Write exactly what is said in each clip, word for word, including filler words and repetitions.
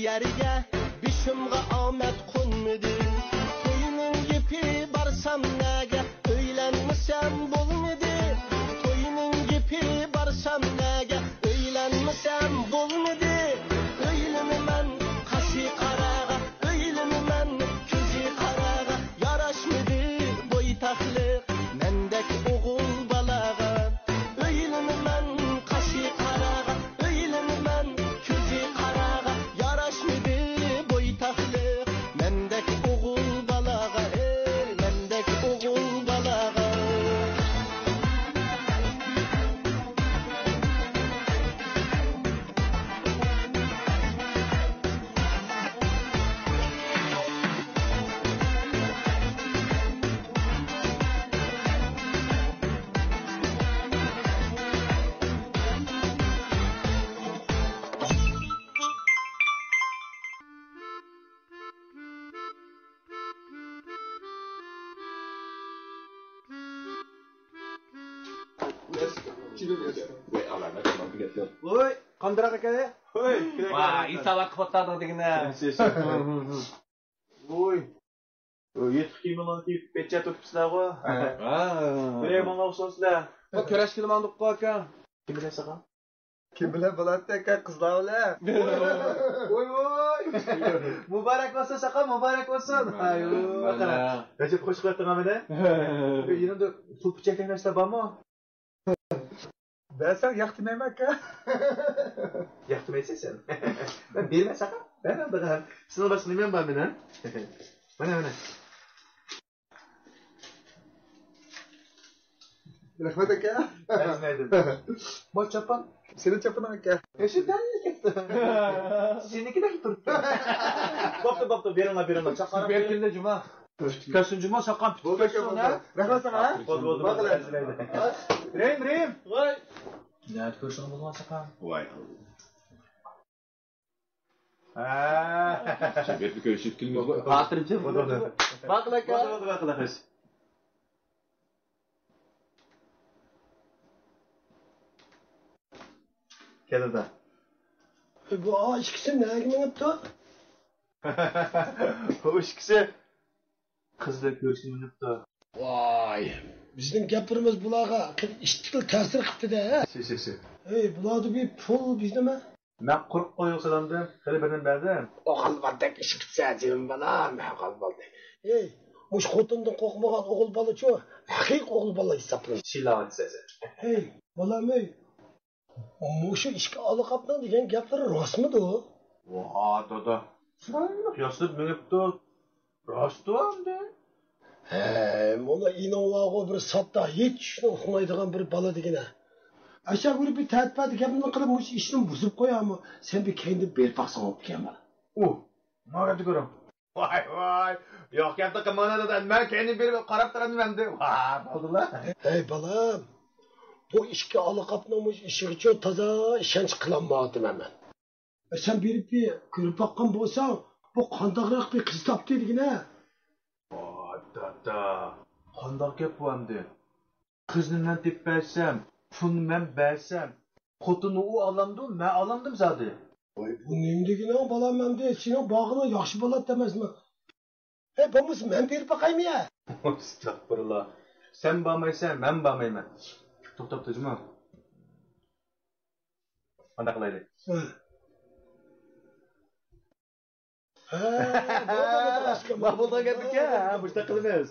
يەرگە بېشىمغا ئامەت قونمىدى. توينىڭ گېپى بارسام نەگە، ئۆيلەنمىسەم بولمىدى. توينىڭ گېپى بارسام نەگە، ئۆيلەنمىسەم بولمىدى. ئۆيلىنىمەن قاشى قاراغا، ئۆيلىنىمەن كۆزى قاراغا. ياراشمىدى بويتاقلىق مەندەك ئوغۇل بالاغا. ئۆيلىنىمەن قاشى قاراغا، ئۆيلىنىمەن كۆزى قاراغا. ياراشمىدى بويتاقلىق مەندەك ئوغۇل بالاغا، ئەي، مەندەك ئوغۇل بالاغا. ۋوي، قاندىراق ئاكا. ۋوي، ۋاي، ئىساۋات قىلىۋاتاتىڭ دېگىنە. ۋوي. يېتىق كىيىملەرنى كىيىپ، پېچەت تۇتۇپسىلەرغۇ. ھە. بىرەي ماڭا ئوخشايسىلەر. بۇ كۆرەشكىلى ماڭدۇققۇ ئاكا. كىم بىلەن ساقا؟ كىم بىلەن بولاتتى ئاكا، قىزلار بىلەن. ۋوي، ۋوي. مۇبارەك بولسۇن ساقا، مۇبارەك بولسۇن. ھاي، ۋوي. رەجەپ، خوش قىلىۋەتتىڭ مېنى. يېنىمدا پۇل پىچەكلىك نەرسىلەر بارمۇ؟ بەرسەڭ ياق دېمەيمەن ئاكا. ياق دېمەيسەن سەن. مەن بېرىمەن ساقا. مەن ئالدىغان. سېنىڭ باشقا نېمەڭ بار مېنىڭ؟ مانا، مانا. رەھمەت ئاكا. ئەرزىمەيدۇ. بۇ چاپان. سېنىڭ چاپىنىڭ ئاكا. ياشىدان كەتتى. سېنىڭكىدەك تۇرۇپتۇ. بوپتۇ، بوپتۇ، بېرىڭلار، بېرىڭلار. چاققان. بەركىلدە جۇما. پۈتۈپ كەتسۇن جۇما، چاققان پۈتۈپ كەتسۇن، ھە؟ رەھمەت ساڭا، ھە؟ بولدى، بولدى، بولدى. ئەرزىمەيدۇ. رېھىم، رېھىم. ۋاي. نەدە كۆرۈشۈڭ بولغان چاققان؟ ۋاي. ھە. شۇ گەپنى كۆرۈشۈپ كېلىمىز. خاتىرجەم. بولدى، بولدى. باقىلى ئاكا. بولدى، بولدى، باقىلى، خوش. كەلدى. بۇ ئا ئىككىسى نەگە مېڭىپتۇ؟ بۇ ئىككىسى قىز بىلەن كۆرۈشكىلى مېڭىپتۇ. ۋاي، بىزنىڭ گەپلىرىمىز بۇلارغا ئىتتىكلا تەسىر قىپتۇ-دە. سى، سى، سى. ئەي، بۇلاردا بىر پۇل، بىز نېمە؟ مەن قۇرۇق قويۇق سالامدىم، خېلى بىرنېمە بەردىم. ئوغۇل بالىدەك ئىش پۈتسە، جېنىم بالام، ئوغۇل بالىدەك. ئەي، مۇشۇ خوتۇندىن قورقمىغان ئوغۇل بالىچۇ، ھەقىقىي ئوغۇل بالا ھېسابلىنىدۇ. شىلاۋاتىسەن سەن. ئەي، بالام، ئەي، مۇشۇ ئىككى ئالا قاپنىڭ دېگەن گەپلىرى راستمىدۇ؟ ۋاھ، دادا، چىرايلىق ياسىنىپ مېڭىپتۇ. راستتۇ ئەمدى. ھە، مانا ئىنىڭ بارغۇ بىر ساددا، ھېچ ئىشنى ئۇقمايدىغان بىر بالا دېگىنە. ئەشەگە بىر تەتپەتى گەپنى قىلىپ، مۇشۇ ئىشنى بۇزۇپ قويامۇ؟ سەن بىر كەينىدىن بېرىپ باقساڭ بوپتىكەن بالا. ئۇ، ما گەپنى كۆرۈڭ. ۋاي، ۋاي، ياق گەپنى قىلماڭلار دادا، مەن كەينىدىن بېرىپ قاراپ تۇرامدىم ئەمدى. ۋاھ، بولدىلا. ھەي بالام، بۇ ئىككى ئالا قاپنىڭ مۇشۇ ئىشىغىچۇ تازا ئىشەنچ قىلالمايۋاتىمەن مەن. سەن بېرىپ بىر كۆرۈپ باققان بولساڭ، بۇ قانداقراق بىر قىز تاپتى دېگىنە. ۋاي دادا، قانداق گەپ بۇ ئەمدى؟ قىزنى مەن تېپىپ بەرسەم، پۇلنى مەن بەرسەم، خوتۇننى ئۇ ئالامدۇ، مەن ئالامدىم زادى؟ ۋاي، بۇ نېمە دېگىنىڭ بالام ئەمدى؟ سېنىڭ بارغىنىڭ ياخشى بولاتتى ئەمەسمۇ؟ ھەي، بولمىسا مەن بېرىپ باقايمۇ يا؟ ئەستەغپۇرۇللا. سەن بارمايسەن، مەن بارمايمەن. توختاپ تۇر جۇمۇ. قانداق قىلايلى؟ ھە. ھە، بولدى، بولدى، بولدى. ماقۇل بولغان گەپكەن. ھە، مۇشۇنداق قىلىمىز.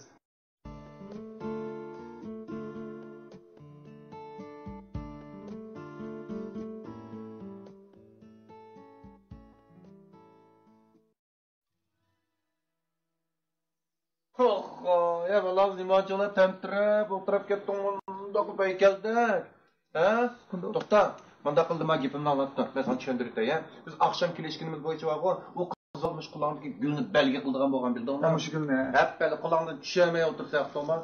ئوھو، يا بالام، نېمانچىلا تەمتىرەپ ئولتۇرۇپ كەتتىڭ، مۇنداق بەي كەلدى. ھە؟ توختا، مۇنداق قىلدى، ما گېپىمنى ئاڭلاپ تۇر، مەن ساڭا چۈشەندۈرۈپ بېرەي، ھە؟ بىز ئاخشام كېلىشكىنىمىز بويىچە بارغۇ، ئۇ قىز مۇشۇ قۇلاقدىكى گۈلنى بەلگە قىلىدىغان بولغان، بىلدىڭمۇ؟ ھە، مۇشۇ گۈلنى. ھەپپەلى قۇلاقدىن چۈشۈرمەي ئولتۇرسا ياخشىمۇ؟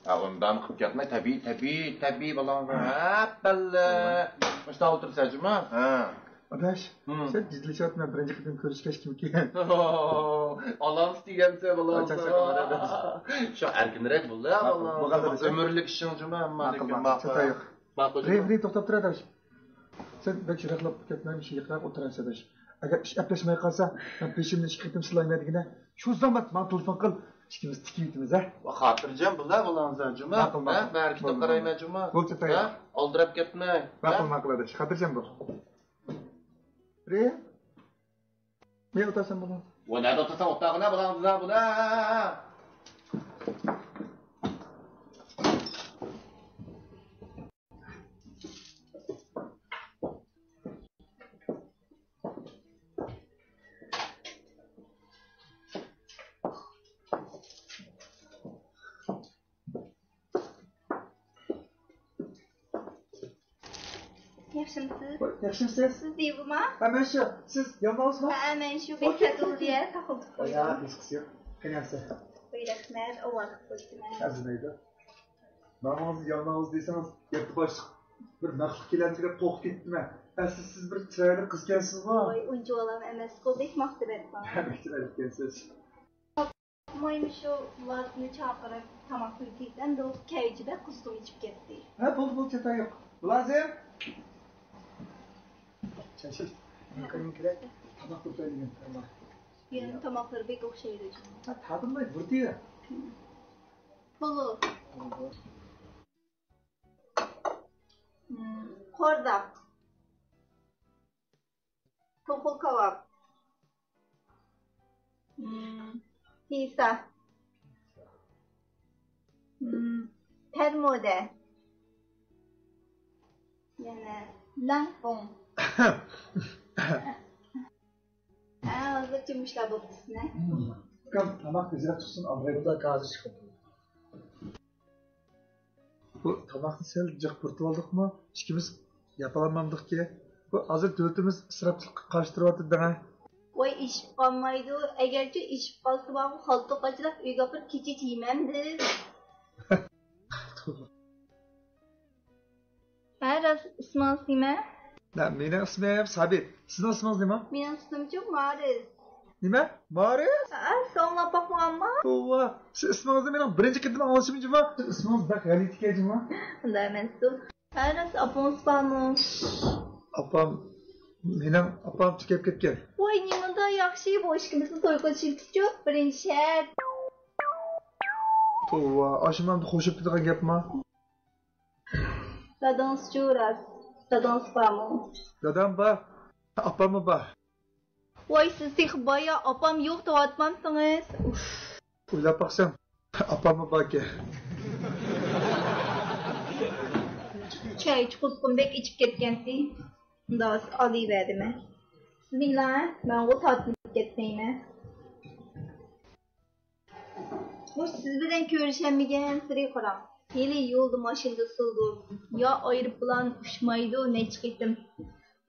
ھە، ئۇنداق قىلىپ كەتمەي، تەبىئىي، تەبىئىي، تەبىئىي بالام، ھەپپەلى. مۇشۇنداق ئولتۇرسا جۇمۇ؟ ھە. ئاداش، ھىم. سەن جىددىيلىشىۋاتىمەن، بىرىنچى قېتىم كۆرۈشكەچكىمكىن. ئالامسىز دېگەنسەن بالام. شۇ ئەركىنرەك بول-دە، بالام. ئۆمۈرلۈك ئىشىڭ جۇمۇ، ھەممە. ماقۇل، ماقۇل. ماقۇل. رېفرى توختاپ تۇر ئاداش. سەن بەك يىراقلاپ كەتمە، شۇ يېقىنراق ئولتۇرايسەن ئاداش. ئەگەر ئىش ئەپلەشمەي قالسا، مەن بېشىمنى ئىككى قېتىم سىلايمەن دېگىنە. شۇ زامات ماڭا تېلېفون قىل، ئىككىمىز تىكىۋېتىمىز، ھە؟ ۋە خاتىرجەم بولە، بولىڭىز جۇما. ماقۇل، ھە، ماقۇل. بەرىكىتە قارايمەن جۇما. بولدى، ھە؟ ئالدىراپ كەتمەڭ. ماقۇل، ھە؟ ماقۇل ئاداش، خاتىرجەم بول. رېم، نېگە ئولتۇرسام بولىدۇ؟ ۋە نەدە ئولتۇرسام ئولتۇرغىنا، بولىڭىز بۇلا. ياخشىمسىز؟ ياخشىمسىز؟ سىز دىيۇما؟ ھە، مەن شۇ. سىز يالماۋۇزما؟ ھە، مەن شۇ. بەك سەتۇلدىيە تاقىلدىپ قويدۇم. ھېچقىسى يوق. قېنى ئەمسە؟ ۋاي، رەھمەت، ئاۋارە قىلىپ قويدۇم. ئەرزىمەيدۇ. ماڭا يالماۋۇز دېسىڭىز، يەتتە باشلىق بىر مەخلۇق كېلەمدۇ دەپ قورقۇپ كەتتىم. ئەسلى سىز بىر چىرايلىق قىزكەنسىزغۇ. ۋاي، ئۇنچىۋالام ئەمەسقۇ، بەك ماختىۋەتتىڭ. بەك چىرايلىقكەنسىز. مويمۇ شۇ ۋازنى چاقىرىپ تاماق قىلىپ كەيتەمدۇ، كەيجى بەك قىزغىن ئىچىپ كەتتى. ھە، بولدى، بولدى، چاتاق يوق. مۇلازىم! چەشىش. كىرىڭ، كىرەي. تاماق قىلىپ بەرگىن. يەنە تاماقلىرى بەك ئوخشايدۇ. ھە، تادىماي بۇرتى. بولۇ. قورداق. توخۇ كاۋاپ. مم، پىسا. مم، پەرمۇدە. يەنە لەڭپۇڭ. ھە، ھازىرچە مۇشۇلار بوپتۇ سىنە. ئۇكام، تاماق تېزرەك چىقسۇن، ئابراي. بۇلار ھازىر چىقىپتۇ. بۇ تاماقنى سەل جىق پۇرىتىۋالدۇقمۇ؟ ئىككىمىز ياپالمامدۇقكى؟ بۇ ھازىر دۆلىتىمىز ئىسراپچىلىققا قارشى تۇرۇۋاتىدۇ دەڭە. ۋاي، ئېشىپ قالمايدۇ. ئەگەرچۇ ئېشىپ قالسا، ماڭا خالتا قاچىلاپ ئۆيگە ئاپىرىپ كېچىچە يېمەمدىم. ھە، راست، ئىسمىڭىز نېمە؟ نە، مېنىڭ ئىسمىم سابىت. سىزنىڭ ئىسمىڭىز نېمە؟ مېنىڭ ئىسمىمچۇ مارىس. نېمە؟ مارىس؟ ھە، سىز ئاڭلاپ باقمىغانما؟ توۋا، سىز ئىسمىڭىزنى مېنىڭ بىرىنچى قېتىم ئاڭلىشىم جۇما. سىز ئىسمىڭىز بەك غەلىتىكەن جۇما. ئۇنداق ئەمەستۇ. ھە، راست، ئاپىڭىز بارمۇ؟ ئاپام، مېنىڭ ئاپام تۈگەپ كەتكەن. ۋاي، نېمانداق ياخشى، بۇ ئىككىمىزنى توي قىلىشىمىزچۇ، بىرىنچى شەرت. توۋا، ئاشۇ مەنىدە خوش بولىدىغان گەپما؟ دادىڭىزچۇ راست؟ دادىڭىز بارمۇ؟ دادام بار، ئاپاممۇ بار. ۋاي، سىز تېخى بايا ئاپام يوق دەۋاتمامسىڭىز؟ ئۇف. ئويلاپ باقسام، ئاپاممۇ باركەن. چاي چوقۇم بەك ئىچىپ كەتكەنسىز. مۇنداق بولسا ئالىۋەردىمەن. بىسمىللا، مەنغۇ تارتىنىپ كەتمەيمەن. مۇشۇ سىز بىلەن كۆرۈشەلمىگەنسېرى قاراڭ. ھېلى يولدا ماشىنىدا سولدۇم. يا ئايروپىلان ئۇچمايدۇ نەچچە قېتىم.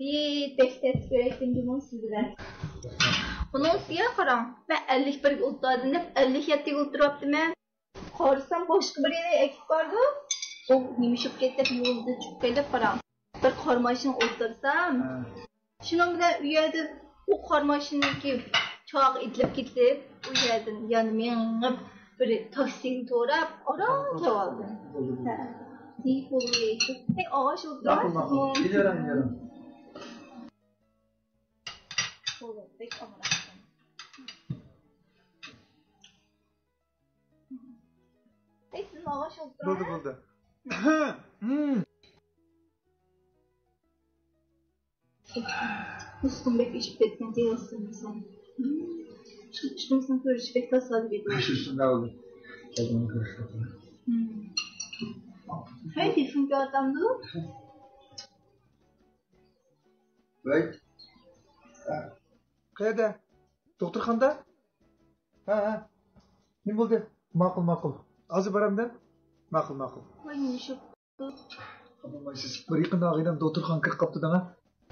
ھېيت، بەك تەس كۆرەتتىم جۇمۇ سىز بىلەن. ئۇنىڭ ئۈستىگە قاراڭ، مەن ئەللىك بىرگە ئولتۇردۇم دەپ ئەللىك يەتتىگە ئولتۇرۇۋاپتىمەن. قارىسام باشقا بىرى ئەكىپ بارىدۇ. ئۇ نېمە ئىش بولۇپ كەتتى دەپ يولدا چۈشۈپ قېلىپ قاراڭ. بىر قارىماشىنىغا ئولتۇرسام، ھە. شۇنىڭ بىلەن ئۇ يەردە ئۇ قارىماشىنىڭكى چاقى ئېتىلىپ كېتىپ، ئۇ يەردىن يەنە مېڭىپ بىر تاكسىنى توراپ ئاران كېلىۋالدىم. ھە. دېيىپ بولماي. ھەي، ئاغاش ئولتۇرماي. ماقۇل، ماقۇل. كېلىۋېرىڭ، كېلىۋېرىڭ. بولدى، بەك ئامراقسەن. ھەي، سىز ئاغاش ئولتۇرۇڭ. بولدى، بولدى. دوستۇم بەك ئېشىپ كەتكەن، تېگىۋاتىسەن. شۇ ئىككىمىزنىڭ كۆرۈشى بەك تاسادىپىي بولدى. شۇ شۇنداق بولدى. ھەي، تېلېفون كېلىۋاتامدۇ؟ ۋەي. قەيەردە؟ دوختۇرخانىدا؟ ھە، ھە. نېمە بولدى؟ ماقۇل، ماقۇل. ھازىر بارامدە؟ ماقۇل، ماقۇل. ۋاي، نېمە ئىش بولۇپتۇ؟ بىر يېقىندا ئاغىنەم دوختۇرخانىغا كىرىپ قاپتۇ دەڭە.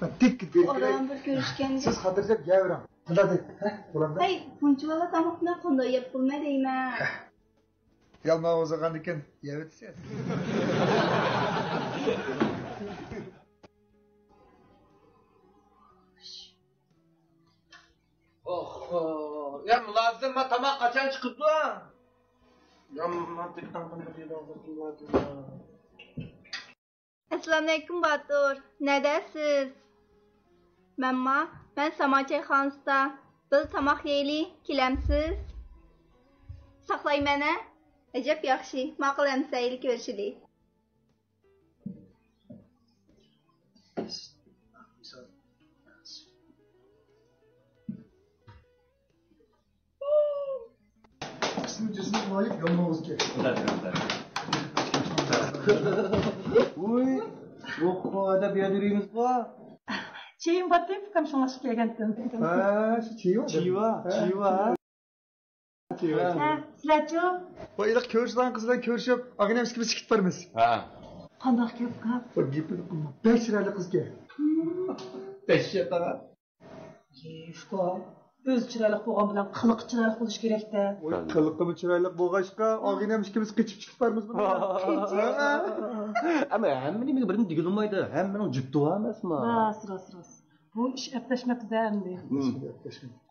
مەن تېز كىرىپ بېرىپ كىرەي. ئاران بىر كۆرۈشكەندە. سىز خاتىرجەم يەۋېرىڭ. قانداق دەي؟ ھە؟ بولامدۇ؟ ھەي، بۇنچىۋالا تاماقنى قانداق يەپ بولىمەن دەيمەن. يالماۋۇز بولغاندىكىن يەۋېتىسىز. ئوھو. يا مۇلازىم، ما تاماق قاچان چىقىدۇ؟ يا ما تېخى تاماق. ئەسسالامۇئەلەيكۇم باتۇر، نەدەسىز؟ مەمما، مەن ساما چايخانىسىدا. بىللە تاماق يەيلى، كېلەمسىز؟ ساقلايمەن ھە. ئەجەب ياخشى، ماقۇل ئەمىسە، ھېلى كۆرۈشىلى. ئىسمى جىسمى غايىب يالماۋۇز ئىكەن. ۋوي، يوققۇ ئادەپ يەدۈرىمىزغۇ. چېيىم بارتى، ئۇكام شۇڭلاشقا كەلگەنتىم. ھە، شۇ چېيىۋا. چېيىۋا، ھە. چېيىۋا. ھە، سىلەرچۇ؟ ۋاي، ئىلىق كۆرۈشىدىغان قىز بىلەن كۆرۈشۈپ، ئاغىنەم ئىككىمىز چىقىپ بارىمىز. ھە. قانداق گەپ، ئۇكام؟ ۋاي، گېپىنى قىلما. بەك چىرايلىق قىز ئىكەن. دەھشەت، ئاغا. ئۇكا، ئۆزى چىرايلىق بولغان بىلەن قىلىقى چىرايلىق بولۇشى كېرەك-دە. ۋاي، قىلىقىمۇ چىرايلىق بولغاچقا، ئاغىنەم ئىككىمىز قېچىپ چىقىپ بارىمىز بۇنىڭ بىلەن. ئەمما ھەممە نېمىگە بىرنى دېگىلى بولمايدۇ. ھەممىنىڭ جۈپتى بار ئەمەسمۇ؟ راست، راست، راست. بۇ ئىش ئەپلەشمەپتۇ-دە ئەمدى.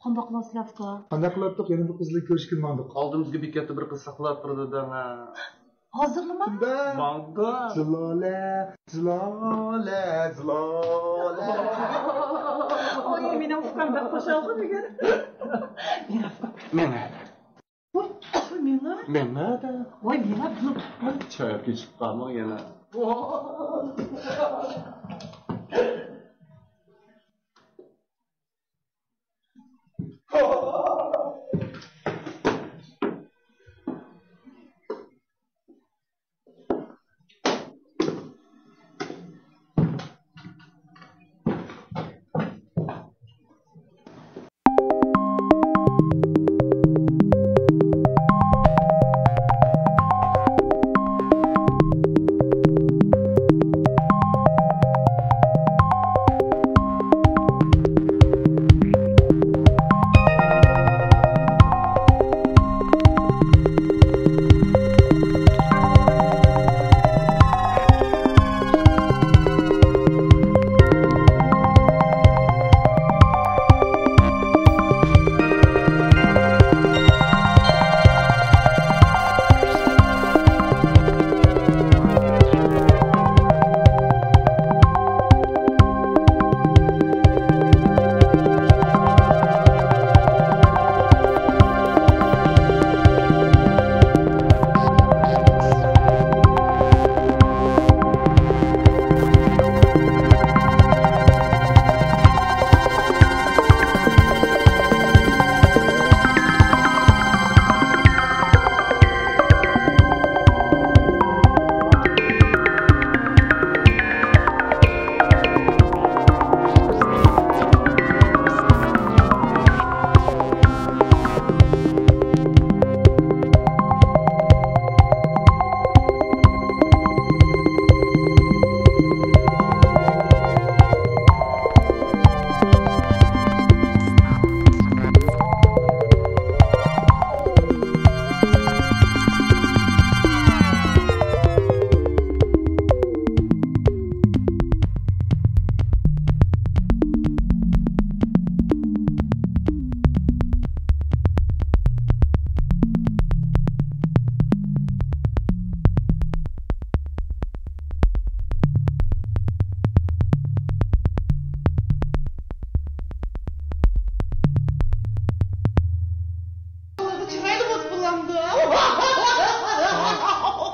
قانداق قىلىسىلەر، ئۇكا؟ قانداق قىلاتتۇق؟ يەنە بىر قىز بىلەن كۆرۈشكىلى ماڭدۇق. ئالدىمىزغا بېكەتتە بىر قىز ساقلاپ تۇرىدۇ دەڭە. ھازىرلىما؟ ماڭدۇ. زىلالە، زىلالە، زىلالە. ۋاي، مېنىڭ ئۇكام بەك خۇشالغۇ بۈگۈن. مېڭە. ۋاي، مېڭە. مېڭە دە. ۋاي، مېڭە بۇ. ۋاي، چاياپ كېچىپ قالماڭ يەنە.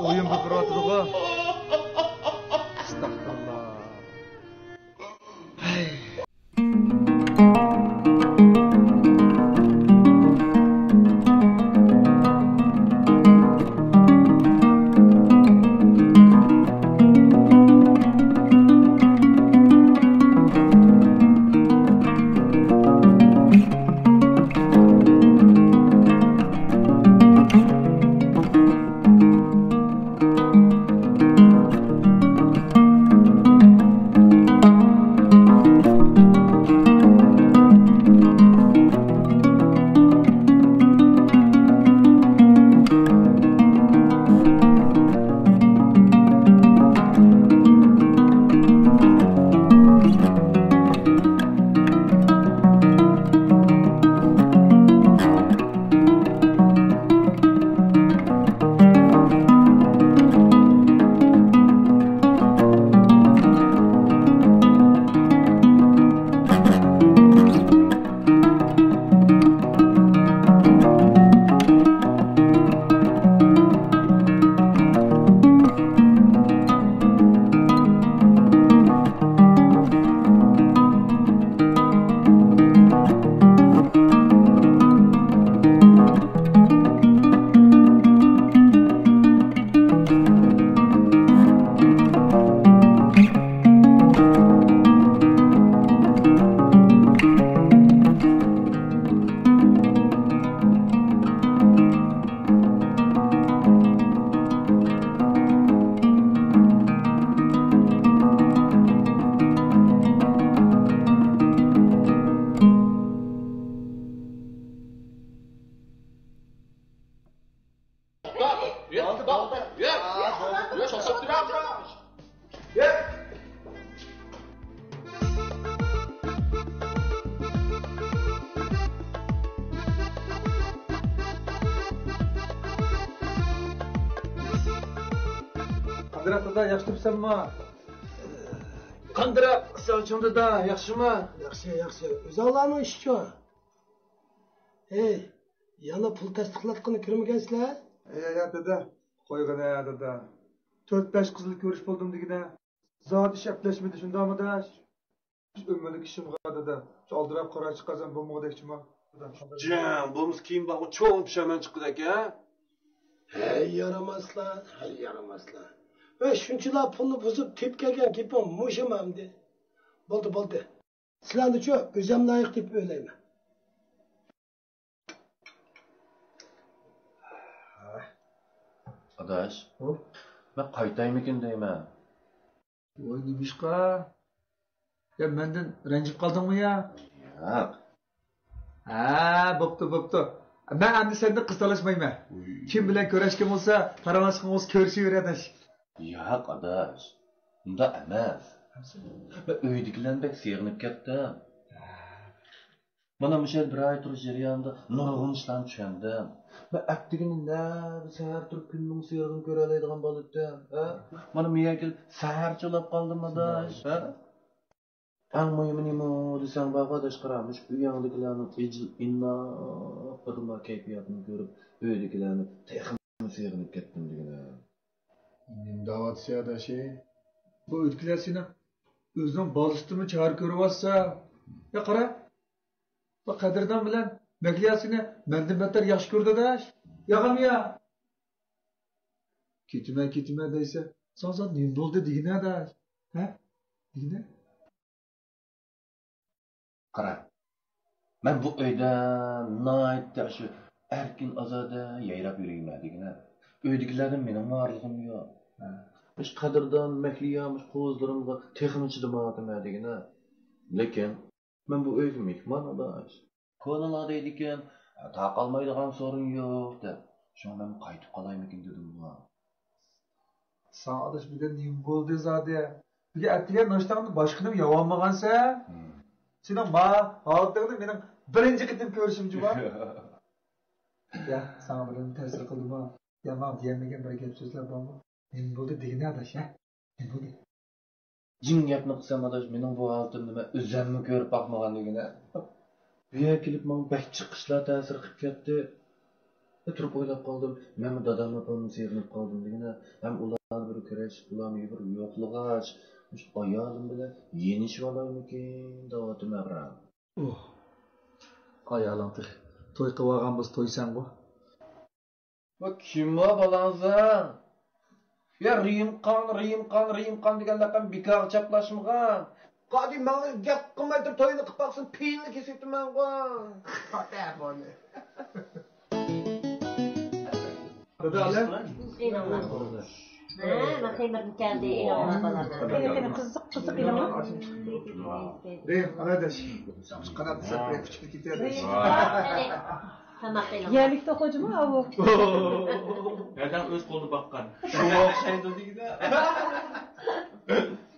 ئويۇن بېقىۋاتىدىغۇ. ئەستەغپۇرۇللا. قاندىراق دادا، ياخشى تۇرۇپسەنما؟ قاندىراق، ساۋچۇڭ دادا، ياخشىما؟ ياخشى، ياخشى. ئۆزۈڭلارنىڭ ئىشىچۇ؟ ھەي، يەنە پۇل تەستىقلاتقىنى كۆرمىگەنسىلەر؟ ھەي، ھەي، دادا، قويغىنە دادا. تۆت-بەش قىزلا كۆرۈش بولدۇم دېگىنە. زادى ئىش ئەپلەشمىدى، شۇنداقمۇ داش؟ ئۆمۈرلۈك ئىشىمغا دادا، شۇ ئالدىراپ قارا چىققانسەن بولمىغۇدەكچىما؟ جان، بولمىسا كېيىن بارغۇ چوڭ پۇشايمان چىققۇدەك، ھە؟ ھەي يارىماسلار، ھەي يارىماسلار. ۋە شۇنچىلا پۇلنى بۇزۇپ تېپىپ كەلگەن گېپىڭ مۇشۇمۇ ئەمدى؟ بولدى، بولدى. سىلەرنىچۇ ئۆزۈم لايىق دەپ ئويلايمەن. ئاداش، ھە؟ مەن قايتايمىكىن دەيمەن. ۋاي، نېمىشقا؟ يا، مەندىن رەنجىپ قالدىڭمۇ يا؟ ياق. ھە، بوپتۇ، بوپتۇ. مەن ئەمدى سەندىن قىز تالاشمايمەن. ئۇي. كىم بىلەن كۆرۈشكەن بولسا، پاراڭلاشقان بولسا كۆرۈشۈۋېرە، ئاداش. ياق، ئاداش. ئۇنداق ئەمەس. مەن ئۆيدىكىلەرنى بەك سېغىنىپ كەتتىم. مانا مۇشۇ يەردە بىر ئاي تۇرۇش جەريانىدا نۇرغۇن ئىشلارنى چۈشەندىم. مەن ئەتىگىنى نەدە سەھەر تۇرۇپ كۈننىڭ سېغىنىنى كۆرەلەيدىغان بالا ئىدىم، ھە؟ مانا مۇ يەرگە كېلىپ سەھەرچە ئۇلاپ قالدىم، ئاداش، ھە؟ ئەڭ مۇھىمى نېمە دېسەڭ بارغۇ، ئاداش، قارا، مۇشۇ ئۆيۈڭدىكىلەرنىڭ ئىجىل ئىناق بىر كەيپىياتىنى كۆرۈپ، ئۆيدىكىلەرنى تېخىمۇ سېغىنىپ كەتتىم دېگىنە. نېمە دەۋاتىسەن، ئاداشى؟ بۇ ئۆيدىكىلەر سېنىڭ ئۆزىنىڭ بالىسىدىنمۇ چارە كۆرۈۋاتسا، يا قارا، بۇ قەدىردان بىلەن مەھلىيا سېنى مەندىن بەتتەر ياخشى كۆرىدۇ، ئاداش. ياغاميا. كېتىمەن، كېتىمەن دەيسەن، ساڭا، ساڭا نېمە بولدى دېگىنە، ئاداش؟ ھە؟ دېگىنە. قارا، مەن بۇ ئۆيدە ناھايىتى شۇ ئەركىن-ئازادە يايراپ يۈرىمەن دېگىنە. ئۆيدىكىلەردىن مېنىڭمۇ ئارىلىقىم يوق. ھە. مۇشۇ قەدىردان مەھلىيا مۇشۇ قوزىلىرىمغا تېخىمۇ چىدىمايۋاتىمەن دېگىنە. لېكىن مەن بۇ ئۆيگە مېھمان، ئاداش. كونىلار دەيدىكەن، تاقالمايدىغان سورۇن يوق دەپ. شۇڭا مەن قايتىپ قالايمىكىن دېدىمغۇ. ساڭا ئاداش بۈگۈن نېمە بولدى زادى؟ بۈگۈن ئەتىگەن ناشتاڭدا باشقىنى يەۋالمىغانسەن؟ ھىم. سېنىڭ ما ھالىتىڭنى مېنىڭ بىرىنچى قېتىم كۆرۈشۈمچۇ بار. يا، ساڭا بىرىنى تەسىر قىلدىمۇ؟ يا، ماڭا دېيەلمىگەن بىر گەپ سۆزلەر بارمۇ؟ نېمە بولدى دېگىنە ئاداش، ھە؟ نېمە بولدى؟ جىڭ گەپنى قىلسام ئاداش، مېنىڭ بۇ ھالىتىمنى مەن ئۆزۈممۇ كۆرۈپ باقمىغان دېگىنە. بۇ يەرگە كېلىپ ماڭا بەك جىق ئىشلار تەسىر قىلىپ كەتتى. تۇرۇپ ئويلاپ قالدىم، مەنمۇ دادام ئاپامنى سېغىنىپ قالدىم دېگىنە. ھەم ئۇلارنى بىر كۆرۈش، ئۇلارنى بىر يوقلىغاچ، مۇشۇ ئايالىم بىلەن يېنىشىۋالايمىكىن دەۋاتىمەن، ئەبرەم. ئوھ، ئايالىڭ تېخى توي قىلىۋالغان بولسا تويسەنغۇ. ۋە كىم بۇ بالاڭزا؟ يا رېيىمخان، رېيىمخان، رېيىمخان دېگەن لەقەم بىكارغا چاپلاشمىغان. قادى ماڭا گەپ قىلماي تۇرۇپ توينى قىلىپ باقسۇن، پېيىننى كېسىۋېتىمەنغۇ. دادا، ئالە. ئېلىڭلار. ھە، مەن خېمىردىن كەلدى، ئېلىڭلار بالام. قېنى، قېنى، قىزىق، قىزىق ئېلىڭلار. رېيىم، ئالە ئاداش. قانات دېسەم، بىر كۈچۈكلۈك كېتەر. رېيىم، قېنى. تاماق ئېلىڭلار. يەرلىكتە ئوقۇغۇچىمۇ ئاۋۇ؟ ھەدەڭ ئۆز قولىدا باققان. شۇڭا ئوخشايدۇ دېگىنە.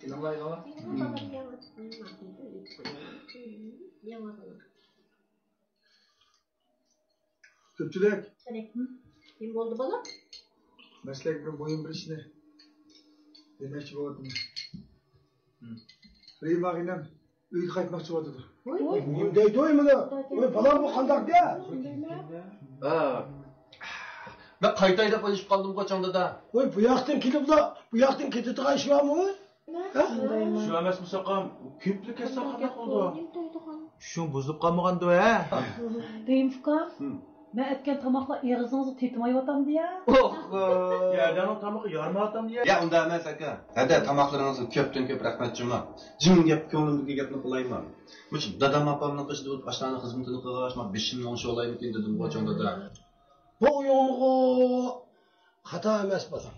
ئېلىڭلار، ئېلىڭلار. كۆپچىلىك. قېنى. نېمە بولدى، بالام؟ مەن سىلەرگە بىر مۇھىم بىر ئىشنى دېمەكچى بولۇۋاتىمەن. رېيىم ئاغىنەم ئۆيگە قايتماقچى بولۇۋاتىدۇ. ۋوي. ۋوي، نېمە دەيدۇ، ۋوي، مانا؟ ۋوي، بالام، بۇ قانداق گەپ؟ ھە. مەن قايتاي دەپ ئويلىشىپ قالدىمغۇ، چوڭ دادا. ۋوي، بۇ ياقتىن كېلىپلا، بۇ ياقتىن كېتىدىغان ئىش بارمۇ، ۋوي؟ ھە؟ شۇ ئەمەس بولساقام، كېلىپلا كەتسە قانداق بولىدۇ؟ شۇ بۇزۇلۇپ قالمىغاندۇ، ھە؟ رېيىم ئۇكام، مەن ئەتكەن تاماقلار ئېغىزىڭىزغا تېتىمايۋاتامدۇ يا؟ ئوھ. يا، ئادەمنىڭ تامىقى يارىمايۋاتامدۇ يا؟ يا، ئۇنداق ئەمەس، ئاكا. ھەدە، تاماقلىرىڭىزغا كۆپتىن كۆپ رەھمەت جۇمۇ. جىڭ گەپ، كۆڭلۈمدىكى گەپنى قىلايمەن. مۇشۇ دادام ئاپامنىڭ قېشىدا بولۇپ ئاشۇلارنىڭ خىزمىتىنى قىلغاچ، مانا بېشىمنى ئوڭشىۋالايمىكىن دېدىمغۇ، چوڭ دادا. بۇ ئويۇڭغۇ خاتا ئەمەس، بالام.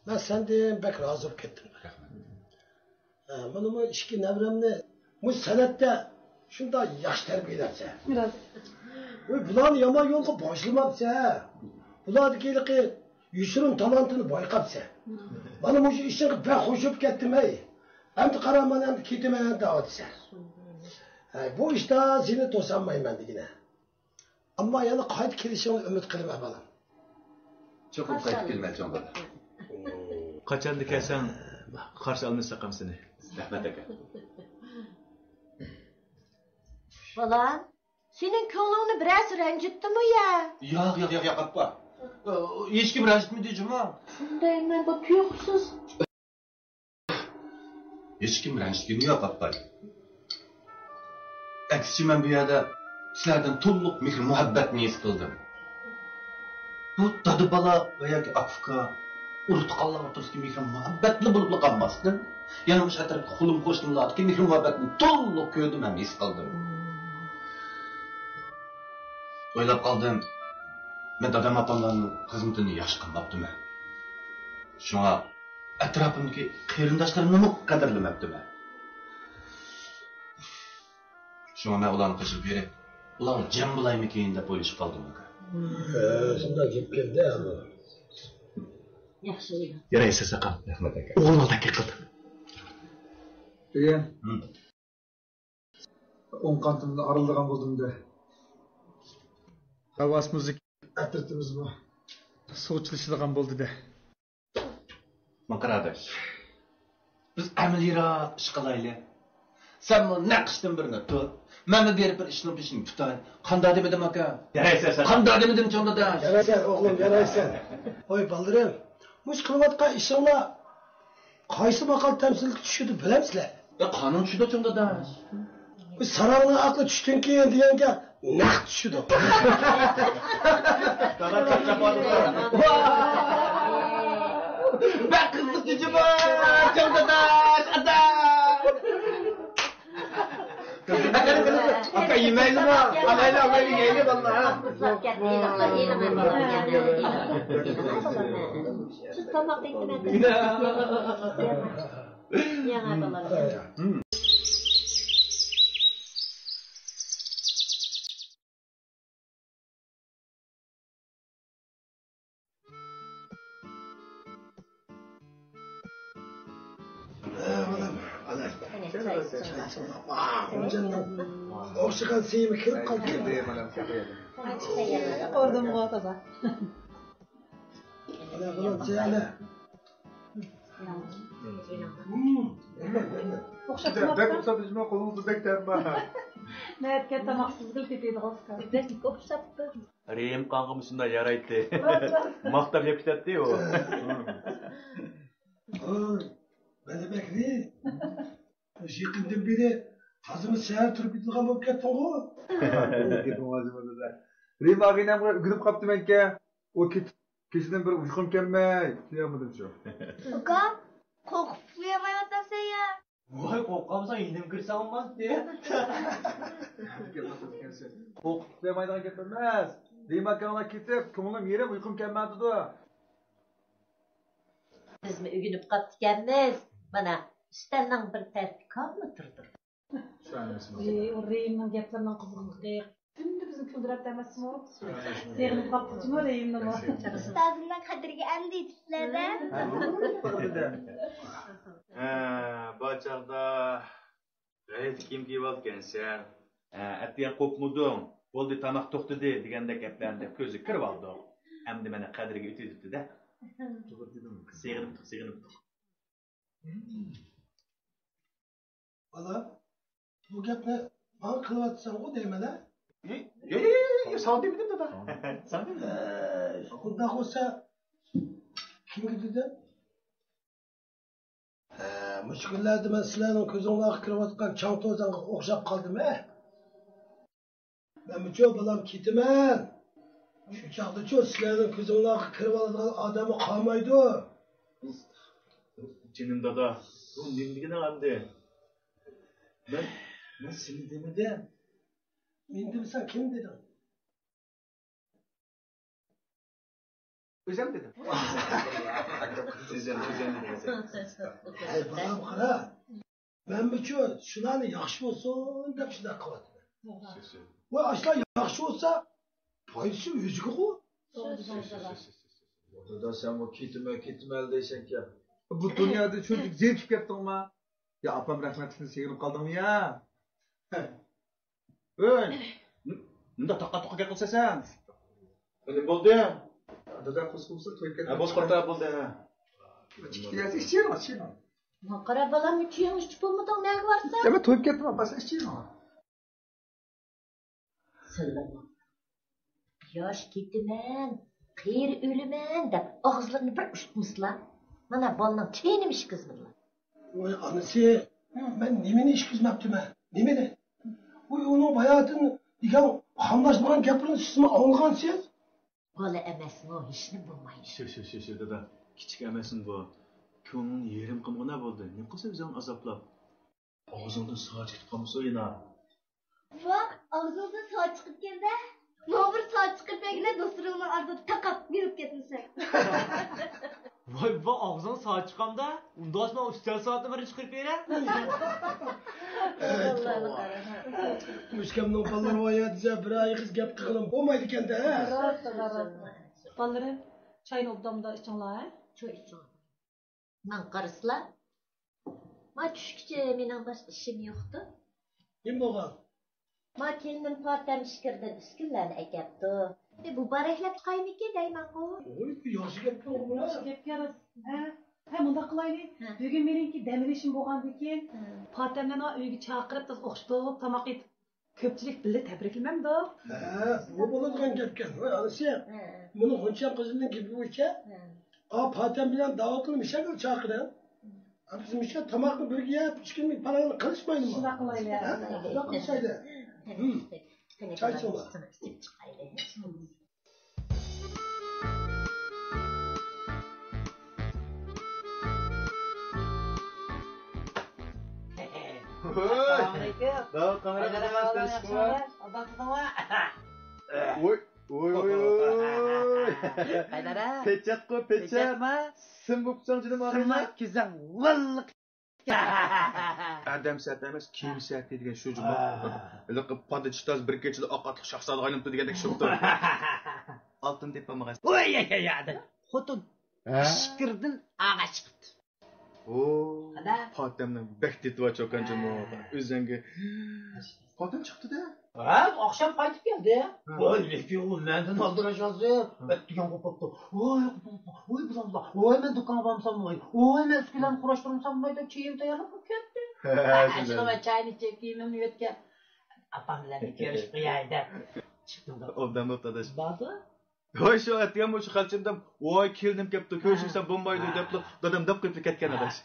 مەن سەندىن بەك رازى بولۇپ كەتتىم. ھە، مانا بۇ ئىككى نەۋرەمنى مۇشۇ سەنئەتتە شۇنداق ياخشى تەربىيەلەپسەن. راست. ۋاي، بۇلارنى يامان يولغا باشلىماپسەن. بۇلاردىكى ھېلىقى يوشۇرۇن تالانتىنى بايقاپسەن. مانا مۇشۇ ئىشىڭغا بەك خوش بولۇپ كەتتىم، ھەي. ئەمدى قارا، مانا ئەمدى كېتىمەن دەۋاتىسەن. ھەي، بۇ ئىشتا سېنى توسالمايمەن دېگىنە. ئەمما يەنە قايتا كېلىشىڭنى ئۈمىد قىلىمەن، بالام. چوقۇم قايتىپ كېلىمەن، چوڭ دادا. قاچاندا كەلسەڭ، قارشى ئالىمىز ساقام سېنى. رەھمەت، ئاكا. بالام، سېنىڭ كۆڭلۈڭنى بىرەرسى رەنجىتتىمۇ يا؟ ياق، ياق، ياق، ياق، ئاپا. ھېچكىم رەنجىتمىدى جۇمۇ. شۇندايمەن، بۇ تۇيۇقسىز. ھېچكىم رەنجىتكىنى يوق، ئاپا. ئەكسىچە، مەن بۇ يەردە سىلەردىن تولۇق مېھىر-مۇھەببەتنى ھېس قىلدىم. بۇ دادا-بالا ۋە ياكى ئاكا-ئۇكا، ئۇرۇق-تۇغقانلار ئوتتۇرىسىدىكى مېھىر-مۇھەببەتلا بولۇپلا قالماستىن، يەنە مۇشۇ ئەتراپتىكى قولۇم-قوشنىلاردىكى مېھىر-مۇھەببەتنى تولۇق كۆردۈم ھەم ھېس قىلدىم. ئويلاپ قالدىم، مەن دادام-ئاپاملارنىڭ خىزمىتىنى ياخشى قىلماپتىمەن. شۇڭا ئەتراپىمدىكى قېرىنداشلىرىمنىمۇ قەدىرلىمەپتىمەن. شۇڭا مەن ئۇلارنى قوشۇپ بېرىپ، ئۇلارغا جەم بولايمىكىن دەپ ئويلىشىپ قالدىم، ئاكا. ھە، شۇنداق گەپ كەلدى، ھە. ياخشى ئويلاپسىز. يارايسىز، ئاكا. رەھمەت، ئاكا. ئوغلۇڭ تەكلىپ قىلدى. ئىيە. ھىم. ئوڭ قانىتىمدىن ئايرىلىدىغان بولدۇم دە. ھاۋاسىمىزدىكى ئەترىتىمىزمۇ سۇغا چىلىشىدىغان بولدى دە. ماقىر ئاداش، بىز ئەمەلىيرەك ئىش قىلايلى. سەنمۇ نەق ئىشتىن بىرنى تۇت، مەنمۇ بېرىپ بىر ئىشنىڭ بېشىنى پۇتاي. قانداق دېمىدىم، ئاكا؟ يارايسەن سەن. قانداق دېمىدىم، چوڭ داداش؟ يارايسەن، ئوغلۇم، يارايسەن. ۋاي بالىلىرىم، مۇشۇ قىلىۋاتقان ئىشىڭلار قايسى ماقال تەمسىلگە چۈشىدۇ بىلەمسىلەر؟ يا، قانۇن چۈشىدۇ، چوڭ داداش. بۇ ساراڭنىڭ ئەقلى چۈشتىن كېيىن دېگەن گەپ نەق چۈشىدۇ. دادا چارچاپ قالدى. بەك قىزىق جۇجۇ بار، چوڭ داداش، ئاتا. ئاكا، يېمەيلىما؟ ئالايلى، ئالايلى، يەيلى، بالىلار، ھە؟ ئۇزاپ كەتتى، ئېلىڭلار، ئېلىڭلار، ئېلىڭلار. سىز تاماق ئېتىۋەتىڭ. ياڭا بالىلار. ئوخشىغان سىيىمى كېلىپ قالدى. ئوردۇمغۇ تازا. ئوخشاپ بەك ئوخشاپتۇ، قولىڭىزدا بەك تەم بار. نەتكە تاماق سىزگىلا تېتىيدىغان ئۇكا. بەك ئوخشاپتۇ. رېھىمخانغا مۇشۇنداق يارايتتى. ماختاپ يەپ كېتەتتى ئۇ. ۋاي، مەلىبەكرى، يېقىندىن بېرى تازىمۇ سەھەر تۇرۇپ كېتىدىغان بولۇپ كەتتىڭغۇ؟ رېھىم ئاغىنەمگە ئۆگىنىپ قاپتىمەنكەن. ئۇ كېتىپ، كېچىدىن بىر ئۇيقۇم كەلمەي، تۇيالمىدىم شۇ. ئۇكام، قورقۇپ ئۇخلىيالمايۋاتامسەن يا؟ ۋاي، قورقامسەن، يېنىمغا كىرسەڭ بولماستى. قورقۇپ ئۇخلىيالمايدىغان گەپ ئەمەس. رېھىم ئاكاڭلار كېتىپ، كۆڭلۈم يېرىم، ئۇيقۇم كەلمەيۋاتىدۇ. بىزمۇ ئۆگىنىپ قاپتىكەنمىز. مانا، ئۈستەلنىڭ بىر تەرىپى كاملا تۇردۇق. ئى، ئۇ رېھىمنىڭ گەپلىرىنىڭ قىزىقلىقى. كۈندە بىزنى كۈلدۈرەتتى ئەمەسمۇ؟ سېغىنىپ قاپتۇ جۇمۇ رېھىمنىمۇ. ئۇستازىمنىڭ قەدرىگە ئەمدى يېتىپسىلەر-دە. ھە، بار چاغدا غەلىتە كىيىم كىيىۋالىدىكەنسەن. ھە، ئەتىگەن قورقمىدىڭ، بولدى، تاماق توختىدى دېگەندەك گەپلەرنى دەپ كۆزىگە كىرىۋالدۇق. ئەمدى مانا قەدرىگە ئۆتۈۋېتىپتۇ-دە. سېغىنىپتۇق، سېغىنىپتۇق. بالا، بۇ گەپنى ماڭا قىلىۋاتىسەنغۇ دەيمەن-ھە؟ ياق، ياق، ياق، ياق، ساڭا دېمىدىم، دادا. ساڭا دېمىدىم. ئە، ئۇنداق بولسا، كىمگە دېدىڭ؟ ھە، مۇشۇ كۈنلەردە مەن سىلەرنىڭ كۆزۈڭلارغا كىرىۋاتقان چاڭ توزانغا ئوخشاپ قالدىم-ھە. مەنمۇچۇ بالام كېتىمەن. شۇ چاغدىچۇ سىلەرنىڭ كۆزۈڭلارغا كىرىۋالىدىغان ئادەممۇ قالمايدۇ. جېنىم دادا، بۇ نېمە دېگىنىڭ ئەمدى؟ مەن، مەن سېنى دېمىدىم. مېنى دېمىسەڭ كىمنى دېدىڭ؟ ئۆزۈم دېدىم. ئۆزۈم، ئۆزۈم دېدىم. ھەي، بالام، قارا. مەنمۇچۇ شۇلارنى ياخشى بولسۇن دەپ شۇنداق قىلىۋاتىمەن. ۋاي، ئاشۇلار ياخشى بولسا، پايدىسى ئۆزىگىغۇ. دادا، سەنمۇ كېتىمەن، كېتىمەن دەيسەنكەن. بۇ دۇنيادا شۇنچىلىك زېرىكىپ كەتتىڭما؟ يا ئاپام رەھمەتلىكنى سېغىنىپ قالدىڭمۇ يا؟ ھەي. ھەي! مۇنداق تاقا-تۇقا گەپ قىلىسەن سەن. بولدى. دادا قورسىقىم بولسا تويۇپ كەتتىم. ھە، بولدى، قورقۇپ بولدى، ھە. ئىچكى دېگەنسە ئىچىۋېرىڭ، ئىچىۋېرىڭ. ماڭا قارا بالام، ئۈچىيىڭ ئىچىپ بولمىدىڭ، نەگە بارساڭ؟ يا، مەن تويۇپ كەتتىم، ئاپا، سىز ئىچىۋېرىڭ. سەللىم. ياش كېتىمەن، قېرى ئۆلىمەن دەپ ئاغزىلىرىنى بىر ئۇتمىسىلا. مانا بالىنىڭ چېيىنىمۇ ئىچكۈزمىدىلا. ۋاي ئانىسى، مەن نېمىنى ئىچكۈزمەپتىمەن؟ نېمىنى؟ ۋاي ئۇنىڭ باياتىن دېگەن قاملاشمىغان گەپلىرىنى سىزمۇ ئاڭلىغانسىز. بالا ئەمەسمۇ، ھېچنېمە بولمايدۇ. شۇ، شۇ، شۇ، شۇ، دادا. كىچىك ئەمەسمۇ بۇ. كۆڭلۈڭنى يېرىم قىلمىغىنا بولدى. نېمە قىلسا ئۆزۈڭنى ئازابلاپ؟ ئاغزىڭدىن سا چىقىپ قالمىسۇن يەنە. ۋاھ، ئاغزىڭدىن سا چىقىپ كەلدى. ماڭا بىر سا چىقىرىپ بەرگىنە، دوستلىرىڭنىڭ ئارىسىدا تاقاپ يۈرۈپ كەتمىسەك. ۋاي، ۋاي، ئاغزىڭ سا چىقامدا، ئۇنداق ئۈستەل سائىتىنى بىرىنچى چىقىرىپ بېرە. مۇشكەمنىڭ بالىلىرى ۋايەتسە بىر ئايىغىز گەپ قىلغىلى بولمايدىكەن-دە. بالىلىرىم، چاينى ئوبداندا ئىچىڭلار، ھە؟ چاي ئىچىڭلار. ماڭا قارىسىلا، ما چۈشكىچە مېنىڭ باشقا ئىشىم يوقتۇ. نېمە بولغان؟ ما كېلىنىم پاتەم ئىچكىرىدىن ئۈسكۈنىلەرنى ئەكەپتۇ. ئى، بۇ بارەكلەپ چىقايمىكىن دەيمەنغۇ. ۋوي، بۇ ياخشى گەپكەن بۇ. ياخشى گەپكەن راست. ھە؟ ھە، مۇنداق قىلايلى. ھە. بۈگۈن مېنىڭكى دەم ئېلىشىم بولغاندىكىن، ھە، پاتەمنى ئۆيگە چاقىرىپ، تازا ئوخشىتىپ تاماق ئېتىپ، كۆپچىلىك بىللە تەبرىكلىمەمدۇ؟ ھە، بۇ بولىدىغان گەپكەن. ۋاي ئانىسى، ھە، مۇنىڭ غۇنچەم قىزىنىڭ گېپى بويىچە، ھە، ئا پاتەم بىلەن داۋا قىلىپ مۇشەگە چاقىرىڭ. ھە، بىز مۇشۇ تاماقنى بىرگە يەپ، ئىچكىرىنى پاراڭنى قىلىشمايلىمۇ؟ شۇنداق قىلايلى. ھە؟ شۇنداق قىلىشايلى. ھىم. قېنى، چاي ئىچىڭلار. ۋوي. ئاسسالامۇئەلەيكۇم. داۋۇت قانداق ئەھۋال، ياخشىمۇ؟ ئوبدان تۇردۇڭمۇ؟ ۋوي، ۋوي، ۋوي، ۋوي. قايداراق؟ پېچەتقۇ، پېچەت. پېچەتمۇ؟ سىم بوپسەن جېنىم، سىملا كۆزۈڭ ۋاللىق. ئادەم سەت ئەمەس، كىيىم سەت دېگەن شۇ جۇمۇ. ھېلىقى پادىچى تاز بىر كېچىدە ئاق ئاتلىق شاھزادىگە ئايلىنىپتۇ دېگەندەك شۇپتۇ. ئالتۇن دېپى بولمىغان. ۋوي، يا، يا، يا، ئادەم. خوتۇن. ھە؟ ئىچكىرىدىن ئاغا چىقىپتۇ. ئو، پاتەمنىڭ بەك دېتى بار چوكان جۇمۇ. ھە. ئۆزەڭگە. پاتەم چىقتى-دە. ھە، ئاخشام قايتىپ كەلدى. ھە. ۋاي، لېكىن ئۇ مەندىن ئالدىراش ھازىر. ھە. بەك دېگەن قوپۇپتۇ. ۋاي، قوپۇپتۇ. ۋاي، بۇزاملا. ۋاي، مەن دۇكانغا بارمىسام بولمايدۇ. ۋاي، مەن ئۈسكۈنىلەرنى قۇراشتۇرمىسام بولمايدۇ. كىيىم تەييارلاپ قويۇپ كەتتىم. ھە، شۇنداق. مەن چاينى ئىچىپ، كىيىمىمنى يۆتكەپ، ئاپام بىلەن بىر كۆرۈشۈپ قوياي دەپ چىقتىم. ئوبدان بوپتۇ، ئاداش. باردۇ. ھوي، شۇ ئەتىگەن مۇشۇ خەلچىمدىم، ۋاي، كېلىنىم كەپتۇ، كۆرۈشمىسەم بولمايدۇ، دەپلا دادام دەپ قويۇپلا كەتكەن، ئاداش.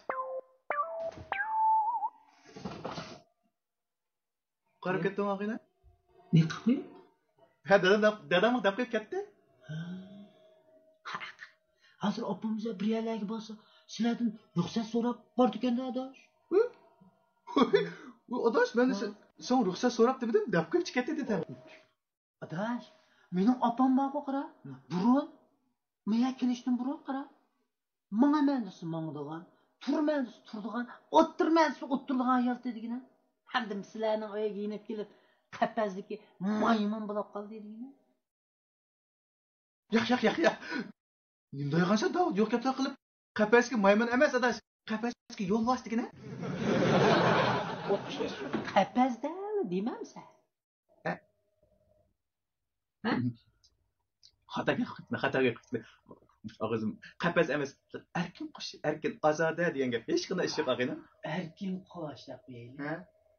قاراپ كەتتىڭ ئاغىنە؟ نېمە قىلىپ قويۇپ؟ ھە، دادام دەپ، دادام دەپ قويۇپ كەتتى. ھە. ھازىر ئاپام بىر يەرلەرگە بارسا، سىلەردىن رۇخسەت سوراپ بارىدىكەن-دە، ئاداش. ھە؟ ئۇ ئاداش، مەن سە-، ساڭا رۇخسەت سوراپ دېمىدىم، دەپ قويۇپ چىقىپ كەتتى دېدىم. ئاداش، مېنىڭ ئاپام بارغۇ، قارا. ھە. بۇرۇن، مەن كېلىشتىن بۇرۇن، قارا. ماڭىمەن دېسە ماڭىدىغان، تۇرىمەن دېسە تۇرىدىغان، ئولتۇرىمەن دېسە ئولتۇرىدىغان ھالەتتە دېگىنە. ھەمدە سىلەرنىڭ ئۆيگە يېنىپ كېلىپ، قەپەستىكى مايمۇن بولاپ قالدى دېگىنە. ياق، ياق، ياق، ياق. نېمە دەيدىغانسەن داۋۇت؟ يوق گەپلەر قىلىپ، قەپەستىكى مايمۇن ئەمەس، ئاداش. قەپەستىكى يولۋاس دېگىنە. قەپەس دەل دېمەمسەن. ھە؟ ھە؟ خاتا گەپ قىپتىمەن، خاتا گەپ قىپتىمەن. ئاغزىم قەپەس ئەمەس، ئەركىن قۇش، ئەركىن، ئازادە دېگەن گەپ. ھېچقانداق ئىش يوق، ئاغىنىم. ئەركىن قۇش دەپ قويايلى. ھە؟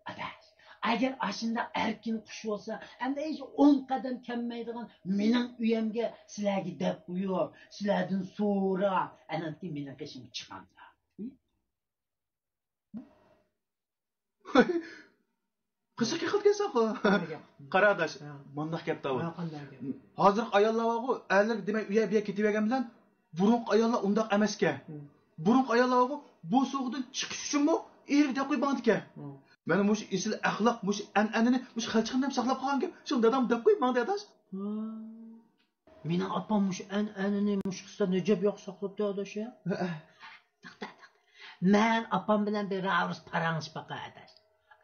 ئاداش، ئەگەر ئاشۇنداق ئەركىن قۇش بولسا، ئەمدى ھېچ ئون قەدەم كەلمەيدىغان مېنىڭ ئۆيەمگە سىلەرگە دەپ قويۇپ، سىلەردىن سوراپ، ئەنەندىن كېيىن مېنىڭ قېشىمغا چىقامدۇ؟ قىزىق گەپ قىلىدىكەنسەنغۇ. قارا ئاداش، ھە. مانداق گەپ داۋۇت. ھە، قانداق گەپ؟ ھازىرقى ئاياللار بارغۇ، ئەرلەرگە دېمەي ئۇ يەر بۇ يەر كېتىۋەرگەن بىلەن، بۇرۇنقى ئاياللار ئۇنداق ئەمەسكەن. ھە. بۇرۇنقى ئاياللار بارغۇ، بوسۇغىدىن چىقىش ئۈچۈنمۇ ئېرىگە دەپ قويۇپ ماڭىدىكەن. ھە. مانا مۇشۇ ئېسىل ئەخلاق، مۇشۇ ئەنئەنىنى مۇشۇ خەلچىقىمدىن ساقلاپ قالغانكەن. شۇ دادام دەپ قويۇپ ماڭدى ئاداش. ھە. مېنىڭ ئاپام مۇشۇ ئەنئەنىنى مۇشۇ قىستا نەجەپ ياخشى ساقلاپتۇ ئاداش يا. ھەئە. توختا، توختا. مەن ئاپام بىلەن بىر ئاۋۇرۇس پاراڭلىشىپ باقاي ئاداش.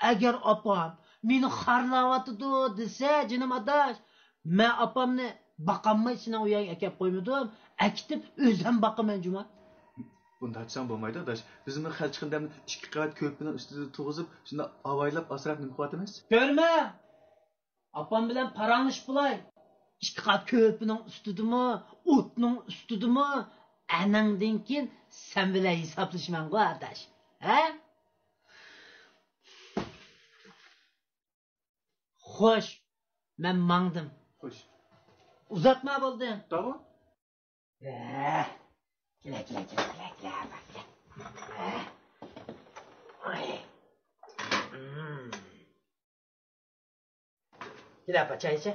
ئەگەر ئاپام مېنى خارلاۋاتىدۇ دېسە، جېنىم ئاداش، مەن ئاپامنى باقالماي سېنىڭ ئۆيۈڭگە ئەكەپ قويمىدىم، ئەكېتىپ ئۆزۈم باقىمەن جۇما. بۇنداق دېسەڭ بولمايدۇ ئاداش. بىز ئۇنى خەلچىقىمدەمنى ئىككى قەۋەت كۆرپىنىڭ ئۈستىدە تۇرغۇزۇپ، شۇنداق ئاۋايلاپ ئاسراپ نېمە قىلىۋاتىمىز؟ كۆرمە! ئاپام بىلەن پاراڭلىشىپ بولاي. ئىككى قات كۆرپىنىڭ ئۈستىدىمۇ، ئوتنىڭ ئۈستىدىمۇ ئەنىڭدىن كېيىن سەن بىلەن ھېسابلىشىمەنغۇ، ئاداش. ھە؟ خوش، مەن ماڭدىم. خوش. ئۇزاتما بولدى. تامام. ئە، كېلە، كېلە، كېلە، كېلە، كېلە. ئە. ئاي. ئىم. كېلە، ئاپا، چاي ئىچە.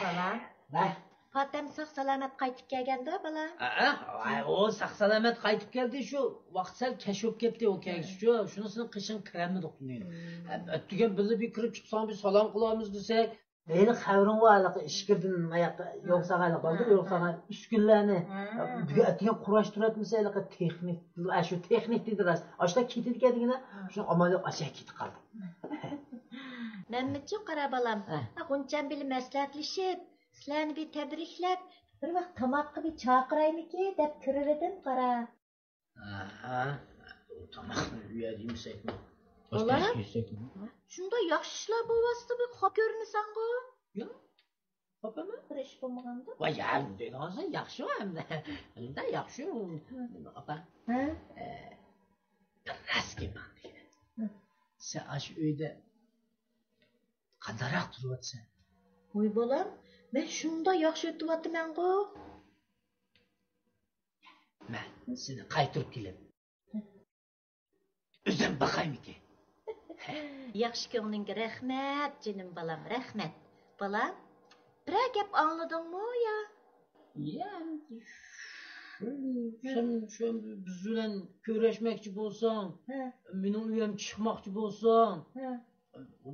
بالام. ۋاي. پاتەم ساق سالامەت قايتىپ كەلگەندۇ، بالام؟ ھە، ھە، ئۇ ساق سالامەت قايتىپ كەلدى، شۇ ۋاقىت سەل كەچ بولۇپ كەتتى ئۇ كەلگۈچە. شۇنىسىنىڭ قېشىنى كىرەلمىدۇق. ئەتىگەن بىللە بىر كىرىپ چىقساڭ، بىر سالام قىلارمىز دېسەك، ھېلى خەۋىرىڭ بار، ھېلىقى ئىچكىرىدىن ماياققا يوقساڭ، ھېلىقى بالدۇر يوقساڭ، ئۈسكۈنىلەرنى بۈگۈن ئەتىگەن قۇراشتۇرۇۋەتمىسە، ھېلىقى تېخنىك، ئاشۇ تېخنىك دېدى راست. ئاشۇنداق كېتىدىكەن دېگىنە، شۇ ئامال يوق، ئاشۇ كېتىپ قالدى. مەممىتجان، قارا بالام، ھە. غۇنچەم بىلەن مەسلىھەتلىشىپ، سىلەرنى بىر تەبرىكلەپ، بىر ۋاق تاماققا بىر چاقىرايمىكىن دەپ كىرىۋىدىم، قارا. ئاھا، تاماقنى ئۇ يەردە يېمىسەكمۇ؟ بولا؟ شۇنداق ياخشى ئىشلار بولۇۋاتسا بىر خاپا كۆرۈنىسەنغۇ؟ ياق، خاپا ئەمەس. بىر ئىش بولمىغاندا؟ ۋاي، يا، دېگەنسەن ياخشى ئەمدى. ئەمدى ياخشى. ئاپا. ھە؟ ئە، بىر راست گېپىڭنى دېگىنە. ھە. سەن ئاشۇ ئۆيدە قانداقراق تۇرۇۋاتىسەن؟ ۋاي بالام، مەن شۇنداق ياخشى ئۆتۈۋاتىمەنغۇ. مەن سېنى قايتۇرۇپ كېلىپ، ئۆزۈم باقايمىكىن؟ ياخشى كۆڭلۈڭگە رەھمەت، جېنىم بالام، رەھمەت. بالام، بىرەر گەپ ئاڭلىدىڭمۇ يا؟ يا، شۇ، سەن شۇ بىز بىلەن كۆرۈشمەكچى بولساڭ، ھە. مېنىڭ ئۆيۈم چىقماقچى بولساڭ، ھە.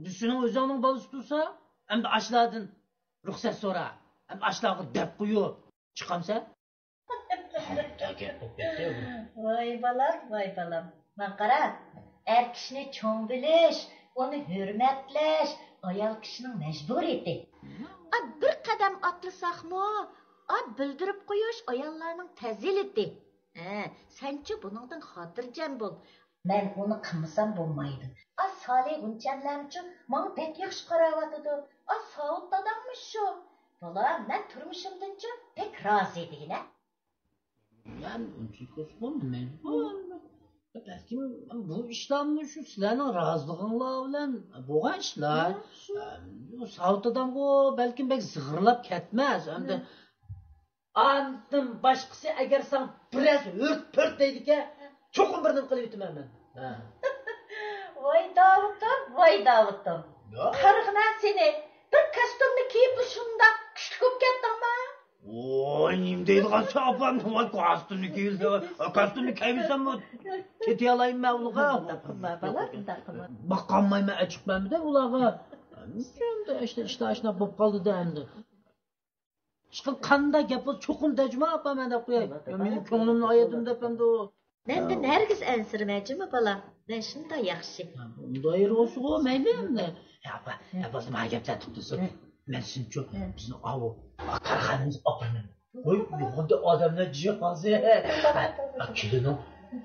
بىز سېنىڭ ئۆزۈڭنىڭ بالىسى تۇرسا، ئەمدى ئاشۇلاردىن رۇخسەت سورا، ئەمدى ئاشۇلارغا دەپ قويۇپ چىقامسەن؟ ۋاي بالام، ۋاي بالام. ماڭا قارا، ئەر كىشىنى چوڭ بىلىش، ئۇنى ھۆرمەتلەش ئايال كىشىنىڭ مەجبۇرىيىتى. ئا، بىر قەدەم ئاتلىساقمۇ، ئا، بىلدۈرۈپ قويۇش ئاياللارنىڭ پەزىلىتى. ھە، سەنچۇ بۇنىڭدىن خاتىرجەم بول. مەن ئۇنى قىلمىسام بولمايدۇ. ئا، سالى غۇنچەملەرمۇچۇ ماڭا بەك ياخشى قاراۋاتىدۇ. ئا، ساۋۇت داداڭمۇ شۇ. بالام، مەن تۇرمۇشۇمدىنچۇ بەك رازى دېگىنە. يا، ئۇنچىلىك بولسىمۇ مەجبۇر. بەلكىم بۇ ئىشلارمۇ شۇ سىلەرنىڭ رازىلىقىڭلار بىلەن بولغان ئىشلار. ھە، شۇ. ئە، ساۋۇت داداڭغۇ بەلكىم بەك زىغىرلاپ كەتمەس. ئەمدى ئاندىن باشقىسى ئەگەر ساڭا بىرەز ھۆرت-پۆرت دەيدىكەن، چوقۇم بىر نېمە قىلىۋېتىمەن مەن. ھە. ۋاي داۋۇتۇم، ۋاي داۋۇتۇم. يا. قارىغىنا سېنى، بىر كاستيۇمنى كىيىپلا شۇنداق كۈچلۈك بولۇپ كەتتىڭما؟ ۋاي، نېمە دەيدىغانسەن ئاپام؟ ۋاي، كاستيۇمنى كىيىۋالسام، كاستيۇمنى كىيمىسەممۇ كېتىۋالايمەن ئۇلىغا. ئۇنداق قىلما، بالا، ئۇنداق قىلما. باقالمايمەن، ئەچىقمەنمىدە ئۇلارغا. ئەمدى ئىشتا، ئىشتا، ئاشۇنداق بولۇپ قالدى-دە ئەمدى. ئىشقىلىپ قانداق گەپ بولسا چوقۇم دەجما ئاپا مەن دەپ قوياي. يا، مېنىڭ كۆڭلۈمنى ئاياتىم دەپ ئەمدى ئۇ. مەندىن ھەرگىز ئەنسىرىمە جۇمۇ بالام. مەن شۇنداق ياخشى. ھە، ئۇنداق يېرى بولسىغۇ مەيلى ئەمدى. يا ئاپا، يا بولسا ماڭا گەپ تارتىپ تۇرسۇن. مەن سىزنىڭچۇ، بىزنىڭ ئاۋۇ كارخانىمىزغا ئاپىرىمەن. ۋاي، يۇقىرىدا ئادەملەر جىق ھازىر. ھە، كېلىنىڭ،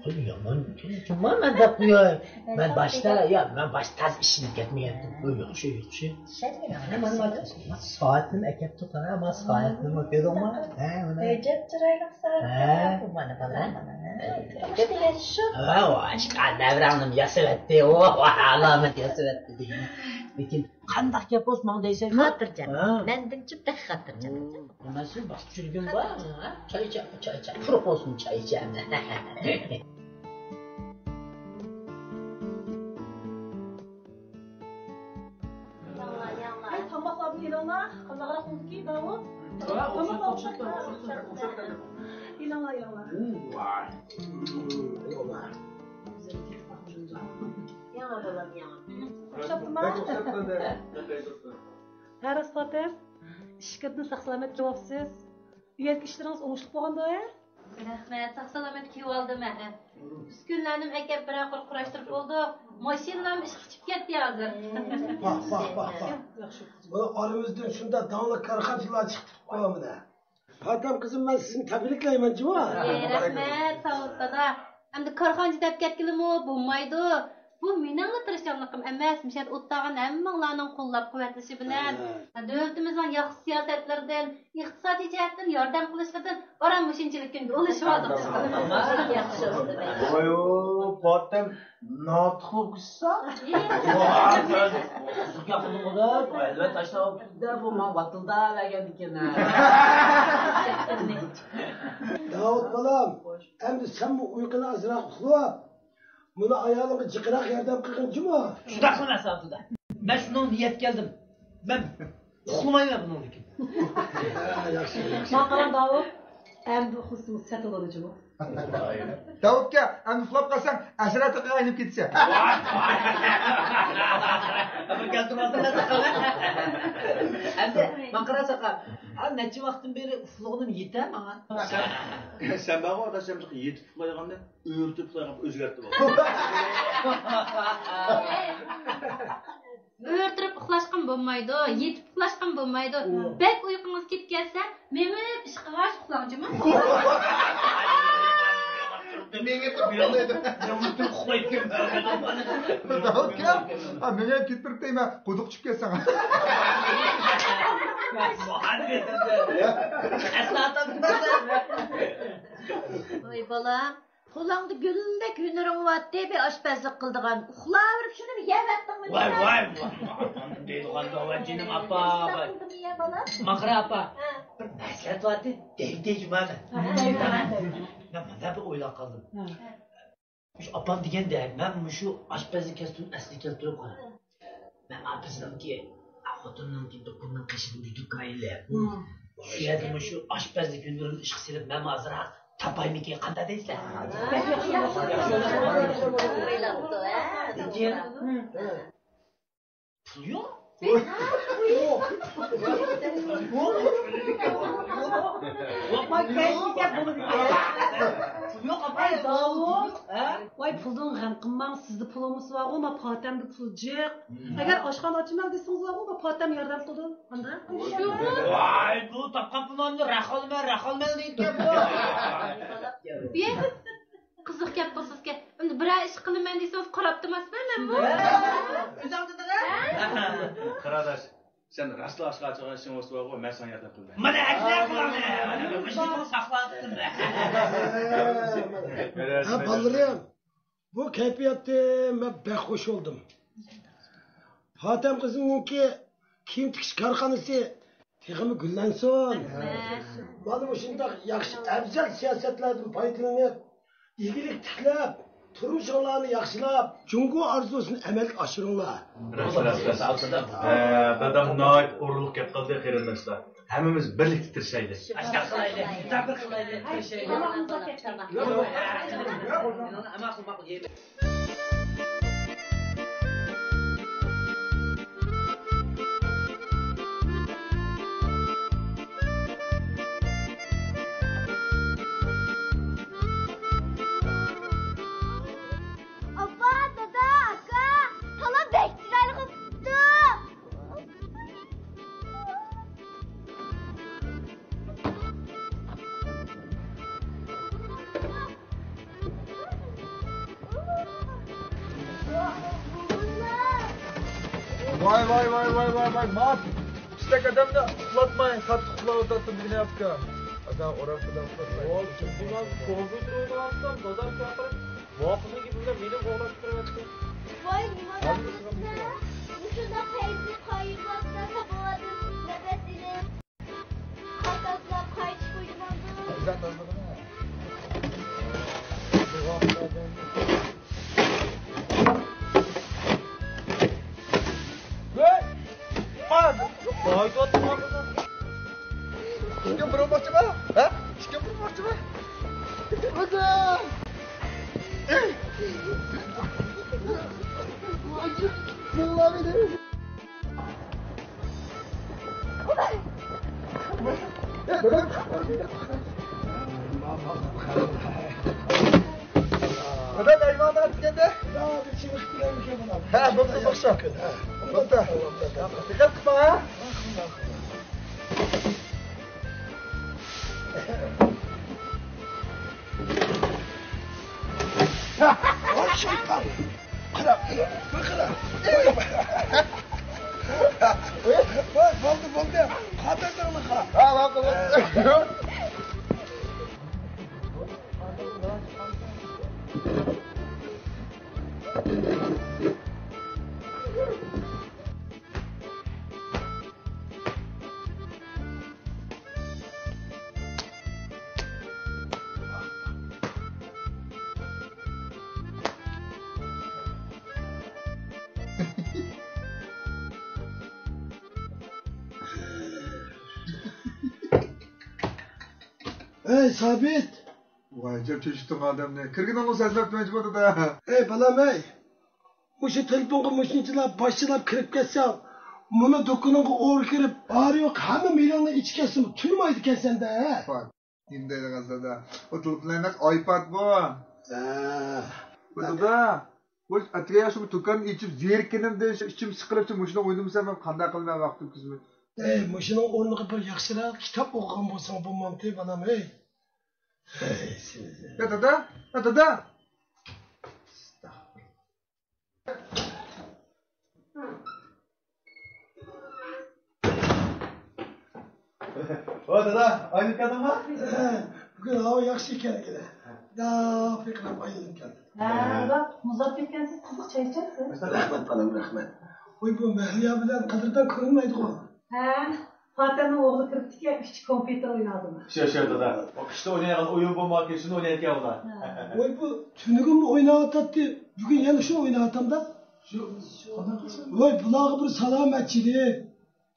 ۋاي، يامان كېلىن جۇمۇ مەن دەپ قوياي. مەن باشتا، يا، مەن باشتا تازا ئىشىنىپ كەتمىگەنتىم. ۋاي، ياخشى، ياخشى. مانا، مانا، مانا سائەتنىمۇ ئەكەپتۇ، قارا، مانا سائەتنىمۇ كۆردۈڭمۇ؟ ھە، مانا. ئەجەب چىرايلىق سائەت. ھە. بۇ مانا بالا، مانا. ھە، ۋاي، ئاشقا نەۋرەڭنىمۇ ياسىۋەتتى. ۋاھ، ۋاھ، ئالامەت ياسىۋەتتى دېگىنە. لېكىن قانداق گەپ بولسا ماڭا دەيسەن. خاتىرجەم. ھە. مەندىنچۇ بەك خاتىرجەم. مم، مەن سېنى باققۇچىلىكىم بار. ھە؟ چاي ئىچە، چاي ئىچە. قۇرۇق بولسۇن، چاي ئىچە. ھەي، تاماقلارنى ئېلىڭلار. قانداقراق بولدىكى، داۋۇت؟ ۋاي، تاماق ئوخشاپ، ئوخشاپ، ئوخشاپ، ئوخشاپ كەلدى. ئېلىڭلار، ئېلىڭلار. ۋاي. ياڭا بالام، ياڭا. ئوخشاپتىما؟ بەك ئوخشاپتۇ. ھە، راست پاتەم. ئىشىكىدىن ساق سالامەت كېلىۋاپسىز. ئۆيدىكى ئىشلىرىڭىز ئوڭۇشلۇق بولغاندۇ، ھە؟ رەھمەت، ساق سالامەت كېلىۋالدىم، ھە. ئۈسكۈنىلەرنىمۇ ئەكەپ بىرەر قۇر قۇراشتۇرۇپ بولدۇق. ماشىنىلارمۇ ئىشقا چىقىپ كەتتى ھازىر. ۋاھ، ۋاھ، ۋاھ، ۋاھ. بۇ ئارىمىزدىن شۇنداق داڭلىق كارخانىچىلار چىقىپ كېتىپتۇ مانا. پاتەم قىزىم، مەن سىزنى تەبرىكلەيمەن جۇمۇ. ئەي، رەھمەت، ساۋۇت دادا. ئەمدى كارخانىچى دەپ كەتكىلىمۇ بولمايدۇ. بۇ مېنىڭلا تىرىشچانلىقىم ئەمەس، مۇشۇ يەردە ئولتۇرغان ھەممىڭلارنىڭ قوللاپ-قۇۋۋەتلىشى بىلەن، ھە، دۆلىتىمىزنىڭ ياخشى سىياسەتلىرىدىن، ئىقتىسادىي جەھەتتىن ياردەم قىلىشلىرىدىن ئاران مۇشۇنچىلىك كۈنگە ئۇلىشىۋالدۇق. ياخشى بولدى. ۋاي، پاتەم ناتىقلىق كۈچسا. قىزىق گەپ قىلدىڭغۇ دەپ، ئەلۋەتتە، ئاشۇنداق بولۇپتۇ-دە، بۇ ماڭا ۋاتىلدا بەرگەندىكىن. داۋۇت بالام، ئەمدى سەنمۇ ئۇيقۇنى ئازراق ئۇخلىۋال. مۇنۇ ئايالىڭغا جىقراق ياردەم قىلغىن جۇمۇ. شۇنداق قىلىڭ ئەسلى. مەن شۇنىڭغا نىيەت قىلدىم. مەن ئۇخلىمايمەن بۇنىڭدىن كېيىن. ھە، ياخشى، ياخشى. ماڭا قاراڭ داۋۇت. ئەمدى ئۇخلىسىڭىز سەتىل بولىدۇ جۇمۇ. داۋۇتكا، ئەمدى ئۇخلاپ قالساڭ ئەسرا تېقىغا ئايلىنىپ كېتىسەن. ئەمدى ماڭا قارا ساقا. ھا، نەچچە ۋاقىتتىن بېرى ئۇخلىغىنىم يېتە ماڭا. سەن، سەن بارغۇ ئاداش، سەن يېتىپ ئۇخلايدىغاندا ئۆرتۈپ ئۇخلايدىغان ئۆزگەرتىپ ئال. ئۆرتۈرۈپ ئۇخلاشقىمۇ بولمايدۇ، يېتىپ ئۇخلاشقىمۇ بولمايدۇ. بەك ئۇيقۇڭىز كېلىپ كەتسە، مېڭىپ ئىشقىغا ئۇخلاڭ جۇمۇ. مېڭىپ ئۇخلايدۇ. داۋۇت ئاكا، ھا، مېڭىپ كېتىپ بېرىپ دەيمەن، قۇدۇق چۈشۈپ كەتسەڭ. ۋاي بالام، قولۇڭدا گۈلدەك ھۈنىرىڭ بارتتى، بىر ئاشپەزلىك قىلىدىغان. ئۇخلاۋېرىپ شۇنى بىر يەۋەتتىڭمۇ؟ ۋاي، ۋاي، ۋاي، دەيدىغان داۋا جېنىم ئاپا. ماقرا ئاپا، بىر مەسلىھەت بارتتى، دەيدى جۇمادا. مەن مۇنداق بىر ئويلاپ قالدىم. مۇشۇ ئاپام دېگەندەك، مەن مۇشۇ ئاشپەزلىك كەسپىمنى ئەسلىگە كەلتۈرۈپ قاراي. مەن ئاپىسىنىڭكى، خوتۇننىڭكى دۇكىنىنىڭ قېشىدا مۇشۇ دۇكان ئېلىپ، شۇ يەردە مۇشۇ ئاشپەزلىك ھۈنىرىمنى ئىشقا سېلىپ، مەنمۇ ئازراق تاپايمىكىن، قانداق دەيسىلەر؟ لېكىن پۇل يوق. پۇل يوق، ئاپا. ۋاي داۋۇت، ۋاي پۇلدىن غەم قىلماڭ، سىزدە پۇل بولمىسا بارغۇ، ما پاتەمدە پۇل جىق. ئەگەر ئاشخانا ئاچىمەن دېسىڭىز بارغۇ، ما پاتەم ياردەم قىلىدۇ. قانداق؟ ۋاي، بۇ تاپقان پۇلۇڭنى رەخ ئالىمەن، رەخ ئالىمەن دەيدىكەن بۇ. قىزىق گەپ قىلسىزكەن. ئەمدى بىرەر ئىش قىلىمەن دېسىڭىز، قاراپ تۇرماسمەن مەن بۇ. ئۆزۈڭ دېدىڭە؟ قاراداش، سەن راستلا ئاشقا ئاچىغان ئىشىڭ بولسا بارغۇ، مەن ساڭا ياردەم قىلىمەن. مانا ئەكلەر قىلىڭ. مانا مۇشۇنى ساقلاۋاتىمەن مەن. ھە، بالىلىرىم، بۇ كەيپىياتتىن مەن بەك خۇش بولدۇم. پاتەم قىزىمنىڭكى كىيىم تىكىش كارخانىسى تېخىمۇ گۈللەنسۇن. مانا مۇشۇنداق ياخشى ئەۋزەل سىياسەتلەردىن پايدىلىنىپ، ئىگىلىك تىكلەپ، تۇرمۇشۇڭلارنى ياخشىلاپ، جۇڭگو ئارزۇسىنى ئەمەلگە ئاشۇرۇڭلار. راست، راست، راست. ئە، دادام ناھايىتى ئورۇنلۇق گەپ قىلدى، قېرىنداشلار. ھەممىمىز بىرلىكتە تىرىشايلى. ئاشۇنداق قىلايلى، تەبىر قىلايلى، تىرىشايلى. ماقۇل، ماقۇل، ماقۇل، ماقۇل. ئاپا، دادا، ئاكا، تالا بەك چىرايلىق بوپتۇ. ۋاي، ۋاي، ۋاي، ۋاي، ۋاي، ۋاي، ماس پىشتەك ئادەمنى ئۇخلاتماي، قاتتىق ئۇخلاۋاتاتتىم دېگىنى ئاپكا. ئادەم ئورا پۇدا ئۇخلاتماي. ۋاي، چۈنكى مەن كومپيۇتېر ئويناۋاتسام، دادام چاقىرىپ، ۋاقىتنىڭ گېپى بىلەن مېنى قوغلاپ چىقىرىۋەتتى. ۋاي، نېمە ئادەم بىلىسىلەر؟ مۇشۇنداق پەيزى قايىماتتا ساپاۋاتىدىن نەپەس ئېلىپ، قاقاسلاپ قايتىش بويىمامدۇ؟ ئىككى بىر بولماقچىما؟ ھە؟ ئىككى بىر بولماقچىما؟ دادا، مېھمانلار كەلدى. ھە، بولدى، بولدى. بولدى. دىققەت قىلما، ھە؟ ۋاي شەيتان! قاراڭ، بىر قارا. بولدى، بولدى. خاتىرجەڭلىققا. ھا، ماقۇل، ماقۇل. ئەي، سابىت! ۋاي، جەپ چۆچۈتتۈڭ ئادەمنى. كىرگىنىڭمۇ سەزمەپتىمەن جۇمۇ دادا. ئەي، بالام، ئەي! مۇشۇ تېلېفونغا مۇشۇنچىلا باشچىلاپ كىرىپ كەتسەڭ، مۇنۇ دۇكىنىڭغا ئورا كىرىپ، بارى يوق ھەممە مېلىڭنى ئېچىپ كەتسىمۇ تۇيمايدىكەنسەن-دە، ھە؟ نېمە دەيدىغان دادا؟ ئۇ تېلېفونلار نەق ئايپاد بۇ. ھە. بۇ دادا، بۇ ئەتىگەن ياخشى بۇ دۇكان ئېچىپ زېرىككىنىمدە ئىچىم سىقىلىپ، شۇ مۇشۇنى ئوينىمىسام مەن قانداق قىلىمەن ۋاقىت ئۆتكۈزمەي. ئەي، مۇشۇنىڭ ئورنىغا بىر ياخشىراق كىتاب ئوقۇغان بولساڭ بولمامتى، بالام، ھەي؟ ھەي، سىز. يا دادا، يا دادا. ئەستەغپۇرۇللا. ۋاي دادا، ئايلىنىپ كەلدىڭما؟ بۈگۈن ھاۋا ياخشى ئىكەن، داپ قىلىپ ئايلىنىپ كەلدىم. ھە، دادا، مۇزلاپ كەتكەنسىز، قىزىق چاي ئىچەمسىز؟ رەھمەت، بالام، رەھمەت. ۋاي، بۇ مەھلىيا بىلەن قەدىردان كۆرۈنمەيدىغۇ؟ ھە، پاتەننىڭ ئوغلى كىرىپتىكەن، ئىچى كومپيۇتېر ئويناۋاتىمەن. شۇ، شۇ، دادا. ئۇ قىشتا ئوينايدىغان ئويۇن بولمايدىكەن، شۇنى ئوينايدىكەن ئۇلار. ھە. ۋاي، بۇ تۈنۈگۈنمۇ ئويناۋاتاتتى، بۈگۈن يەنە شۇنى ئويناۋاتامدا. شۇ، شۇ. ۋاي، بۇلارغا بىر سالامەتچىلىك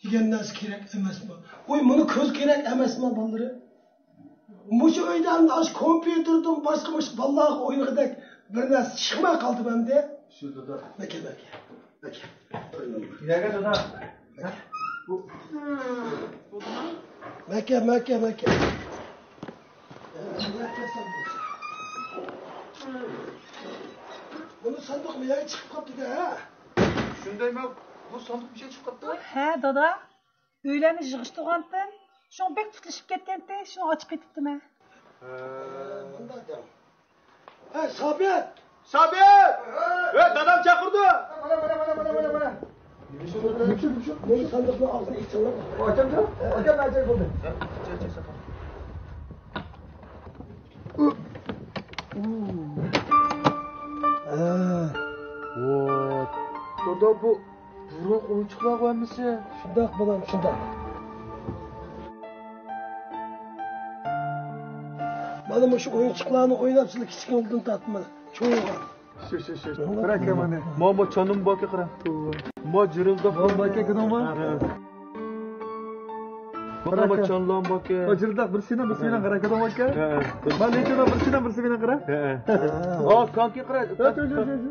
دېگەن نەرسە كېرەك ئەمەسمۇ؟ ۋاي، مۇنۇ كۆز كېرەك ئەمەسمۇ، بالىلىرى؟ مۇشۇ ئۆيدە ئەمدى ئاشۇ كومپيۇتېردىن باشقا مۇشۇ بالىلارغا ئوينىغۇدەك بىر نەرسە چىقماي قالدىمۇ ئەمدى؟ شۇ دادا. مەكە، مەكە. مەكە. نەگە دادا؟ ھە؟ بۇ. مەكە، مەكە، مەكە. بۇنى ساندۇق مېيەگە چىقىپ قاپتۇ-دە، ھە؟ شۇندايمۇ؟ بۇ ساندۇق مېيەگە چىقىپ قاپتۇ؟ ھە، دادا. ئۆيلەرنى يىغىشتۇرغانتىم. شۇڭا بەك تۇتىشىپ كەتكەنتى. شۇنى ئاچىقىۋېتىپتىمەن. ھە، مۇنداق دەڭ. ھە، سابىت! سابىت! ھە، دادام چاقىرىدۇ! مانا، مانا، مانا. نېمە ئىش بولدى؟ نېمە ئىش، نېمە ئىش؟ مېنىڭ ساندۇقنىڭ ئاغزىنى ئېچىڭلار. ئاچامدۇ؟ ئاچام، ئاچام بولدى. ھە. ۋات. دادا، بۇ بۇرۇنقى ئويۇنچۇقلارغۇ ھەممىسى. شۇنداق، بالام، شۇنداق. مانا مۇشۇ ئويۇنچۇقلارنى ئويناپ، سىلەر كىچىكىڭىزدىن تارتىپ مانا چوڭ بولغان. شۇ، شۇ، شۇ. بىر ئاكا مانا. ما، ما چانىم باركى قارا. ما جىرىلداق باركى كۆردۈڭمۇ؟ ھە. ما، ما چانلام باركى. ما جىرىلداق بىر سېنىڭ، بىر سېنىڭ قارا كۆردۈڭمۇ ئاكا؟ ھە. ما نېچىنىڭ بىر سېنىڭ، بىر سېنىڭ قارا؟ ھە. ئا، كانكى قارا.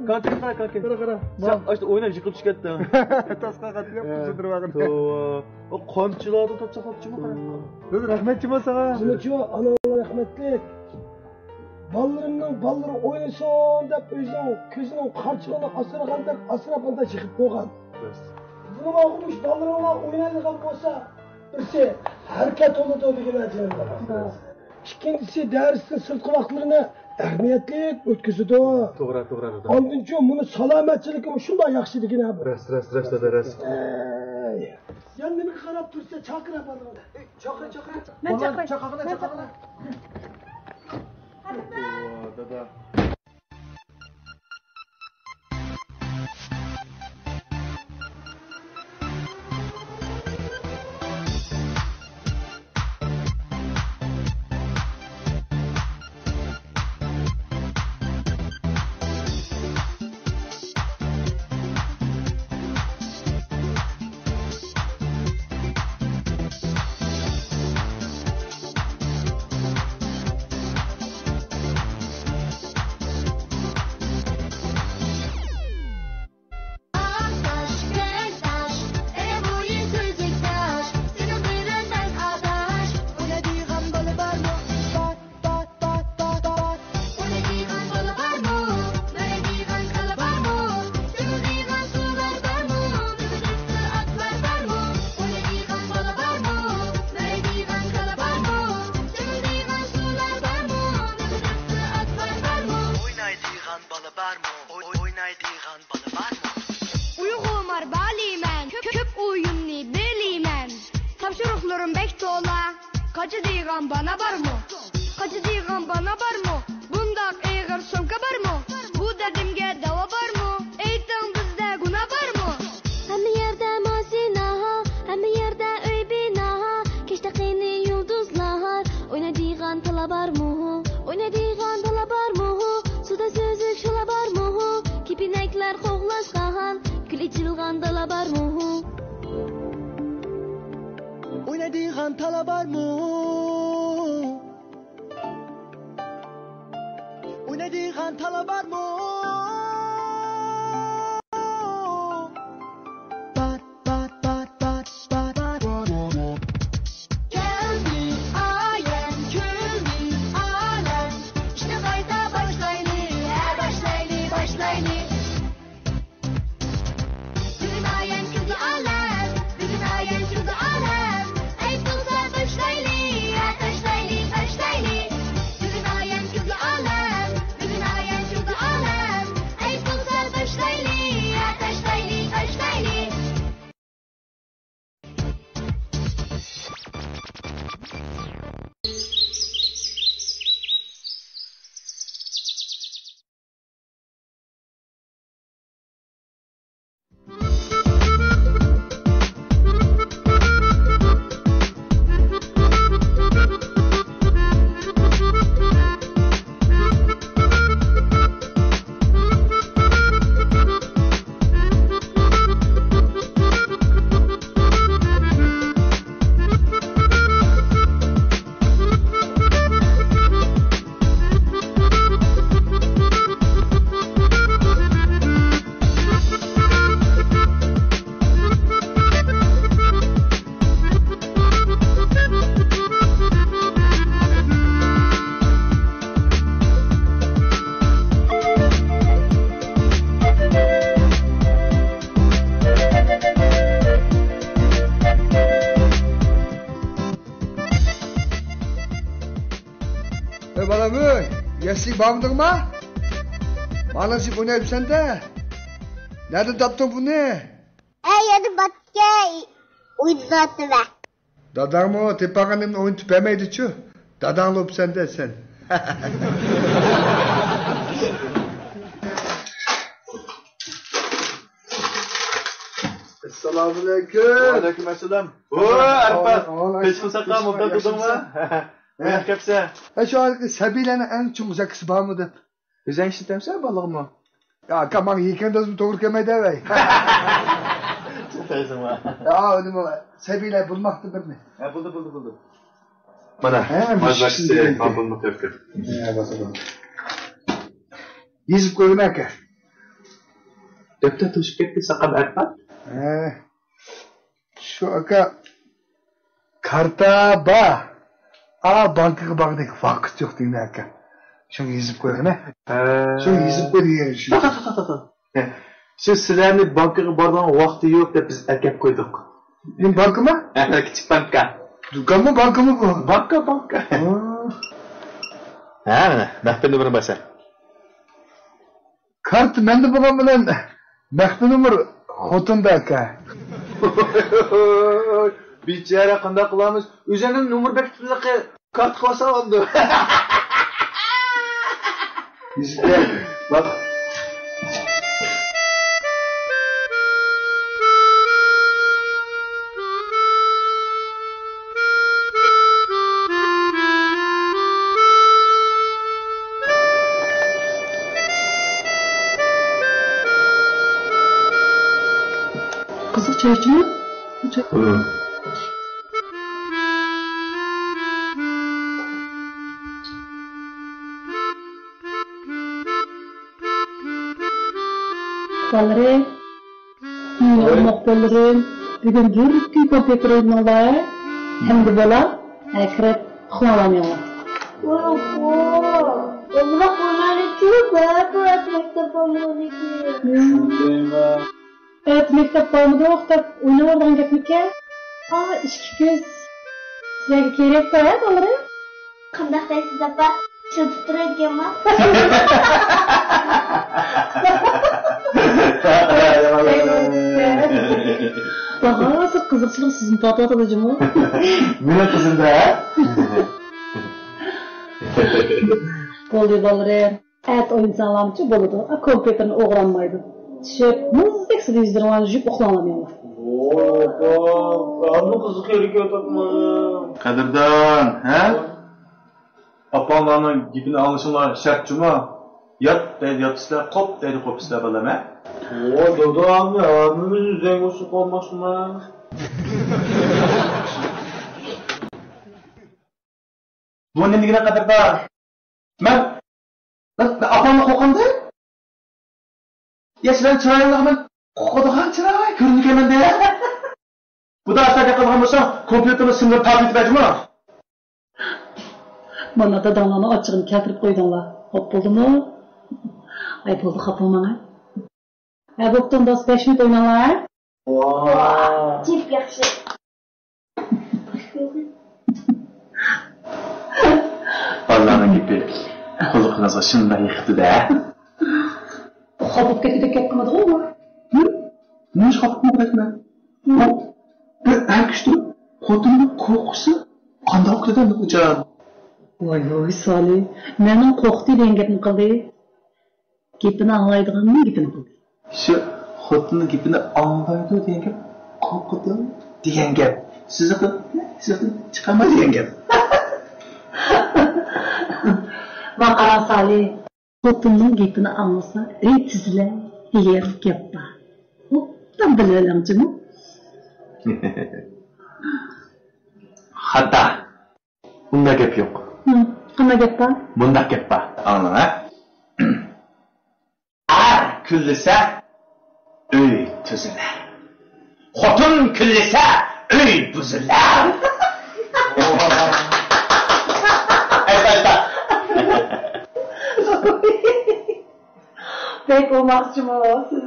كانكى قارا، كانكى. قارا، قارا. سەن ئاشتا ئويناپ يىقىلىپ چۈشۈپ كەتتىڭ. تاسقا قاتتى ياپ، ھە. توۋا. ئۇ قامچىلاردىن تۇتسا قاپچىمۇ قارا. بىز رەھمەتچىمۇ ساڭا. شۇنىچۇ ئاناڭلار رەھمەتلىك. بالىلىرىمنىڭ بالىلىرى ئوينىسۇن دەپ ئۆزىنىڭ كۆزىنىڭ قارىچۇقىنى ئاسرىغاندەك ئاسراپ ئاندا چېقىپ قويغان. راست. بۇنىڭغا ئوخشاش بالىلىرىڭلار ئوينايدىغان بولسا، بىرسى ھەرىكەت بولىدۇ دېگىنە جېنىم. راست. ئىككىنچىسى دەرستىن سىرتقى ۋاقىتلىرىنى ئەھمىيەتلىك ئۆتكۈزىدۇ. توغرا، توغرا، دادا. ئاندىن كېيىن بۇنى سالامەتچىلىكىمۇ شۇنداق ياخشى دېگىنە بۇ. راست، راست، راست، دادا، راست. ئەي. يەنە نېمىگە قاراپ تۇرسەن؟ چاقىر بالىنى. ئەي، چاقىر، چاقىر. مەن چاقىراي. چاقىرغىنە، چاقىرغىنە. دادا. قاچىدىغان بانا بارمۇ؟ قاچىدىغان بانا بارمۇ؟ بۇنداق ئېغىر سومكا بارمۇ؟ بۇ دەردىمگە داۋا بارمۇ؟ ئېيتىڭ، بىزدە گۇناھ بارمۇ؟ ھەممە يەردە ماشىنا، ھەممە يەردە ئۆي بىنا، كەچتە قېنى يۇلدۇزلار، ئوينايدىغان تالا بارمۇ؟ ئوينايدىغان تالا بارمۇ؟ سۇدا سۈزۈك شالا بارمۇ؟ كېپىنەكلەر قوغلاشقان، گۈل ئېچىلغان دالا بارمۇ؟ ئوينايدىغان تالا بارمۇ؟ ئوينايدىغان تالا بارمۇ؟ بار، بار، بار، بار، بار، بار. كەلدى ئايەم، كۈلدى ئالەم. ئىشنى قايتا باشلايلى، ھە، باشلايلى، باشلايلى. بۈگۈن ئايەم، كۈلدى ئالەم، بۈگۈن ئايەم، كۈلدى ئالەم. ئەيىب بولسا تاشلايلى، ھە، تاشلايلى، تاشلايلى. بۈگۈن ئايەم، كۈلدى ئالەم، بۈگۈن ئايەم، كۈلدى ئالەم. ئەيىب بولسا تاشلايلى، ھە، تاشلايلى، تاشلايلى. ئەي بالام، ئەي، يەسلىگە بارمىدىڭما؟ مانا شۇ ئوينايدىسەن-دە. نەدىن تاپتىڭ بۇنى؟ ئەي، يەنە باتكەي. ئوينىۋاتىمەن. داداڭمۇ تېپىۋالغىنىمنى ئوينىتىپ بەرمەيدىچۇ. داداڭ لوپسەن-دە سەن. ئەسسالامۇئەلەيكۇم. ۋەئەلەيكۇم ئەسسالام. ۋو، ئەرپات. ۋەئەلەيكۇم ئەسسالام. پېشىڭ ساقلام، ئوبدان تۇردۇڭمۇ؟ ھە، ياخشى. شۇ سەبىيلەرنىڭ ئەڭ چوڭ زاكىسى بارمۇ دەپ. ئۆزۈڭ ئىشلىتەمسەن بالىغىمۇ؟ يا، ئاكا، ماڭا يېكەندازمۇ توغرا كەلمەيدۇ، ۋەي. چىقتايسىڭما؟ يا، نېمە، سەبىيلەر بولماقتا بىرنى. ھە، بولدى، بولدى، بولدى. مانا، ھە، مانا مۇشۇ زاكىسى، كىشى مانا بۇنىڭ كۆركە. ھە، بولدى، بولدى. يېزىپ قويغىن، ئاكا. دەپتەر توشۇپ كەتتى، ساقام ئەرپات. ھە. شۇ، ئاكا، كارتا بار. ئا، بانكىغا بارغۇدەك ۋاقىت يوق دېگىنى، ئاكا. شۇنى يېزىپ قويغىنە. ھە. شۇنى يېزىپ قوي دېگەن شۇ. توختا، توختا، توختا، توختا. ھە. شۇ سىلەرنى بانكىغا بارىدىغان ۋاقتى يوق دەپ بىز ئەكەپ قويدۇق. نېمە بانكىما؟ ھە، كىچىك بانكا. دۇكانمۇ، بانكىمۇ بۇ؟ بانكا، بانكا. ھا. ھە، مانا، مەخپىي نومۇرۇم بار سەن. كارتا مەندە بولغان بىلەن مەخپىي نومۇر خوتۇندا ئىكەن. بىچارە، قانداق قىلارمىز؟ ئۆزۈڭنىڭ نومۇر بەكتىلىقى كارتا قىلساڭ ئاندىن. يۈزۈككە باق. قىزىق چايچىمۇ؟ بالىلىرىم، مېنىڭ ئوماق بالىلىرىم، بۈگۈن بىر كۈن كومپيۇتېر ئوينىدىڭلار، ئەمدى بولا، ھە، كىرىپ ئۇخلاڭلار مېڭىڭلار. ئوھو، ئوماق بالىلىرىم، بەك مەكتەپ بالىلىرىم. ئەتە مەكتەپ بارمىدۇق دەپ ئويناۋېرىدىغان گەپمىكەن؟ ئا، ئىككى كۆز سىلەرگە كېرەكتۇ ھە، بالىلىرىم؟ قانداق دەيسىز، ئاپا؟ ئىشلىتىپ تۇرايدىكەنما؟ باھاسىز قىزىقچىلىق سىزنى تارتىۋاتىدۇ جۇمۇ. مېنىڭ قىزىم-دە. بولدى بالىلىرىم. ئەتە ئوينىساڭلارمۇچۇ بولىدۇ. ئا، كومپيۇتېرنى ئوغرانمايدۇ. چۈشۈپ، مۇزدەك سۇدا يۈزلىرىڭلارنى يۇيۇپ ئۇخلاڭلار ياڭلار. ۋاي، ئاپا، بۇرامنىڭ قىزىقى يېرىگە كېلىۋاتامدۇ؟ قەدىردان، ھە؟ ئاپاڭلارنىڭ گېپىنى ئاڭلىشىڭلار شەرت جۇمۇ. يات دەيدۇ ياتىسىلەر، قوپ دەيدۇ قوپىسىلەر بالام، ھە؟ ۋاي، دادا، ئەمدى ھەممىمىزنى زەڭگۇ سوقۇپ ئالماقچىما؟ بۇ نېمە دېگىنە قەدىردان؟ مەن، مەن، مەن ئاپامنى قوقۇمدىم. يا سىلەرنىڭ چىرايىڭلارغا مەن قوقىدىغان چىراي كۆرۈنىدىكەن مەندە. بۇدا ئاشۇنداق گەپ قىلىدىغان بولساڭ، كومپيۇتېرنى سىملىرىنى تارتىۋېتىۋەرجۇمۇ. مانا داداڭلارنىڭ ئاچچىقىنى كەلتۈرۈپ قويدۇڭلار. خوپ بولدىمۇ؟ ئاي بولدى، خاپا بولماڭ. ھە، بوپتۇ، ئۇنداق بولسا بەش مىنۇت ئويناڭلار. ۋاھ. جىپ ياخشى. بالىلارنىڭ گېپى قۇلىقىڭىزغا شۇنداق يېقىپتۇ-دە. خاپا بولۇپ كەتكۈدەك گەپ قىلمىدىغۇ ئۇ؟ ھە؟ نېمىش خاپا بولۇپ كەتمە؟ ئۇ بىر ئەر كىشى تۇرۇپ خوتۇنىنى قورقۇتسا قانداق بولىدۇ ئۇجان؟ ۋاي ۋاي سالى، مەنمۇ قورقتى دېگەن گەپنى قىلدى. گېپىنى ئاڭلايدىغاننىڭ گېپىنى قىلدى. شۇ خوتۇننىڭ گېپىنى ئاڭلايدۇ دېگەن گەپ قورقىدۇ دېگەن گەپ. سىزىقى، سىزىقى چىقارماي دېگەن گەپ. ماڭا قاراڭ سالى. خوتۇننىڭ گېپىنى ئاڭلىسا ئۆي تۈزۈلەر دېگەن گەپ بار. ئوبدان بىلىۋېلىڭ جۇمۇ. خاتا. ئۇنداق گەپ يوق. ھە، قانداق گەپ بار؟ مۇنداق گەپ بار. ئاڭلاڭ، ھە؟ ئەر كۈنلىسە، ئۆي تۈزۈلەر. خوتۇن كۈنلىسە، ئۆي بۇزۇلار. ئەلۋەتتە. بەك ئوماقچىمۇ سىز.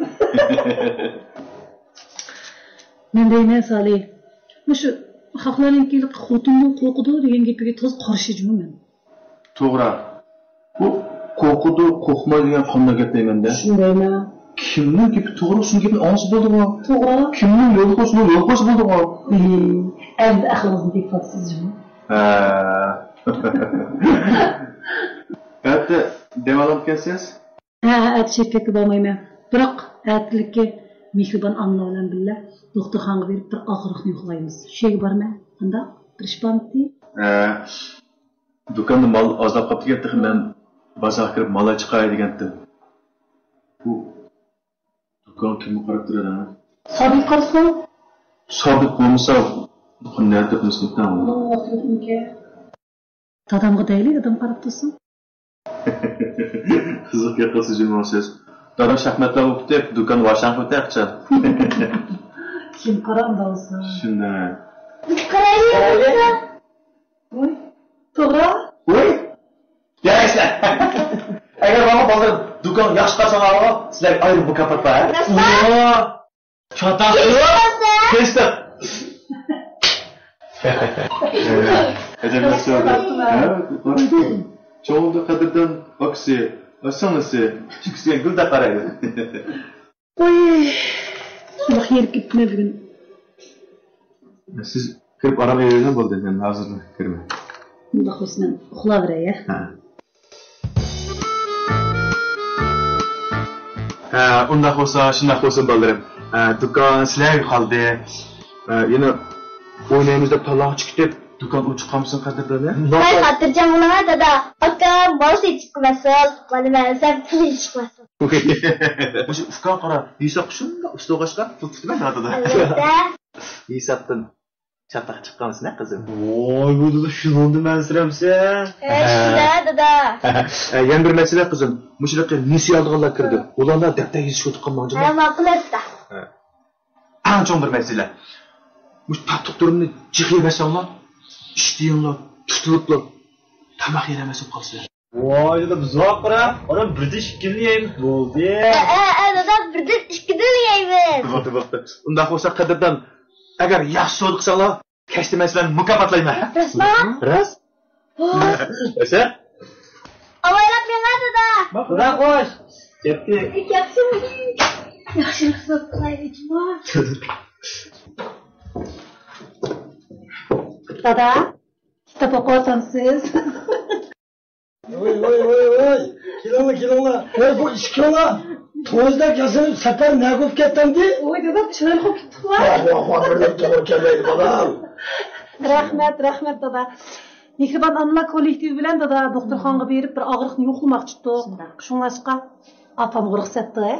مەن دەيمەن، سالى، مۇشۇ خەقلەرنىڭكى خوتۇندىن قورقىدۇ دېگەن گېپىگە تازا قارشى جۇمۇ مەن. توغرا. بۇ قورقىدۇ، قورقمايدۇ دېگەن قانداق گەپ دەيمەن-دە؟ شۇندايمەن. كىمنىڭ گېپى توغرا، شۇنىڭ گېپىنى ئاڭلىسا بولىدىغۇ. توغرا. كىمنىڭ يولىغا قويسا، شۇنىڭ يولىغا قويسا بولىدىغۇ. ئەمدى ئەقلىڭىزنى تېپىۋاپسىز جۇمۇ. ھە. ئەتە دەم ئالامدىكەنسىز؟ ھە، ئەتە شىركەتكە بارمايمەن. بىراق ئەتىلىككە مېھرىبان ئانىلار بىلەن بىللە دوختۇرخانىغا بېرىپ بىر ئاغرىقنى يوقلايمىز. شۇ يەرگە بارىمەن. قانداق؟ بىر ئىش بارمىتى؟ ھە. دۇكاندا مال ئازلاپ قاپتىكەن، تېخى مەن بازارغا كىرىپ مال ئاچىقاي دېگەنتىم. بۇ دۇكانغا كىممۇ قاراپ تۇرىدۇ، ھە؟ سابىت قارىسۇن. سابىت بولمىسا، بۇ نەدە تېپىمىز؟ دادامغا دەيلى، دادام قاراپ تۇرسۇن. قىزىق گەپ قىلسا جۇمۇ سىز. دادام شاھماتلار ئوقۇتۇپ، دۇكان ۋاشاڭ قىلىپ تەپچان. كىم قارامدا بولسا؟ شۇنداق. بىز قارايلى. ۋوي، توغرا. ۋوي. ياخشى. ئەگەر ماڭا بالىلىرىم دۇكان ياخشى قىلساڭلارغۇ، سىلەرگە ئايرىم مۇكاپات بار، ھە؟ راستمۇ؟ چاتاق يوق. تىنچلىق. ئەجەب نەرسە بار. ھە، قارايدۇ. چوڭىدا قەدىردان ئاكىسى، سىڭلىسى، ئىككىسىگە گۈلدەك قارايدۇ. ۋوي، شۇنداق ھېرىپ كەتتىم بۈگۈن. سىز كىرىپ ئارام ئېلىۋېرىڭ، بولدى، مەن ھازىر كىرىمەن. ئۇنداق بولسا مەن ئۇخلاۋېرەي، ھە؟ ھە. ھە، ئۇنداق بولسا شۇنداق بولسۇن بالىلىرىم. ھە، دۇكان سىلەرگە قالدى. ھە، يەنە ئوينايمىز دەپ تالاغا چىقىپ كېتىپ، دۇكان ئوچۇق قالمىسۇن قەدىردان، ھە؟ ۋاي، خاتىرجەم بولۇڭ، دادا. ئاكام مال سېتىشقا مەسئۇل، بالىلار سەن پۇل ئېلىشقا مەسئۇل. مۇشۇ ئۇكاڭ قارا، ھېسابقا شۇنداق ئۇستا بولغاچقا پۇل تۇتىمەن دادا. ئەلۋەتتە. ھېسابتىن چاتاق چىققانسىنە قىزىم. ۋاي، بۇ دادا شۇنىڭدىن ئەنسىرەمسەن؟ ھە، شۇنداق دادا. ھە، يەنە بىر مەسىلە قىزىم، مۇشۇلىقى نېسى ئالىدىغانلار كىردى. ئۇلارلا دەپتەر يېزىشقا ئۆتۈپ قالماڭ جۇمۇ. ھە، ماقۇل ئەتتە. ھە. ئەڭ چوڭ بىر مەسىلە. مۇشۇ تاتلىق تۈرۈمنى جىق يېمەسەڭلار، ئىشتىيىڭلار تۇتۇلۇپلا تاماق يېيەلمەس بولۇپ قالىسىلەر. ۋاي دادا، بۇزۇۋاپقىرا. ئانا بىردىن ئىككىدىن يەيمىز، بولدى. ئە، ئە، ئە، دادا، بىردىن ئىككىدىن يەيمىز. بولدى، بولدى. ئۇنداق بولسا قەدىردان، ئەگەر ياخشى سودا قىلساڭلار، كەچتە مەن سىلەرنى مۇكاپاتلايمەن. راستمۇ؟ راست. ۋاي. ئەسە؟ ئاۋايلاپ مېڭە دادا. خۇدا خوش. كەتتى. ياخشى. ياخشى سودا قىلايلى جۇمۇ. دادا، كىتاب ئوقۇۋاتامسىز؟ ۋاي، ۋاي، ۋاي، ۋاي. كېلىڭلار، كېلىڭلار. ۋاي، بۇ ئىككىڭلار تويدەك ياسىنىپ سەپەر نەگە بولۇپ كەتتىمدى؟ ۋاي، دادا، چىرايلىق بولۇپ كەتتىڭلار. ۋاي، ۋاي، بىر توغرا كەلمەيدۇ، بالام. رەھمەت، رەھمەت، دادا. مېھرىبان ئانىلار كوللېكتىۋى بىلەن دادا دوختۇرخانىغا بېرىپ بىر ئاغرىقنى يوقلىماقچى ئىدۇق. شۇڭلاشقا ئاپامغا رۇخسەتتۇ، ھە؟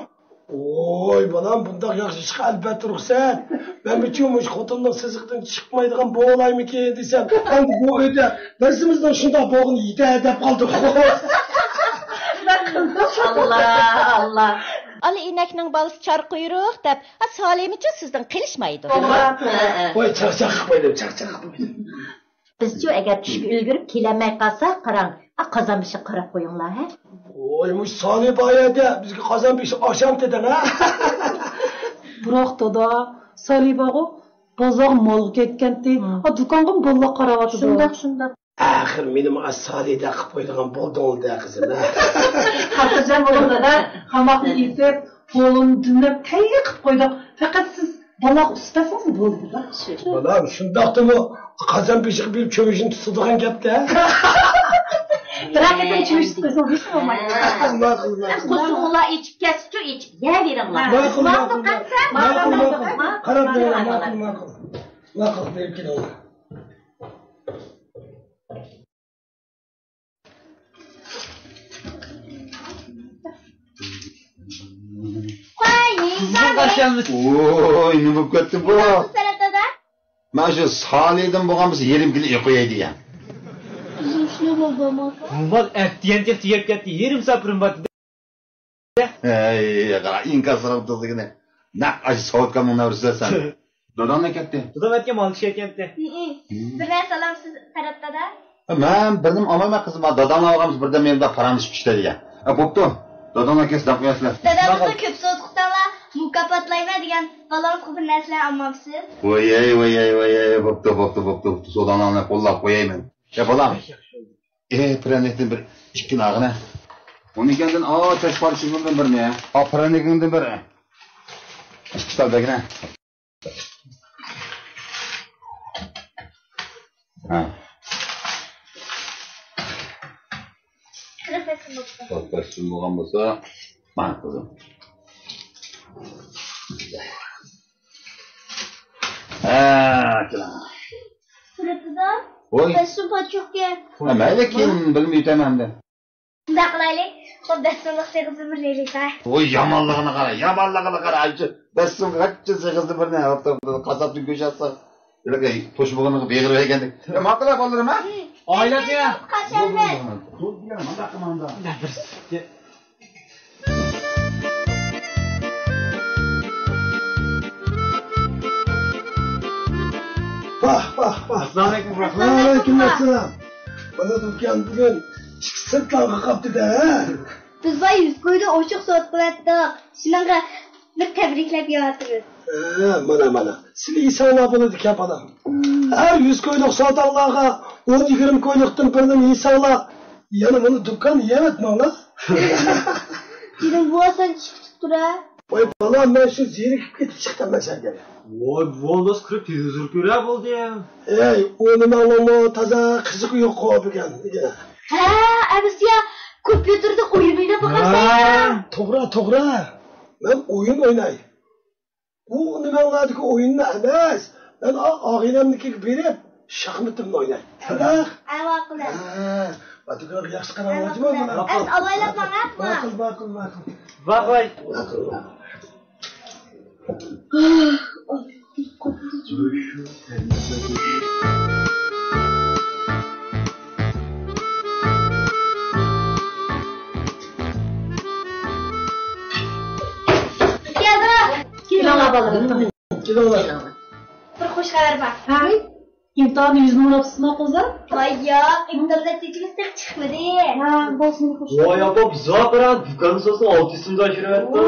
ۋوي، بالام، بۇنداق ياخشى ئىشقا ئەلۋەتتە رۇخسەت. مەنمۇچۇ مۇشۇ خوتۇننىڭ سىزىقىدىن چىقمايدىغان بولايمىكىن دېسەم، ئەمدى بۇ ئۆيدە بىرسىمىزنىڭ شۇنداق بولغىنى يېتە دەپ قالدۇق. ئاللا، ئاللا. ئالا ئىنەكنىڭ بالىسى چار قۇيرۇق دەپ، ئا، سالىمىچۇ سىزدىن قېلىشمايدۇ. ۋوي، چاقچاق قىلىپ قويدۇم، چاقچاق قىلىپ قويدۇم. بىزچۇ ئەگەر چۈشكە ئۈلگۈرۈپ كېلەلمەي قالساق، قاراڭ، ئا، قازان بېشىغا قاراپ قويۇڭلار، ھە؟ ۋوي، مۇشۇ سالى بار يەردە بىزگە قازان بېشى ئاشامتى دەڭ، ھە؟ بىراق دادا، سالى بارغۇ، بازارغا مالغا كەتكەنتى. ھە. ئا، دۇكانغىمۇ بالىلار قاراۋاتىدۇ. شۇنداق، شۇنداق. ئاخىر مېنىمۇ ئا سالىدەك قىلىپ قويىدىغان بولدۇڭ-دە، قىزىم، ھە؟ خاتىرجەم بولۇڭ دادا، تاماقنى ئېتىپ، پولۇننى دۈملەپ تەييار قىلىپ قويدۇق. پەقەت سىز بالىغا ئۇستا بەرسىڭىز بولدى. بالام، شۇنداقتىمۇ قازان بېشىغا بېرىپ چۆمۈچنى تۇتىدىغان گەپتە. بىرەر قېتىم چۆمۈچ تۇتقىزىڭ دېسە بولمايدۇ. ماقۇل، ماقۇل. قوشۇڭلار ئېچىپ كەتسىچۇ، ئېچىپ يەۋېرىڭلار. ماقۇل، ماقۇل، ماقۇل. ماقۇل، ماقۇل. قاراپ بېرىڭ، ماقۇل، ماقۇل. ماقۇل، بېرىپ كېلىڭلار. ۋوي، نېمە بولۇپ كەتتى بۇ؟ مەن شۇ سالىدىن بولغان بولسا يېرىم كىلو ئېلىپ قوياي دېگەن. بۇ مال ئەتىگەنگە تۈگەپ كەتتى، يېرىم سائەت بۇرۇن بارتتى. ھەي، قارا، ئىنكاس قىلىپ تۇردىغىنى. نەق ئاشۇ ساۋۇتكامنىڭ نەۋرىسى سەن. داداڭ نەگە كەتتى؟ دادام ئەتىگەن مال ئىشىگە كەتتى. بىر نەرسە ئالامسىز، قاراپ دادا؟ مەن بىر نېمە ئالمايمەن، قىزىم. داداڭلار ئالغانمىز، بىردەم مېنى بىلەن پاراڭلىشىپ ئىشلەيدىغان. ھە، بوپتۇ. داداڭلار كەلسە دەپ قويارسىلەر. دادامىزغا كۆپ سوۋغا قىلساڭلار، مۇكاپاتلايمەن دېگەن بالىڭىزغا بىر نەرسىلەر ئالمامسىز؟ ۋايەي، ۋايەي، ۋايەي، بوپتۇ، بوپتۇ، بوپتۇ، بوپتۇ. سوۋداڭلارنى قوللاپ قويايمەن. يا بالام. ئېھ، پىرەنىكتىن بىر ئىككىنى ئالغىنە. ئۇنىڭكىدىن، ئا، چاچ پارچىسىدىن بىرنى. ئا، پىرەنىكىڭدىن بىر ئىككى تال بەرگىنە. ھە. قىرىق بەش سوم بوپتۇ. قىرىق بەش سوم بولغان بولسا، ماڭا قىزىم. ھە، كېلىڭ. سۈرەتتىدە ۋوي. بەش سوم پاچوقكەن. ھە، مەيلى، كېيىن بىلمەي ئۆتەمەن ئەمدى. شۇنداق قىلايلى. خۇددى بەش سوملۇق سېغىزنى بىر نېرى قاي. ۋوي، يامانلىقىنى قارا، يامانلىقىنى قارا. ئايچۇ، بەش سومغا قانچە سېغىزنى بىر نېرى قاساپتىن گۆش ئالسا. ھېلىقى توشۇپ بولغىنىغا بېغىرىپ ئەكەندى. يا، ماقۇل، بالىلىرىم، ھە؟ ئايلاتىڭ. قاچانمىز؟ مۇنداق قىلماڭ. بىر ۋاھ، ۋاھ، ۋاھ. ئەسسالامۇئەلەيكۇم. ۋەئەلەيكۇم ئەسسالام. مانا دۇكان بۈگۈن ئىككى سىرتلانغا قاپتۇ-دە، ھە؟ بىز باي يۈز كويدا ئوشۇق سودا قىلىۋەتتۇق. شۇنىڭغا بىر تەبرىكلەپ كېلىۋاتىمىز. ھە، مانا، مانا. سىلى ئېسەڭلار بولىدىكەن، بالام. ھەر يۈز كويلۇق سوداڭلارغا ئون يىگىرمە كويلۇقتىن بىرنى يېسەڭلار، يەنە مۇنۇ دۇكان يەۋەتمەڭلار. جېنىم بوۋا، سەن ئىشىك تۇتۇپ تۇرە. ۋاي بالام، مەن شۇ زېرىكىپ كېتىپ چىقتىم مەن سەن دەپ. ۋاي، بولماس، كىرىپ تېلېۋىزور كۆرە بولدى. ئەي، ئۇ نېمەڭلارمۇ تازا قىزىقى يوق بۈگۈن. ھە، ئەمىسە يا، كومپيۇتېردا ئويۇن ئويناپ باقامسەن يا؟ ھە، توغرا، توغرا. مەن ئويۇن ئويناي. بۇ نېمەڭلاردىكى ئويۇننى ئەمەس، مەن ئا-، ئاغىنەمنىڭكىگە بېرىپ، شاھمىتىمنى ئويناي. ھە، ماقۇل. ھە، ئاتىكىنىڭ ياخشى قاراڭ، ۋاجىمۇ مانا. ئەمىسە ئاۋايلاپ ماڭە. ماقۇل، ماقۇل، ماقۇل. ۋاي، ۋاي. ماقۇل، ماقۇل. كېلىڭلار، بالىلىرىم. كېلىڭلار. بىر خوش خەۋەر بار. ھە؟ ئىمتىھاندا يۈز نومۇر ئاپسىزما قىزىم؟ ۋاي ياق، ئىمتىھان نەتىجىمىز تېخى چىقمىدى. ھە، بولسۇن، خوش. ۋاي ئاپا، بىز بىرەر دۇكان ساتسا ئالتە يۈز سومدا ئاشۇرۇۋەتتى.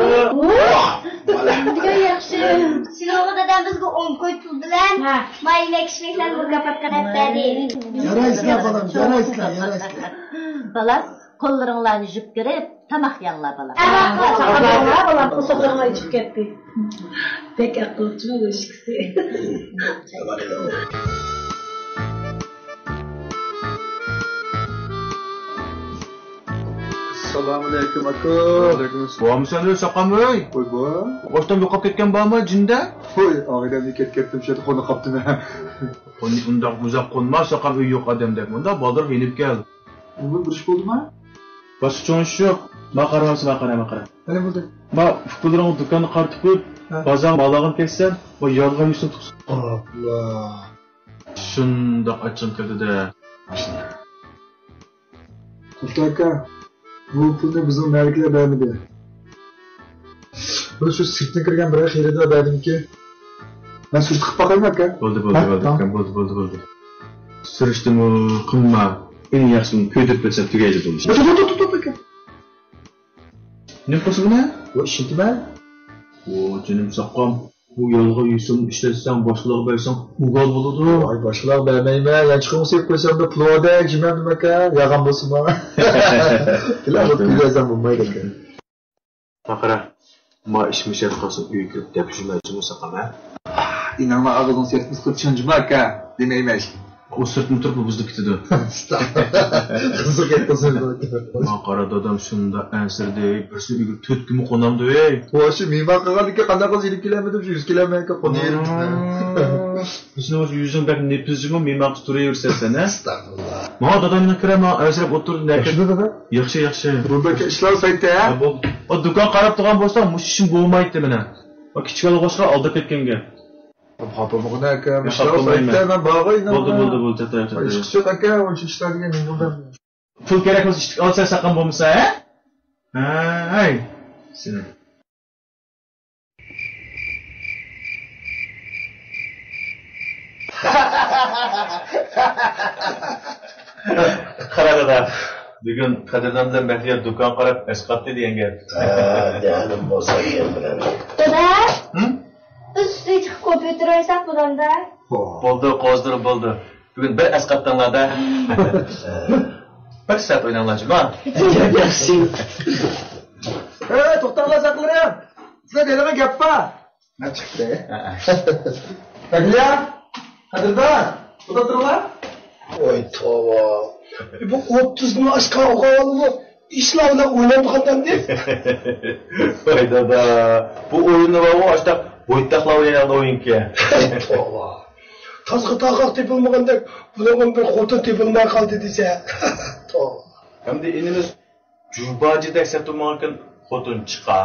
دېگەن ياخشى. شۇنىڭغا دادام بىزگە ئون كوي پۇل بىلەن ھە. ماينەك ئىشمەكلەرنى مۇكاپات قىلىپ بەردى. يارايسىلەر بالام، يارايسىلەر، يارايسىلەر. بالام، قوللىرىڭلارنى يۇيۇپ كىرىپ، تاماق يەڭلار، بالام. ئەمما قىلساڭلار، بالام، قورساقلىرىڭلار ئېچىپ كەتتى. بەك ئەقىلچىمۇ بۇ ئىككىسى. ئەسسالامۇئەلەيكۇم، ئاكا. ۋەئەلەيكۇم ئەسسالام. بارمۇسەن ئۆي ساقام ئۆي؟ ۋاي، بار. ئاشتان يوقاپ كەتكەن بارمۇ جىندە؟ ۋاي، ئاغىنەمنى كەتكەنتىم، شۇ يەردە قونۇپ قاپتىمەن. قونى ئۇنداق ئۇزاق قونما، ساقام ئۆي يوق ئادەمدەك. مۇنداق بالدۇر يېنىپ كەل. ئۇنىڭ بىر ئىش بولدىما؟ باشقا چوڭ ئىش يوق. ما قارىمىسا، ما قارا، ما قارا. نېمە بولدى؟ ما ئۇكىلىرىڭنى دۇكاننى قارىتىپ قويۇپ، ھە، بازارغا مال ئالغىلى كەتسەم، ما يالغان يۈزۈم تۇتسۇن. ئاپلا. شۇنداق ئاچچىقىم كەلدى-دە. توختاڭ ئاكا، بۇ پۇلنى بىزنىڭ مەلىكىلەر بەرمىدى. بۇ شۇ سىرتتىن كىرگەن بىرەر خېرىدار بەردىمىكىن؟ مەن سۈرۈشتە قىلىپ باقايمۇ ئاكا؟ بولدى، بولدى، ھە؟ بولدى، تامام. ئاكام، بولدى، بولدى، بولدى. سۈرۈشتىمۇ قىلما. ئەڭ ياخشىسى بۇنى كۆيدۈرۈپ بەرسەم تۈگەيدۇ بۇ ئىش. توختا، توختا، توختا، توختا ئاكا. نېمە قىلسا بۇنى؟ بۇ ئىشلىتىمەن. ئو، جېنىم ساقام. بۇ يالغان يۈزۈمنى ئىشلەتسەڭ، باشقىلارغا بەرسەڭ، ئۇگال بولىدۇ. ۋاي، باشقىلارغا بەرمەيمەن. يانچۇقۇمغا سېلىپ قويسامدا، پۇلۇڭ ئادەم جىمەم نېمە ئاكا؟ يالغان بولسىمۇ. كېلە، بۇ پۇل بەرسەڭ بولمايدۇ ئاكا. ما قارا، ما ئىش مىشەت قالسا ئۆيگە كىرىپ دەپلىشىمەن جۇمۇ ساقام، ھە؟ ئىناڭنىڭ ئاغزىنى سەتمىس قىلىپ چىڭ جۇمۇ ئاكا، دېمەيمەن. ئۇ سىرتتىن تۇرۇپلا بۇزۇلۇپ كېتىدۇ. قىزىق گەپ قىلسا. ما قارا دادام شۇنداق ئەنسىرىدى، بىرسى ئۆيگە تۆت كۈنمۇ قونامدۇ، ھەي. ۋاي، شۇ مېھمان قالغاندىكىن قانداق قىلسا يېنىپ كېلەلمىدىم، شۇ يۈز كېلەلمەيدىكەن، قونۇۋېرىپتىمەن. سېنىڭ يۈزۈڭ بەك نېپىز جۇمۇ، مېھمان قىلىپ تۇرۇۋېرىسەن سەن، ھە؟ ئەستەغپۇرۇللا. ماڭا دادام يېنىغا كىرە، ماڭا ئەنسىرەپ ئولتۇردۇم، نەكىر. ياخشىمۇ دادا؟ ياخشى، ياخشى. بۇ بەك ئىشلار سايتى، ھە؟ ھە، بولدى. ئا، دۇكان قاراپ تۇرغان بولساڭ، مۇشۇ ئىشىم بولمايتتى مېنىڭ. ئا، كىچىك ئالغاچقا ئالداپ كەتكەنگە. خاپا بولمىغىن ئاكا، ياق، ئىشلار خاپا بولمايمەن. سايتى، مەن بارغۇ ئىناڭ. بولدى، بولدى، بولدى، تەتە، تەتە. ئىشقىسى يوق ئاكا، ئۇنچە ئىشلار دېگەن نېمە بولدى؟ پۇل كېرەك بولسا ئىشتىك ئالسا ساقام بولمىسا، ھە؟ ھەي، سېنى. قارا دادا، بۈگۈن قەدىردان بىلەن مەھلىيا دۇكان قاراپ ئەسقاتتى دېگەن گەپ. ھە، دېگەنىم بولسا يەنە بىلەن. دادا، ھىم؟ بىز ئۈستىگە چىقىپ كوپى ئۆتۈرۈۋالساق بولامدا؟ بولدى، قوزدۇرۇپ بولدى. بۈگۈن بىر ئەسقاتتىڭلار-دە. بىر سائەت ئويناڭلار جۇما. ياخشى. ئەي، توختاڭلار ساقىلىرىم. سىلەر دەيدىغان گەپ بار. مەن چىقتى. مەھلىيا، قەدىردان، ئولتۇرۇڭلار. ۋاي توۋا. بۇ ئوتتۇزدىن ئاشقان ئوقۇۋالىدۇ. ئىشلار بىلەن ئوينايدىغان ئەمدى. ۋاي دادا، بۇ ئويۇنى بارغۇ، ئاشتاق بويتاقلار ئوينايدىغان ئويۇنكەن. توۋا. تازغا تاغاق تېپىلمىغاندەك، بۇنىڭغا بىر خوتۇن تېپىلماي قالدى دېسە. توۋا. ئەمدى ئىنىمىز جۇباجىدەك سەتۇماڭكىن خوتۇن چىقا.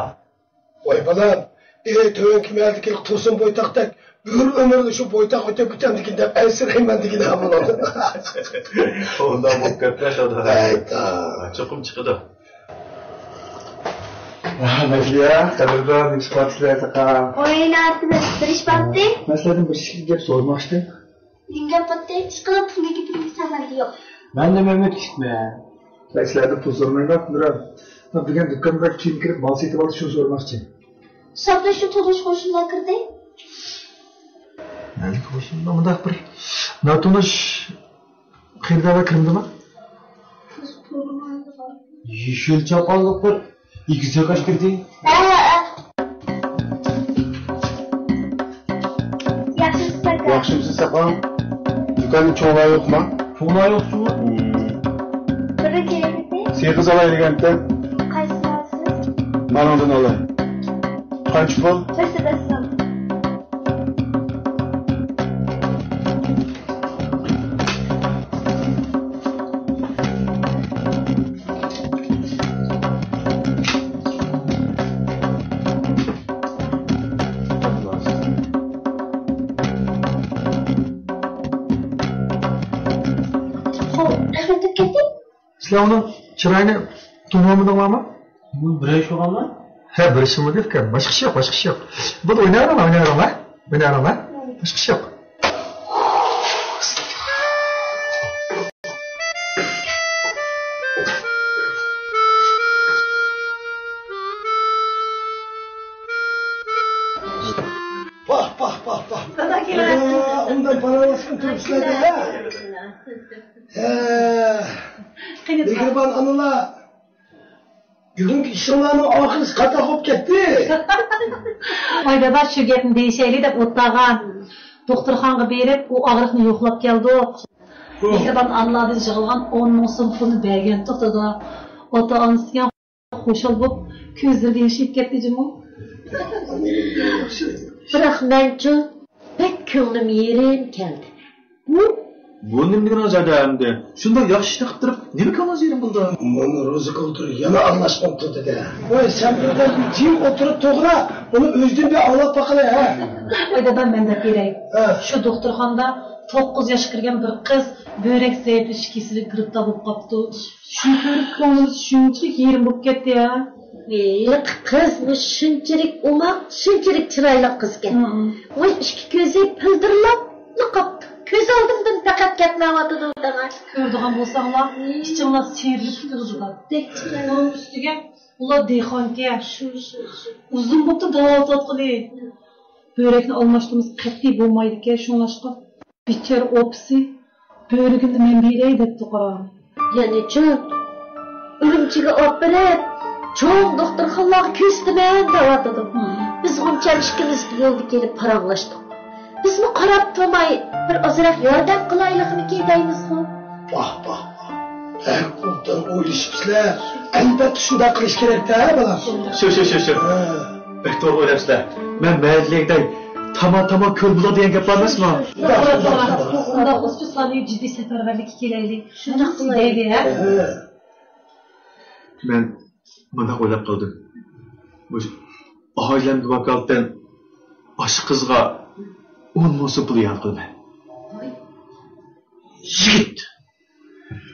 ۋاي بالام، ئى، تۆۋەنكى مەھەللىدىكى تۇرسۇن بويتاقتەك بىر ئۆمۈرلا شۇ بويتاق ئۆتۈپ كېتەمدىكىن دەپ ئەنسىرەيمەن دېگىنە بۇلار. ئۇنداق بولۇپ كەتمەس ئادا. ھەيتا. چوقۇم چىقىدۇ. مەھلىيا، قەدىردان، نېمە ئىش قىلىۋاتىسىلەر تاقا؟ ئويناۋاتىمىز، بىر ئىش بارتى. مەن سىلەردىن بىر ئىش گەپ سورىماقچىدىم. نېمە گەپ بولدى؟ ئىشقىلىپ پۇلنى گېپىمگە سەمەندى يوق. مەن نېمە ئۈمىدلىكمەن؟ مەن سىلەردىن پۇل سورىمايمەن، ئابدۇرام. مەن بۈگۈن دۇكانغا كىيىم كىرىپ مال سېتىۋالدى، شۇنى سورىماقچى. ساپلا شۇ تونۇش قوشنىلار كىردى. نەدىكى قوشنىلار؟ مۇنداق بىر ناتونۇش خېرىدارلار كىرمىدىما؟ يېشىل چاپانلىق بىر ئېگىز ياكاش كىردى. ھە، ھە. ياخشىمۇسىز ئاكا؟ ياخشىمۇسىز ساقا؟ دۇكاندا چوڭلار يوقما؟ چوڭلار يوق شۇ. بىرى كېرەكمىدى؟ سېغىز ئالاي دېگەنتىم. قايسىنى ئالىسىز؟ مانىڭدىن ئالاي. قانچە پۇل؟ بىر سەدە سوم. سىلەر ئۇنىڭ چىرايىنى تونۇۋالمىدىڭلارمۇ؟ بۇ بىر ئىش بولغانما؟ ھە، بىر ئىشمۇ دېدىكەن. باشقا ئىش يوق، باشقا ئىش يوق. بولدى، ئويناۋېرىڭلار، ئويناۋېرىڭلار. ئويناۋېرىڭلار. باشقا ئىش يوق. پاھ، پاھ، پاھ، پاھ. دادا كېلىۋەتتى. ئۇنداق پاراڭلاشقىن تۇرۇپسىلەر-دە. ھە. قېنى، مېھرىبان ئانىلار، بۈگۈنكى ئىشىڭلارنىڭ ئاخىرىسى قانداق بولۇپ كەتتى؟ ۋاي دادا، شۇ گەپنى دېيىشەيلى دەپ ئولتۇرغان. دوختۇرخانىغا بېرىپ، ئۇ ئاغرىقنى يوقلاپ كەلدۇق. مېھرىبان ئانىلاردىن يىغىلغان ئون مىڭ سوم پۇلنى بەرگەنتۇق دادا. ئاتا-ئانىسى دېگەن خۇشال بولۇپ، كۆزلىرىگە ياش كەتتى جۇمۇ. بىراق مەنچۇ بەك كۆڭلۈم يېرىم كەلدى. بۇ، بۇ نېمە دېگىنىڭىز ئەمدى؟ شۇنداق ياخشى ئىشنى قىلىپ تۇرۇپ، نېمە كۆڭلىڭىز يېرىم بولدى؟ مانا روزىكا ئولتۇرۇپ، يەنە ئاڭلاشقا ئولتۇردى-دە. ۋاي، سەن بىردەم بىر تىڭ ئولتۇرۇپ تۇرغىنا، بۇنى ئۆزىدىن بىر ئاڭلاپ باقىلى، ھە؟ ۋاي دادا، مەن دەپ بېرەي. ھە. شۇ دوختۇرخانىدا توققۇز ياشقا كىرگەن بىر قىز بۆرەك زەئىپلىشىش كېسىلىگە گىرىپتار بولۇپ قاپتۇ. شۇنى كۆرۈپ كۆڭلىمىز شۇنچىلىك يېرىم بولۇپ كەتتى يا. ھېلىقى قىز مۇشۇنچىلىك ئوماق، شۇنچىلىك چىرايلىق قىزكەن. ھە، ھە. ۋاي، ئىككى كۆزى پىلدىرلاپلا قاپتۇ. كۆز ئالدىمدىن پەقەت كەتمەيۋاتىدۇ دەڭە. كۆرىدىغان بولساڭلار، ھە. ئىچىڭلار سىيرىلىپ كېتىدۇ. بەك چىرايلىق. ئۇنىڭ ئۈستىگە ئۇلار دېھقانكەن. شۇ، شۇ، شۇ. ئۇزۇن بوپتۇ داۋالىتىۋاتقىلى. ھە. بۆرەكنى ئالماشتۇرمىسا قەتئىي بولمايدىكەن، شۇڭلاشقا بىچارە ئاپىسى بۆرىكىمنى مەن بېرەي دەپتۇ قارا. يەنىچۇ، ئۈرۈمچىگە ئاپىرىپ، چوڭ دوختۇرخانىلارغا كۆرسىتىمەن دەۋاتىدۇ. ھە. بىز ئۇنچە ئىككىمىز يولدا كېلىپ پاراڭلاشتۇق. بىزمۇ قاراپ تۇرماي، بىر ئازراق ياردەم قىلايلىقمىكىن دەيمىزغۇ. ۋاھ، ۋاھ، ۋاھ. بەك ئوبدان ئويلىشىپسىلەر. ئەلۋەتتە شۇنداق قىلىش كېرەكتە، بالام. شۇ، شۇ، شۇ، شۇ. ھە. بەك توغرا ئويلاپسىلەر. مەن مەھەللىدىكىدەك تاما-تاما كۆل بۇلاق دېگەن گەپ بار ئەمەسمۇ؟ توغرا، توغرا. ئۇنداق بولسىچۇ سانى جىددىي سەپەرۋەرلىككە كېلەيلى. شۇنداق دەيلى، ھە؟ ھە. مەن مۇنداق ئويلاپ قالدىم. مۇشۇ ئائىلەمگە ۋاكالىتەن ئاشۇ قىزغا ئون مىڭ سوم پۇل ئىئانە قىلىمەن. يىگىت!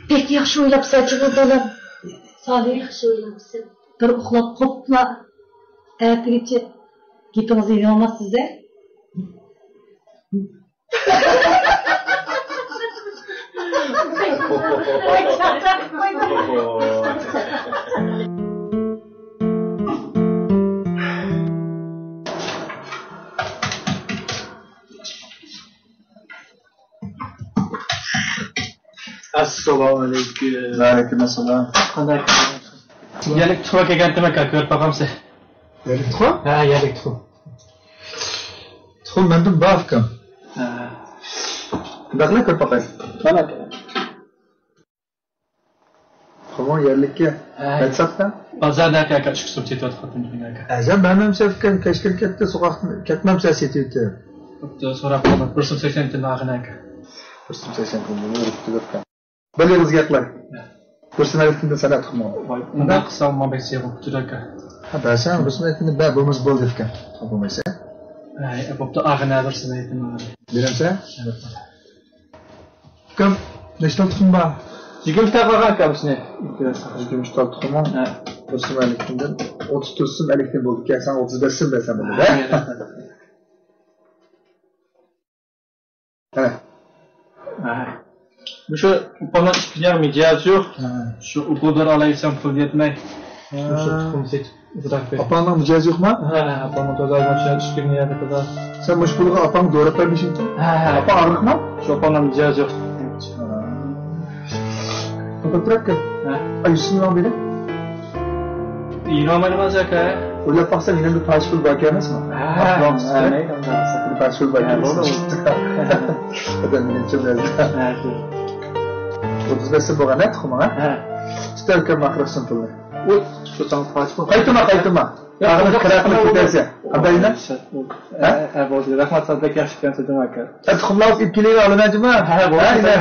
بەك ياخشى ئويلاپسەن جۇمۇ بالام. سالىھ. ياخشى ئويلاپسەن. بىر ئۇخلاپ قوپلا، ئەتىگىچە گېپىڭىزنى يېڭىۋالماسسىز ھە. ئەسسالامۇ ئەلەيكۇم. ۋەئەلەيكۇم ئەسسالام. قانداق؟ يەرلىك تۇخۇم كەلگەنتىم ئاكا، كۆرۈپ باقامسىز؟ يەرلىك تۇخۇم؟ ھە، يەرلىك تۇخۇم. تۇخۇم مەندىن بار ئۇكام. ھە. بەقلە كۆرۈپ باقاي. مانا ئاكا. تۇخۇمۇڭ يەرلىككە. ھە. قايسى ساختا؟ بازاردا ئاكا، ئىككى سوم سېتىۋاتقانتىم ئاكا. ئەجەب، مەنمۇ سېتىۋاتقان، كەچ كىرىپ كەتتى، سوقاقتىن كەتمەمسە سېتىۋېتىپ. بوپتۇ، سوراپ قالدۇق. بىر سوم سەكسەن تىيىن ئالغىن ئاكا. بىر سوم سەكسەن تىيىن بولۇۋېرىپتۇ ئۇكام. بىر ئېغىز گەپ قىلاي. ھە. بىر سوم ئەللىك تىيىندىن سەن تۇخۇمۇڭ. ۋاي، ئۇنداق قىلساڭ ماڭا بەك سىياق بولۇپ كېتىدۇ ئاكا. ھە، بەرسەڭ بىر سوم ئەللىك تىيىن بەر، بولمىسا بولدى ئۇكام. بولمىسا. ھەي، بوپتۇ، ئالغىن بىر سوم ئەللىك تىيىن. بېرەمسەن؟ ئەلۋەتتە. ئۇكام، نەچچە تال تۇخۇم بار؟ يىگىرمە تال قالغان ئاكا بىزنى. يىگىرمە تال تۇخۇمۇڭ. ھە. بىر سوم ئەللىك تىيىندىن ئوتتۇز تۆت سوم ئەللىك تىيىن بولدى. كەلسەڭ ئوتتۇز بەش سوم بەرسەم بولىدۇ. ھە. ھە. ھە. مۇشۇ ئۇپاقنىڭ ئىككى ياغ مىجەزى يوق. ھە. شۇ ئوكۇلدىن ئالايسەن پۇل يەتمەي. ھە. مۇشۇ تۇخۇم سېتىپ ئۇزراق بېرىپ. ئاپاڭنىڭ مىجەزى يوقما؟ ھە، ھە، ئاپامنىڭ تازا مۇشۇ ئىككى ياغ تازا. سەن مۇشۇ پۇلغا ئاپاڭغا دورا بەرمىشىڭكى؟ ھە، ھە. ئاپاڭ ئاغرىقما؟ شۇ ئاپامنىڭ مىجەزى يوق. ھە. ئولتۇرۇپ تۇرۇۋەتكىن. ھە. ئاي، يۈز سومنى ماڭا بېرىڭ. يېنىۋالمايدىغان زاكا. ئويلاپ باقسام، يېنىمدا پاچ پۇل باركەن ئەمەسمۇ؟ ھە، ھە، مەيلى، ئۇنداق. پاچ پۇل باركەن. ھە، بولدى، بولدى. ئادەم نېمە ئۈچۈن بىلەن؟ ھە، شۇ. ئوتتۇز بەش سوم بولغان ھە، تۇخۇمىڭ ھە؟ ھە. تۇتۇۋەتكەن ماخراسنىڭ پۇلىنى. ئۇ، شۇ ساڭا پاچ پۇل. قايتما، قايتما. ياق، ئاغرىپ ياق، كىرەپلا ياق، كېتەرسەن. ياق. قانداق يېنى؟ ھە، ھە، بولدى. رەھمەت، سەن بەك ياخشى ئىكەنسەن، جۇمۇ ئاكا. ھە، تۇخۇملارنى ئېلىپ كېلەيلى، ئالىمەن جۇمۇ. ھە، ھە، بولدى. ھە، يېنى.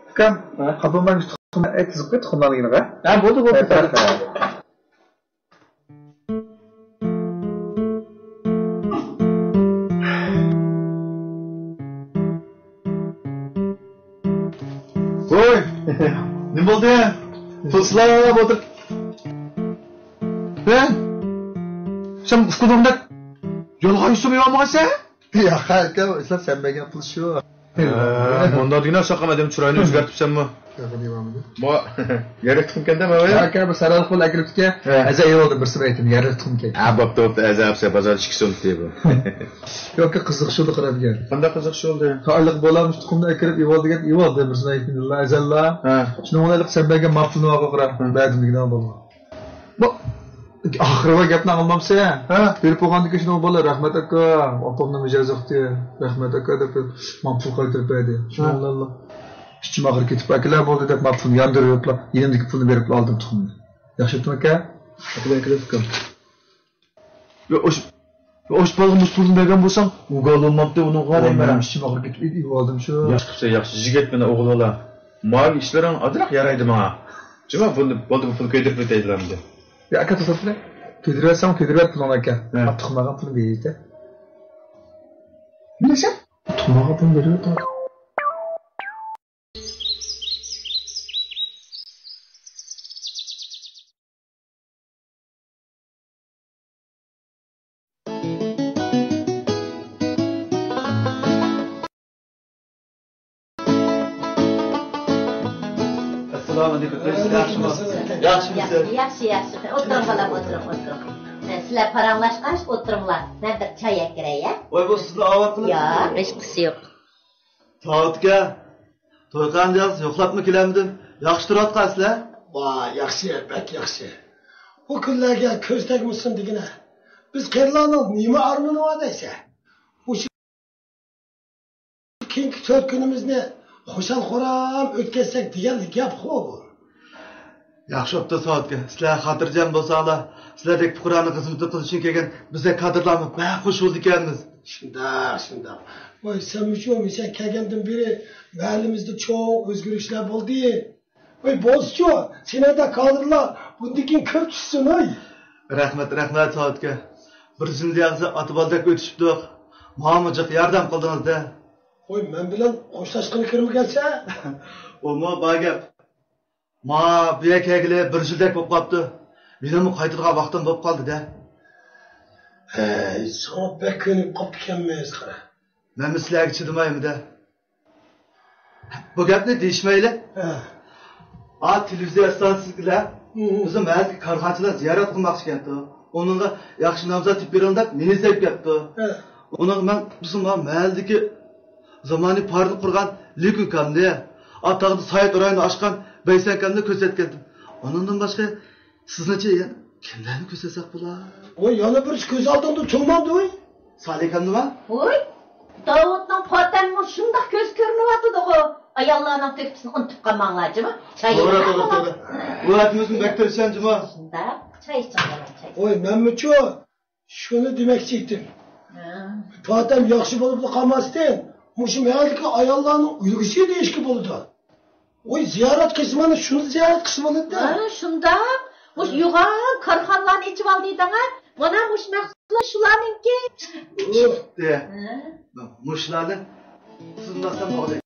ئاكام، ھە؟ قاپىلىماڭ، تۇخۇمنى ئېيتقۇزۇپ قوي، تۇخۇملارنى يېنىغا. ھە، بولدى، بولدى. ھە، ھە، ھە. ۋوي، نېمە بولدى؟ پۇل سىلاپ ئولتۇر. ھە؟ سەن ئۇكىلىرىڭدەك يالغان يۈزۈم يۇيالمىغانسەن؟ ياق، ئاكا، ئىسلام سەن بەرگەن پۇل شۇ. ھە، مۇنداق دېگىنە ساقام ئادەم چىرايىنى ئۆزگەرتىپسەنمۇ؟ ياق، دېمەمدىم. بۇ يەرلىك تۇخۇمكەن-دە، ماۋۇ. ھە، ئاكا، بۇ سەرھەد پۇل ئەكىرىپتىكەن. ھە. ئەزە ئېۋالدىم، بىر سېمەي ئېيتتىم، يەرلىك تۇخۇمكەن. ھە، بوپتۇ، بوپتۇ، ئەزە ئەپسە، بازاردا ئىككى سوم دېدى بۇ. ياق، ئاكا، قىزىق شۇ قاراپ كەل. قانداق قىزىق شۇ دە؟ ھە، ئايلىق بولامىش تۇخۇمنى ئەكىرىپ ئېۋال دېگەن، ئېۋالدى، بىر سېمەي ئېيتتىم، ئەزەللا. ھە. شۇنىڭ بىلەن سەن بەرگەن ماپۇلنى ئالغا قارا، ھە. بەردىم دېگىنىڭ بولغان. بۇ ئاخىرى بار گەپنى ئاڭلىمامسەن؟ ھە؟ بېرىپ بولغاندىن كېيىن شۇنىڭغا بالىلار، «رەھمەت ئاكا، ئاپامنىڭ مىجەزى يوقتى، رەھمەت ئاكا» دەپ ماڭا پۇل قايتۇرۇپ بەردى. شۇنىڭ ھە. بىلەنلا ئىچىم ئاغرىپ كېتىپ، «ئاكىلەر بولدى» دەپ ماڭا پۇلنى ياندۇرۇپلا، يېنىمدىكى پۇلنى بېرىپلا ئالدىم تۇخۇمنى. ياخشى ئېيتتىم ئاكا؟ ئاكىلە، ئاكىلە، ئۇكام. يا، ئوش-، يا، ئوش بالىغا مۇشۇ پۇلنى بەرگەن بولساڭ، ئۇگالىمامتى ئۇنىڭغا دەيمەن. ئىچىم ئاغرىپ كېتىپ ئېلىۋالدىم شۇ. ياخشى قىپسەن، ياخشى. يىگىت مانا ئوغۇل بالا. ماۋۇ ئىشلىرىڭ ئازراق يارايدۇ ماڭا. جۇما، بۇنى، بولدى، بۇ پۇل كۆيدۈرۈپ ئۆتەيدىلەمدى. يا، ئاكا، توختاپ تۇرە. كۆيدۈرۈۋەتسەڭ، كۆيدۈرۈۋەت پۇلۇڭنى، ئاكا. ھە. ئاتتىق قىلمىغان پۇلنى بېرىۋېتە. نېمە دېسەڭ؟ ئاتتىق قىلمىغان پۇلنى بېرىۋېتە. ئەسسالامۇئەلەيكۇم. ياخشىمۇ؟ ياخشىمۇسىز؟ ياخشى، ياخشى، ياخشى. ئولتۇرۇڭ، بالام، ئولتۇرۇڭ، ئولتۇرۇڭ. ئە، سىلەر پاراڭلاشقاچ ئولتۇرۇڭلار. مەن بىر چاي ئەكىرەي، يا؟ ۋاي، بۇ سىزنى ئاۋارە قىلىپ. ياق، ھېچقىسى يوق. ساۋۇت ئاكا، تويخانىدا يوقلاپمۇ كېلەمدىم؟ ياخشى تۇرۇۋاتقانسىلەر؟ ۋاي، ياخشى، بەك ياخشى. بۇ كۈنلەرگە كۆز تەگمىسۇن دېگىنە. بىز قېرىلارنىڭ نېمە ئارمىنى بار دەيسە؟ مۇشۇ كېيىنكى تۆت كۈنىمىزنى خۇشال-خۇرام ئۆتكۈزسەك دېگەنلا گەپخۇ بۇ. ياخشى بوپتۇ، ساۋۇت ئاكا. سىلەر خاتىرجەم بولساڭلار، سىلەردەك پۇقرانىڭ خىزمىتىنى قىلىش ئۈچۈن كەلگەن بىزدەك كادىرلارمۇ بەك خۇش بولىدىكەنمىز. شۇنداق، شۇنداق. ۋاي، سەنمۇ شۇ، مەن كەلگەندىن بېرى مەھەللىمىزدە چوڭ ئۆزگىرىشلەر بولدى. ۋاي، بولسىچۇ، سېنىڭدەك كادىرلار بۇندىن كېيىن كۆپ چۈشسۇن، ۋاي. رەھمەت، رەھمەت، ساۋۇت ئاكا. بىر يىل دېگەنسېرى ئاتا-بالىدەك ئۆتۈشۈپتۇق. ماڭىمۇ جىق ياردەم قىلدىڭىز-دە. ۋاي، مەن بىلەن خوشلاشقىلى كىرمىگەنسەن. ئۇمۇ بار گەپ. ما بۇ يەرگە كەلگىلى بىر يىلدەك بولۇپ قاپتۇ. مېنىڭمۇ قايتىدىغان ۋاقتىم بولۇپ قالدى-دە. ھەي، ساڭا بەك كۆنۈپ قاپتىكەنمىز، قارا. مەنمۇ سىلەرگە چىدىمايمەن-دە. بۇ گەپنى دېيىشمەيلى. ھە. ئا، تېلېۋىزىيە ئىستانسىسىدىكىلەر، ھە، بىزنىڭ مەھەللىدىكى كارخانىچىلار زىيارەت قىلماقچى ئىكەنتۇ. ئۇنىڭغا ياخشى نامزات تېپىپ بېرىڭ دەپ مېنى ئىزدەپ كەپتۇ. ھە. ئۇنىڭغا مەن بىزنىڭ مانا مەھەللىدىكى زامانىي پارنى قۇرغان لىكۇ ئۇكامنى، ئا، تاغدا سايىت رايونىدا ئاچقان بەيسەن ئۇكامنى كۆرسەتكەنتىم. ئۇنىڭدىن باشقا سىزنىچە يەنە كىملەرنى كۆرسەتسەك بولا؟ ۋاي، يەنە بىرسى كۆز ئالدىڭدا تۇرمامدۇ ۋاي؟ سالى ئاكامنىما؟ ۋاي، داۋۇتنىڭ پاتەممۇ شۇنداق كۆز كۆرۈنۈۋاتىدىغۇ. ئاياللارنىڭ تۆھپىسىنى ئۇنتۇپ قالماڭلار جۇما. چاي توغرا، توغرا، توغرا. بۇ ئەتىمىزمۇ بەك تىرىشچان جۇما. شۇنداق، چاي ئىچىڭ، چاي. ۋاي، مەنمۇچۇ شۇنى دېمەكچى ئىدىم. ھە. پاتەم ياخشى بولۇپلا قالماستىن، مۇشۇ مەھەللىدىكى ئاياللارنىڭ ئۈلگىسى دېيىشكە بولىدۇ. ۋاي، زىيارەت قىلسا مانا شۇنى زىيارەت قىلسا بولىدۇ. ھە، شۇنداق. مۇشۇ يوغان كارخانىلارنى ئېچىۋالدى دەڭە. مانا مۇشۇ مەھسۇلات شۇلارنىڭكى. ئۇھ، دە. ھە. مۇشۇلارنى سىزماسام بولدى.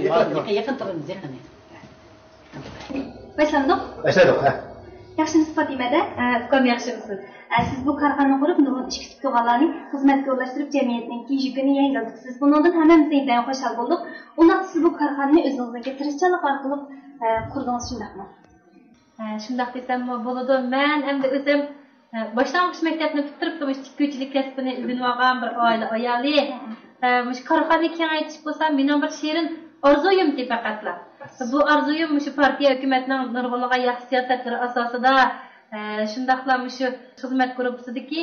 يېقىن، يېقىن تۇرىمىز، يېقىن. باشلامدۇق؟ باشلىدۇق، ھە. ياخشىمۇسىز پاتىمە دە؟ ھە، ئۇكام ياخشىمۇسىز؟ ھە، سىز بۇ كارخانىغا قۇرۇپ، نۇرغۇن ئىشكە تۈگۈپ تۇرغانلارنى خىزمەتكە ئورۇنلاشتۇرۇپ، جەمئىيەتنىڭكى يۈكىنى يەڭگىلتىپسىز. بۇنىڭدىن ھەممىمىز ئىنتايىن خۇشال بولدۇق. ئۇنداقتا سىز بۇ كارخانىنى ئۆزىڭىزنىڭكى تىرىشچانلىق ئارقىلىق، ھە، قۇردىڭىز، شۇنداقمۇ؟ ھە، شۇنداق دېسەممۇ بولىدۇ. مەن ئەمدى ئۆزۈم، ھە، باشلانغۇچ مەكتەپنى پۈتتۈرۈپلا مۇشۇ تىككۈچىلىك كەسپىنى ئۆگىنىۋالغان بىر ئائىلە ئايالى. ھە، مۇشۇ كارخانىنى كېڭەيتىش بولسا مېنىڭ بىر شېرىن ئارزۇيۇمتى پەقەتلا. بۇ ئارزۇيۇم مۇشۇ پارتىيە، ھۆكۈمەتنىڭ نۇرغۇنلىغان ياخشى سىياسەتلىرى ئاساسىدا، ھە، شۇنداقلا مۇشۇ خىزمەت گۇرۇپپىسىدىكى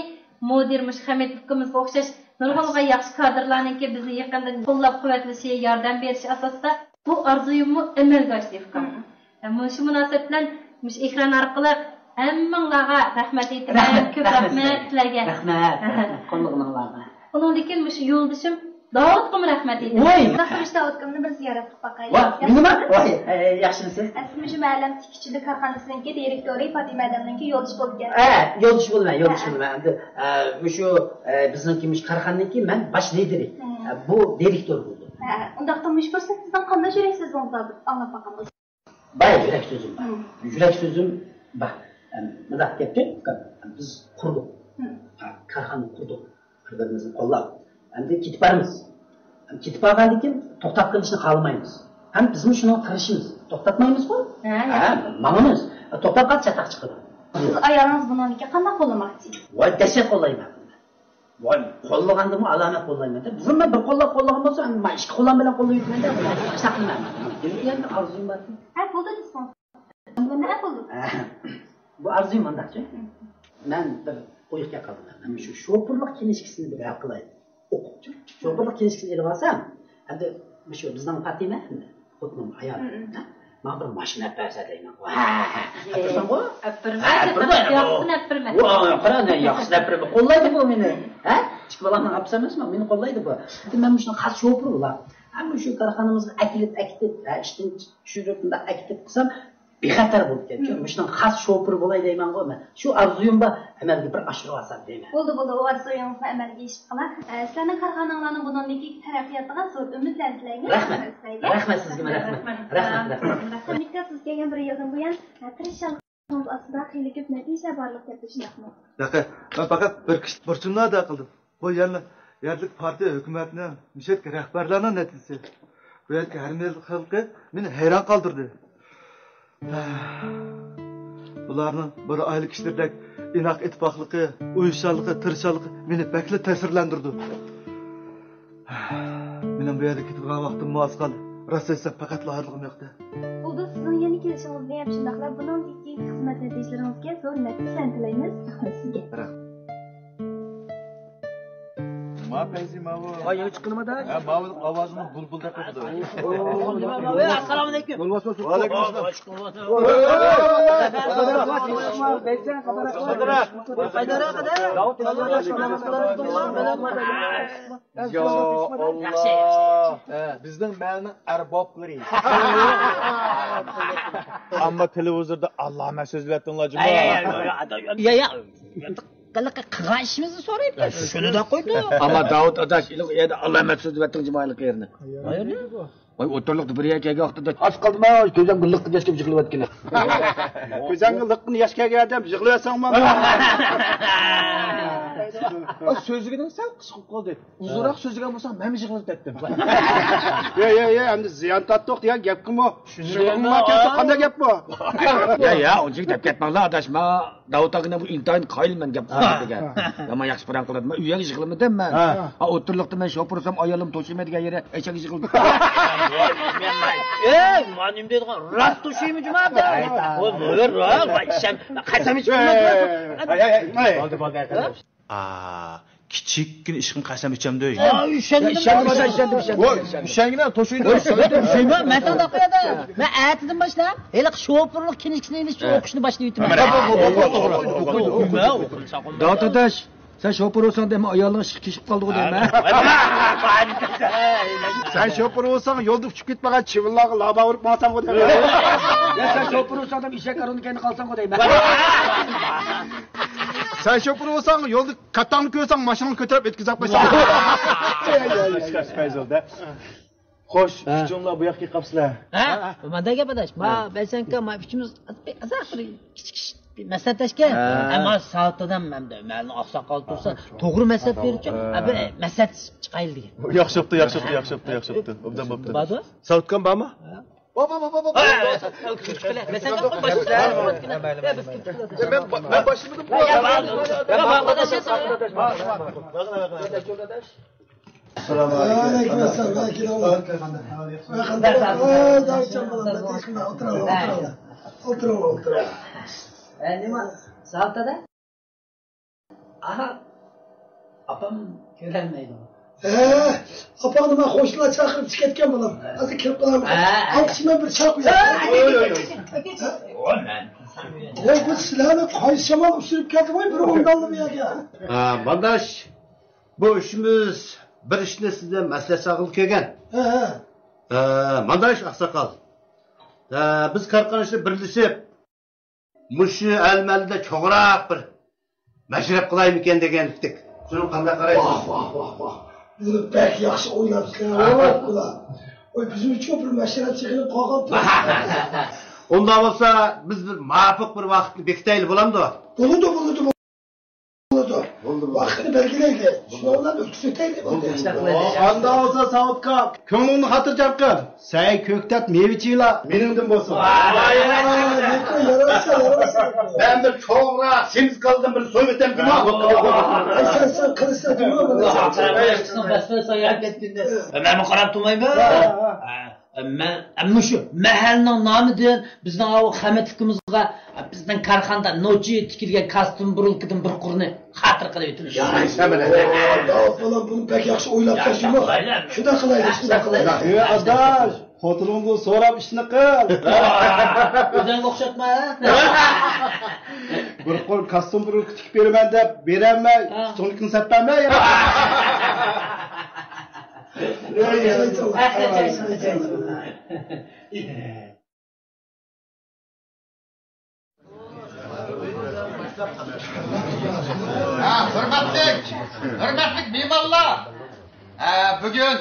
مۇدىر مۇشۇ خەمىت ئۇكىمىزغا ئوخشاش نۇرغۇنلىغان ياخشى كادىرلارنىڭكى بىزنى يېقىندىن قوللاپ-قۇۋۋەتلىشى، ياردەم بېرىشى ئاساسىدا بۇ ئارزۇيۇممۇ ئەمەلگە ئاشتى، ئۇكام. مم. مۇشۇ مۇناسىۋەت بىلەن مۇشۇ ئېكران ئارقىلىق ھەممىڭلارغا رەھمەت ئېيتىمەن. رەھمەت، كۆپ رەھمەت، رەھمەت سىلەرگە. رەھمەت، رەھمەت، قوللىغىنىڭلارغا. ئۇنىڭدىن كېيىن مۇشۇ يولدىشىم داۋۇتقىمۇ رەھمەت ئېيتىمەن. ۋاي! شۇنداقتا مۇشۇ داۋۇتكىمنى بىر زىيارەت قىلىپ باقايلى. ۋاي، مېنىمۇ؟ ۋاي، ئە، ياخشىمۇسىز؟ ئەسلى مۇشۇ مەھەللەمدىكى كىچىكلا كارخانىسىنىڭكى دىرېكتورى پاتىمە ھەدەمنىڭكى يولدىشى بولىدىكەن. ھە، يولدىشى بولىمەن، يولدىشى بولىمەن. ئەمدى، ئە، مۇشۇ، ئە، بىزنىڭكى مۇشۇ كارخانىنىڭكى مەن باش لىدىرى. ئە، بۇ دىرېكتور بولىدۇ. ھە، ئۇنداقتا مۇشۇ پۇرسەت سىزنىڭ قانداق يۈرەك سۆزىڭىز بار، بىر ئاڭلاپ باققان بولساق. باي يۈرەك سۆزۈم بار. مم. يۈرەك سۆزۈم بار. ئەم، مۇنداق گەپكە، بىز قۇردۇق. مم. ھە، كارخانا قۇردۇق. بىر-بىرىمىزنى قوللاپ. ئەمدى كېتىپ بارىمىز. ئەم، كېتىپ بارغاندىن كېيىن توختاپ قېلىشنى خالىمايمىز. ھەم بىزمۇ شۇنىڭغا تىرىشىمىز. توختاتمايمىزغۇ؟ ھە، ھە، ماڭىمىز. توختاپ قالسا چاتاق چىقىدۇ. سىز ئايالىڭىز بۇنىڭدىكى قانداق قوللىماقچى؟ ۋاي، دەھشەت قوللايمەن. ۋاي، قوللىغاندىمۇ ئالامەت قوللايمەن-دە. بۇرۇن مەن بىر قوللاپ قوللىغان بولسا، ئەمدى مانا ئىككى قوللام بىلەن قوللايۋېتىمەن-دە. شۇنداق قىلىمەن. يەنە بىر ئارزۇيۇم بار. ھە، بولدى دېسىڭىز. نېمە بولدى؟ بۇ ئارزۇيۇم مۇنداقچۇ. مەن بىر ئويغا كەپ قالدىم. مەن شۇ شوپۇرلۇق كىنىشكىسىنى بىر ھەل قىلاي. ئوقۇپچۇ. شوپۇرلۇق كىنىشكىسىنى ئېلىۋالسام، ئەمدى مۇشۇ بىزنىڭ پاتىمە، خوتۇنۇم، ئايال. ماڭا بىر ماشىنا ئەپ بەرسە دەيمەنغۇ. ھە، ھە، ھە. ئەپ بەرسەڭغۇ؟ ئەپ بېرىمەن. ئەپ بېرىمەن. ياخشىسىنى ئەپ بېرىمەن. ۋاي، قارا، نە ياخشىسىنى ئەپ بېرىمەن. قوللايدۇ بۇ مېنى. ھە؟ ئىككى بالامنىڭ ئاپىسى ئەمەسمۇ، مېنى قوللايدۇ بۇ. ئەمدى مەن مۇشۇنىڭ خاس شوپۇرى بولار. ھە، مۇشۇ كارخانىمىزغا ئەكېلىپ، ئەكېتىپ، ھە، ئىشتىن چۈشۈرۈپ، مۇنداق ئەكېتىپ قىلسام، بىخەتەر بولىدىكەن. مم. مۇشۇنىڭ خاس شوپۇرى بولاي دەيمەنغۇ مەن. شۇ ئارزۇيۇم بار، ئەمەلگە بىر ئاشۇرۇۋالسام دەيمەن. بولدى، بولدى، ئۇ ئارزۇيىڭىزنى ئەمەلگە ئېشىپ قىلىڭ. ئە، سىلەرنىڭ كارخاناڭلارنىڭ بۇنىڭدىن كېيىنكى تەرەققىياتىغا زور ئۈمىدلەرنى تىلەيمىز. رەھمەت. رەھمەت سىزگىمۇ، رەھمەت. رەھمەت، رەھمەت. سىزگە كەلگەن بىر يىلدىن بۇيان، ئە، تىرىشچانلىقىڭىز ئاستىدا خېلى كۆپ نەتىجە بارلىققا كەلدى، شۇنداقمۇ؟ ياق، مەن پەقەت بىر كىشىلىك بۇرچۇمنى ئادا قىلدىم. بۇ يەرلىك، يەرلىك پارتىيە، ھۆكۈمەتنىڭ، مۇشۇ يەردىكى رەھبەرلەرنىڭ نەتىجىسى. بۇ يەردىكى ھەر مىللەت خەلقى مېنى ھەيران قالدۇردى. بۇلارنىڭ بىر ئائىلە كىشىلىرىدەك ئىناق ئىتتىپاقلىقى، ئۇيۇشچانلىقى، تىرىشچانلىقى مېنى بەكلا تەسىرلەندۈرىدۇ. مېنىڭ بۇ يەردىن كېتىدىغان ۋاقتىممۇ ئاز قالدى. راست ئېيتسام، پەقەتلا ھازىرلىقىم يوقتى. بولدى، سىزنىڭ يەنە كېلىشىڭىزنى ھەم شۇنداقلا بۇنىڭدىن كېيىنكى خىزمەت نەتىجىلىرىڭىزگە زور نەتىجىلەرنى تىلەيمىز. رەھمەت سىزگە. ما پەيزى ماۋۇ. ۋاي، يېڭى چىققىنىما داش؟ ھە، ماۋۇ ئاۋازىمۇ بۇلبۇلدەك قىلىدۇ. ئەسسالامۇ ئەلەيكۇم. ۋەئەلەيكۇم ئەسسالام. يا ئاللا. بىزنىڭ مەھەللىنىڭ ئەربابلىرى. ئەمما تېلېۋىزوردا ئاللامە سۆزلەۋەتتىڭلار جۇمۇ. يا، يا. قىلغان ئىشىمىزنى سورايدۇ. شۇنى دەپ قويدۇ. ئەمما داۋۇت ئاداش، ئېلىڭ ئاللامە سۆزلەۋەتتىڭ جۇمۇ، ئېلىڭ يېرىنى. ۋاي، ئوتتۇرلۇقتا بىر يەر كەلگەن ۋاقتىدا ئاز قالدىما، كۆزۈمگە لىققىدە ياش كېلىپ يىغلىۋەتكىنى. كۆزۈڭگە لىققىدە ياش كەلگەن ئادەم يىغلىۋەتسەڭمۇ؟ سۆزلىگىنىڭ سەل قىسقا قالدى. ئۇزۇنراق سۆزلىگەن بولساڭ، مەنمۇ يىغلىۋېتەتتىم. يا، يا، يا، ئەمدى زىيان تارتتۇق دېگەن گەپكىمۇ؟ چۈشىنىشىڭىزمۇ كەلسە قانداق گەپ بۇ؟ يا، يا، ئۇنچىلىك دەپ كەتمەڭلار، ئاداش، ما داۋۇت ئاكىنىڭ بۇ ئىنتايىن قايىل مەن گەپ قىلىدىكەن. يامان ياخشى پاراڭ قىلىدۇ. مەن ئۆيگە يىغلىمىدىم مەن. ھە. ئا، ئوتتۇرىلىقتا مەن شوپۇر بولسام، ئايالىم توشۇيمەن دېگەن يېرى ئەشەگە يىغلىدى. ئەي، ما نېمە دەيدىغان؟ راست توشۇيمۇ جۇما؟ ۋاي، نېمە راست؟ ۋاي، ئىشەن، قەسەم ئىچىپ تۇرمايدۇ. بولدى، بولدى، ئەكەل. ئا، كىچىككىنە ئىشقىم قەسەم ئىچەمدۇ. ئا، ئۈشەندىم، ئۈشەندىم، ئۈشەندىم. ۋاي، ئۈشەنگىنە توشۇيدۇ. ئۈشەندىم، ئۈشەندىم. مەن ساڭا دەپ قوياي. مەن ئەتىدىن باشلاپ ھېلىقى شوپۇرلۇق كىنىشكىسىنى ئېلىش ئوقۇشنى باشلاۋېتىمەن. داۋۇت ئاداش، سەن شوپۇر بولساڭ دەيمەن، ئايالىڭ ئىشقا كېشىپ قالدىغۇ دەيمەن. سەن شوپۇر بولساڭ يولدا ئۇچۇپ كېتىپ قالغان چىۋىنلارغا لابا ئۇرۇپ ماڭساڭغۇ دەيمەن. يا، سەن شوپۇر بولساڭ دەيمەن، ئېشەك ئارۇننىڭ كەينىدە قالساڭغۇ دەيمەن. سەن شوپۇر بولساڭ يولدا كاتاڭنى كۆرسەڭ، ماشىنىنى كۆتۈرۈپ ئۆتكۈزۈپ قويساڭ. ئىشقاش پەيزۇلدا. خوش، ئۈچۈڭلار بۇ ياققا كېلىپ قاپسىلەر. ھە؟ مانداق گەپ ئاداش. ما بەيسەنكا، ما ئۈچىمىز ئازراق بىر كىچىك بىر مەسلىھەتلەشكەن. ھە. ئەمما ساۋۇت ئادام ئەمدى مەھەللىنىڭ ئاقساقالى تۇرسا، توغرا مەسلىھەت بېرىدىچۇ. ھە، بىر مەسلىھەت چىقايلى دېگەن. ياخشى بوپتۇ، ياخشى بوپتۇ، ياخشى بوپتۇ، ياخشى بوپتۇ. ئوبدان بوپتۇ. باردا؟ ساۋۇتكان بارمۇ؟ ھە. بار، بار، بار، بار، بار. ھە، ھە، ھە. مەن با-، مەن باشلىمىدىم. ئەسسالامۇ ئەلەيكۇم. ۋەئەلەيكۇم ئەسسالام. ئەلھەمدۇلىللا. ئولتۇراۋېلىڭ، ئولتۇراۋېلىڭ. ئولتۇراۋېلىڭ، ئولتۇراۋېلىڭ. ئە، نېمە؟ ساۋۇت دادا؟ ئاھا، ئاپام كۆرەلمەيدۇ. ھە، ئاپاڭنى مەن خوشلار چاقىرىپ چىقىۋەتكەن بالام. ھازىر كىرىپ قالارمۇ؟ ھە، ھە. ئالقىشىمەن بىر چاق قوياي. ھە، ھە. ۋوي، بۇ سىلەرنى قايسى شامال ئۇچۇرۇپ كەلدى ۋوي، بىر ئوندانلا بۇ يەرگە. ھە، بارداش. بۇ ئۈچىمىز بىر ئىشنى سىزدىن مەسلىھەت سالغىلى كەلگەن. ھە، ھە. ئە، مانداق ئىش، ئاقساقال. ئە، بىز كارخانا ئىچىدە بىرلىشىپ، مۇشۇ ئەلمەلدە چوڭراق بىر مەشرەپ قىلايمىكەن دېگەنتىك. شۇنى قانداق قارايسىز؟ ۋاھ، ۋاھ، ۋاھ، ۋاھ. بۇنى بەك ياخشى ئويلاپسىلەر، ھە. ئوغۇللار. ۋاي، بىزمۇ بىر مەشرەپ يىغىلىپ قالغان. ئۇنداق بولسا، بىز بىر مۇۋاپىق بىر ۋاقىتنى بېكىتەيلى، بولامدۇ؟ بولىدۇ، بولىدۇ، بولىدۇ. بولدى، بولدى. ۋاقىتنى بەلگىلەيلى. شۇنىڭ بىلەن ئۆتكۈزۈۋېتەيلى. بولدى. ئانداق بولسا، ساۋۇتكا، كۆڭلۈڭنى خاتىرجەم قىل. سەي كۆكتات مېۋە چىلا مېنىڭدىن بولسۇن. ۋاي، ۋاي، ۋاي. يارىسا، يارىسا. مەن بىر چوڭراق سېمىز كالىدىن بىر سويۇۋېتەمدىمۇ؟ ئاي، سەن، سەن قىلىسەن، دېمە بۇنى. مەنمۇ قاراپ تۇرمايمەن. ھە، ھە. مەن، مۇشۇ مەھەللىنىڭ نامىدىن بىزنىڭ ئاۋۇ خەمەتلىكىمىزغا، بىزنىڭ كارخانىدا نوچى تىكىلگەن كاستيۇم بۇرۇلكىدىن بىر قۇرنى خاتىرە قىلىۋېتىمىز. يارايسەن مانا. داۋۇت بالام، بۇنى بەك ياخشى ئويلاپسەن جۇمۇ. شۇنداق قىلايلى، شۇنداق قىلايلى. ئەي ئاداش، خوتۇنۇڭدىن سوراپ ئىشنى قىل. ئۆزۈڭگە ئوخشاتما، ھە؟ بىر قۇر كاستيۇم بۇرۇلكا تىكىپ بېرىمەن دەپ بېرەلمەي، ھە. سومكىنى سېتىپ بەرمەي. ھە، ھۆرمەتلىك، ھۆرمەتلىك مېھمانلار! ھە، بۈگۈن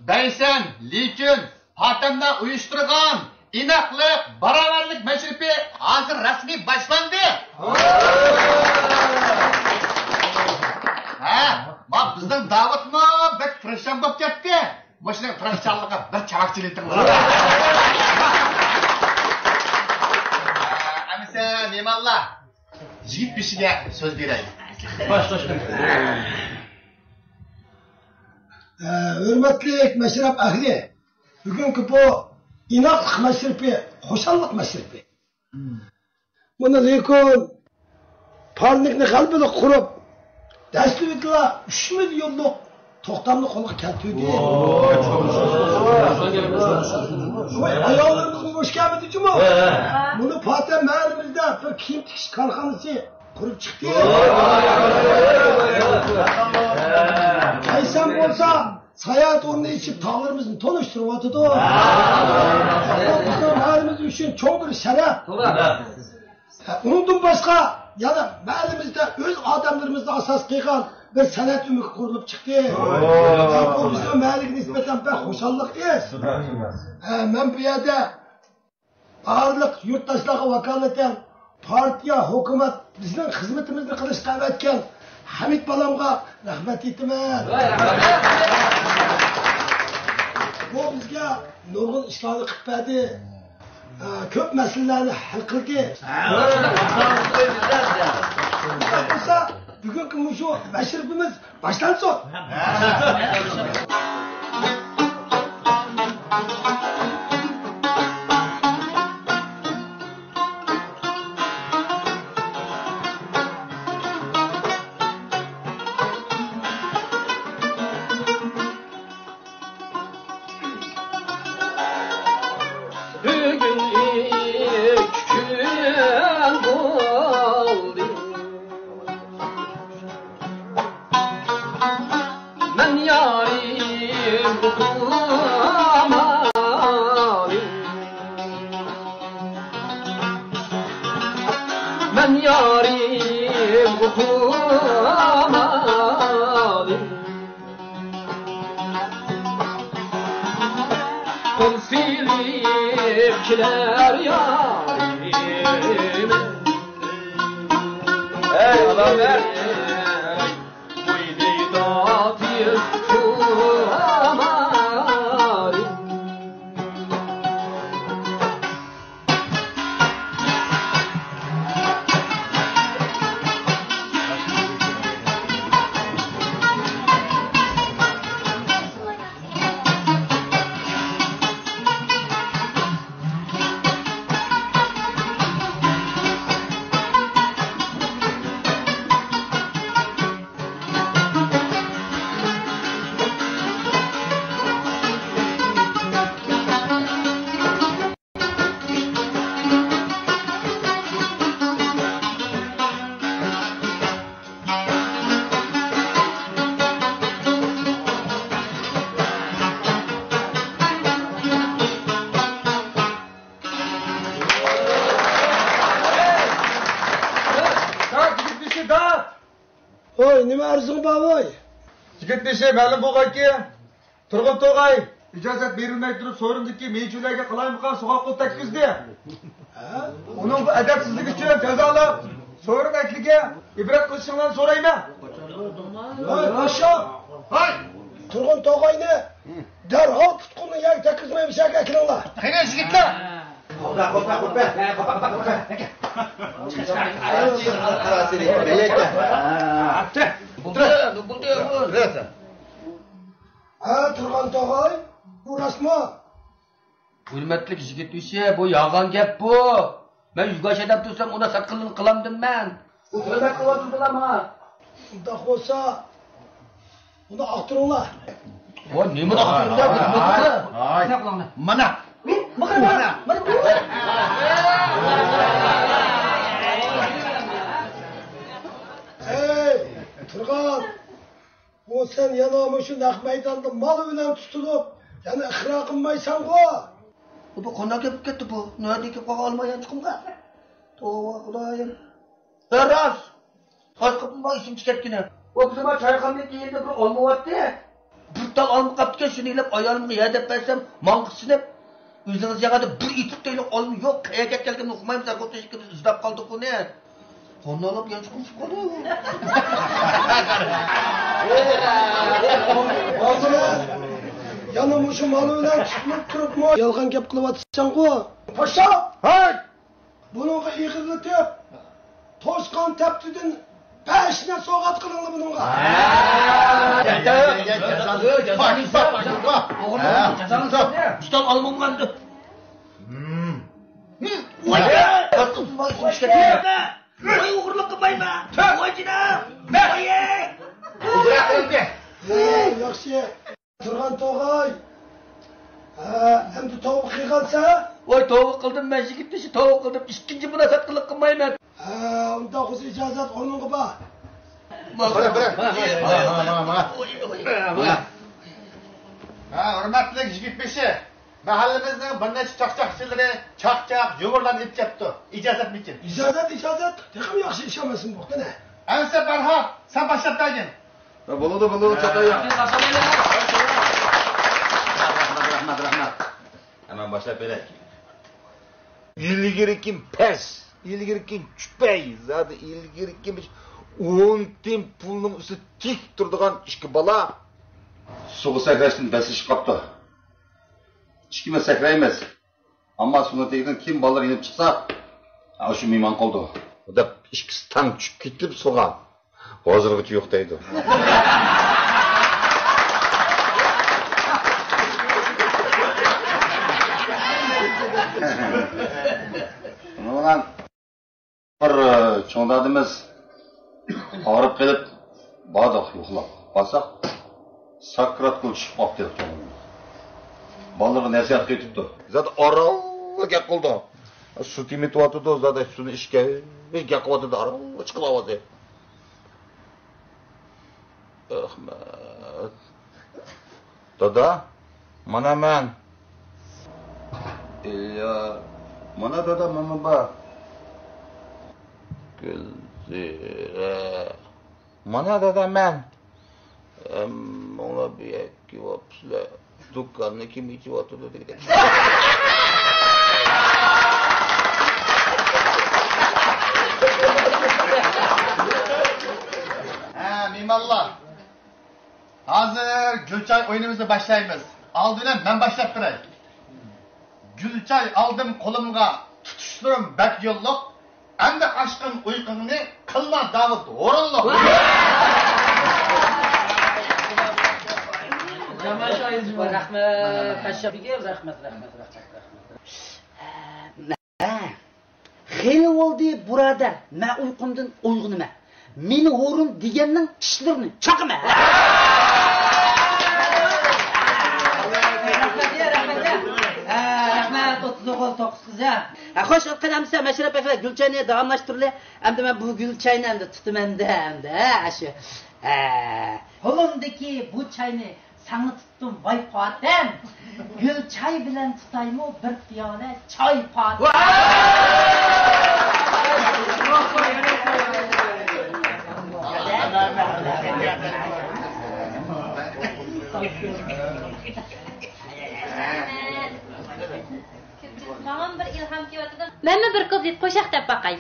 بەيسەن، لېكىن پاتەملەر ئۇيۇشتۇرغان ئىناقلىق، باراۋەرلىك مەشرىپى ھازىر رەسمىي باشلاندى. ھە، ما بىزنىڭ داۋۇتمۇ بەك تىرىشچان بولۇپ كەتتى. مۇشۇنىڭ تىرىشچانلىقىغا بىر چاۋاك چېلىۋېتىڭلار. ئەمىسە مېھمانلار، يىگىت بېشىگە سۆز بېرەي. باش، باش. ھە، ھۆرمەتلىك مەشرەپ ئەھلى، بۈگۈنكى بۇ ئىناقلىق مەشرىپى، خۇشاللىق مەشرىپى. مانا لېكىن پارنىكنى غەلىبىلىك قۇرۇپ، دەسلىپىدىلا ئۈچ مىليونلۇق توختامنى قولغا كەلتۈردى. ۋاي، ئاياللىرىمىزمۇ بوش كەلمىدى جۇمۇ. مۇنۇ پاتەم مەھەللىمىزدە بىر كىيىم تىكىش كارخانىسى قۇرۇپ چىقتى. بەيسەن بولسا ساياھەت ئورنى ئېچىپ، تاغلىرىمىزنى تونۇشتۇرۇۋاتىدۇ. بۇ بىزنىڭ مەھەللىمىز ئۈچۈن چوڭ بىر شەرەپ. ئۇنىڭدىن باشقا، يەنە مەھەللىمىزدە ئۆز ئادەملىرىمىزنى ئاساس قىلغان بىر سەنئەت ئۆمىكى قۇرۇلۇپ چىقتى. بۇ بىزنىڭ مەھەللىگە نىسبەتەن بەك خۇشاللىق ئىش. ھە، مەن بۇ يەردە بارلىق يۇرتداشلارغا ۋاكالىتەن پارتىيە، ھۆكۈمەت بىزنىڭ خىزمىتىمىزنى قىلىشقا ئەۋەتكەن ھەمىت بالامغا رەھمەت ئېيتىمەن. بۇ بىزگە نۇرغۇن ئىشلارنى قىلىپ بەردى. ئە، كۆپ مەسىلىلەرنى ھەل قىلدى. شۇنداق بولسا، بۈگۈنكى مۇشۇ مەشرىپىمىز باشلانسۇن. بۈگۈن ئىككى كۈن بولدى. مەن يارىمغا قۇۋانمىدىم. مەن يارىمغا قۇۋانمىدىم. قول سېلىپ كېلەر يارىم. ھەي، ئادەملەر! ۋاي، نېمە ئەرزىڭ بار ۋاي؟ يىگىت بېشى، مەلۇم بولغانكى، تۇرغۇن توغاي ئىجازەت بېرىلمەي تۇرۇپ، سورۇندىكى مېيىچۈلەرگە قالايمىقان سوغۇق قول تەگكۈزدى. ئۇنىڭ بۇ ئەدەپسىزلىكى ئۈچۈن جازالاپ، سورۇن ئەھلىگە ئىبرەت قىلىشىڭلارنى سورايمەن. ھاي، راشا! ھاي! تۇرغۇن توغاينى دەرھال تۇتقۇننى يەرگە تەگكۈزمەي مۇشۇ يەرگە ئەكىرىڭلار. قېنى يىگىتلەر! ھە، تۇرغان توغاي، بۇ راستمۇ؟ ھۆرمەتلىك يىگىت بېشى، بۇ يالغان گەپ بۇ. مەن يۈگاش ئادەم تۇرسام، ئۇنى ساتقىنىنى قىلامدىم مەن. ئۇ ھۆرمەت قىلىۋاتىدىلا ماڭا. ئۇنداق بولسا، ئۇنى ئاختۇرۇڭلار. ۋاي، نېمىنى ئاختۇرۇڭلار؟ ھاي، ھاي. مانا. مانا. مانا. ھەي، تۇرغان. ئۇ سەن يەنە مۇشۇ نەق مەيداندا مال بىلەن تۇتۇلۇپ، يەنە ئىقرار قىلمايسەنغۇ؟ بۇ قانداق گەپ بولۇپ كەتتى بۇ؟ نۆۋەتتىكى قالغان ئالما يانچۇقۇمغا. توۋا، خۇدايىم. ھە، راست. خاس قېپىم بار ئېسىمچە كەتكىنى. ئۇ بىزنىڭ چايخانىنىڭ كەينىدە بىر ئالما بارتى. بىر تال ئالما قاپتىكەن، شۇنى ئېلىپ ئايالىمغا يە دەپ بەرسەم، ماڭا قىسىنىپ، ئۆزىڭىز ياغادا بىر ئېتىپ تېيىلىق ئالما يوق، قەيەرگە كەتكەنلىكىنى ئۇقمايمىز، ئەر-خوتۇن ئىككىمىز ئىزدەپ قالدۇق ئۇنى. قورنالاپ يانچۇقۇم چۈشۈپ قالدى. ھازىر يەنە مۇشۇ مال بىلەن تۇتۇلۇپ تۇرۇپمۇ يالغان گەپ قىلىۋاتىسەنغۇ؟ پاشا! ھەي! بۇنىڭغا ئېغىرلىتىپ، توشقان تەپتىدىن بەشنى سوۋغات قىلىڭلار بۇنىڭغا. ئوغرىنىڭ جازاسى. ئۇستام ئالمامغاندۇ. ۋاي، ۋاي، ئوغرىلىق قىلمايمەن. ۋاي، ئوغرىلىق قىلمايمەن. ۋاي جېنىم. ۋاي. ياخشى. تۇرغان توغاي. ھە، ئەمدى توۋا قىلغانسەن؟ ۋاي، توۋا قىلدىم مەن، يىگىت بېشى، توۋا قىلدىم. ئىككىنچى بۇنى ساتقىنلىق قىلمايمەن. ھە، ئۇنداق بولسا ئىجازەت ئورنۇڭغا بار. ماڭا، ماڭا، ماڭا. ھە، ھۆرمەتلىك يىگىت بېشى، مەھەللىمىزنىڭ بىر نەچچە چاقچاقچىلىرى چاقچاق، جۇۋۇرلارنى ئېلىپ كەپتۇ. ئىجازەتمىكىن؟ ئىجازەت، ئىجازەت. تېخىمۇ ياخشى ئىش ئەمەسمۇ بۇ، قېنى؟ ئەمىسە بەرھال، سەن باشلاپ بەرگىن. ھە، بولىدۇ، بولىدۇ، چاتايا. رەھمەت، رەھمەت، رەھمەت. ھە، مەن باشلاپ بېرەي. ئىلگىرىكىم پەس، ئىلگىرىكىم چۈپەي، زادى ئىلگىرىكىم ئون تىيىن پۇلنىڭ ئۈستىدە تىك تۇرىدىغان ئىككى بالا سۇغا سەكرەشتىن بەسلىشىپ قاپتۇ. ئىككىمىز سەكرەيمىز. ئەمما سۇنىڭ تېگىدىن كىم بالىلىرى يېنىپ چىقسا، ئاشۇ مېھمان قالىدۇ. دەپ ئىككىسى تەڭ چۈشۈپ كېتىپ سۇغا. ھازىرغىچە يوق دەيدۇ. شۇنىڭ بىلەن بىر، ئە، چوڭ دادىمىز ئاغرىپ قېلىپ باردۇق، يوقلاپ بارساق، ساكراتقا چۈشۈپ قاپتۇ. بالىلىرىغا نەسىھەت قىلىۋېتىپتۇ. زادى ئارانلا گەپ قىلىدۇ. سۇ تېمىتىۋاتىدۇ، زادى سۇنى ئىچكەن گەپ قىلىۋاتىدۇ، ئارانلا چىقىدۇ ئاۋازى. ئەخمەت. دادا، مانا مەن. ئىليا، مانا دادا، مانا بار. گۈلزىرە. مانا دادا مەن. ھەممىڭلار بۇ يەرگە كېلىۋاپسىلەر. دۇكاننى كىم ئېچىۋاتىدۇ دېگۈدەك. ھە، مېھمانلار. ھازىر گۈلچاي ئويۇنىمىزنى باشلايمىز. ئالدى بىلەن مەن باشلاپ بېرەي. گۈلچاي ئالدىم قولۇمغا، تۇتۇشلىرىم بەك يوللۇق. ئەمدى ئاشقىن ئۇيقۇڭنى قىلما داۋۇت ھورۇنلۇق. رەھمەت، رەھمەت، رەھمەت، رەھمەت. ھە، خېلى بولدى، بۇرادەر، مەن ئۇيقۇمدىن ئويغىنىمەن. مېنى ھورۇن دېگەننىڭ چىشلىرىنى چاقىمەن. رەھمەت، رەھمەت، رەھمەت. ھە، رەھمەت، ئوتتۇز ئوغۇل، توققۇز قىز، ھە. ھە، خوش، قېنى ئەمىسە، مەشرەپ ئەكىلە، گۈلچاينى داۋاملاشتۇرۇلى. ئەمدى مەن بۇ گۈلچاينى ئەمدى تۇتىمەن-دە، ئەمدى، ھە، شۇ. ھە. قولۇمدىكى بۇ چاينى ساڭا تۇتتۇم، ۋاي پاتەم. گۈلچاي بىلەن تۇتايمۇ بىر پىيالە چاي، پاتەم؟ ۋاي! مەنمۇ بىر كۇپلېت قوشاق دەپ باقاي.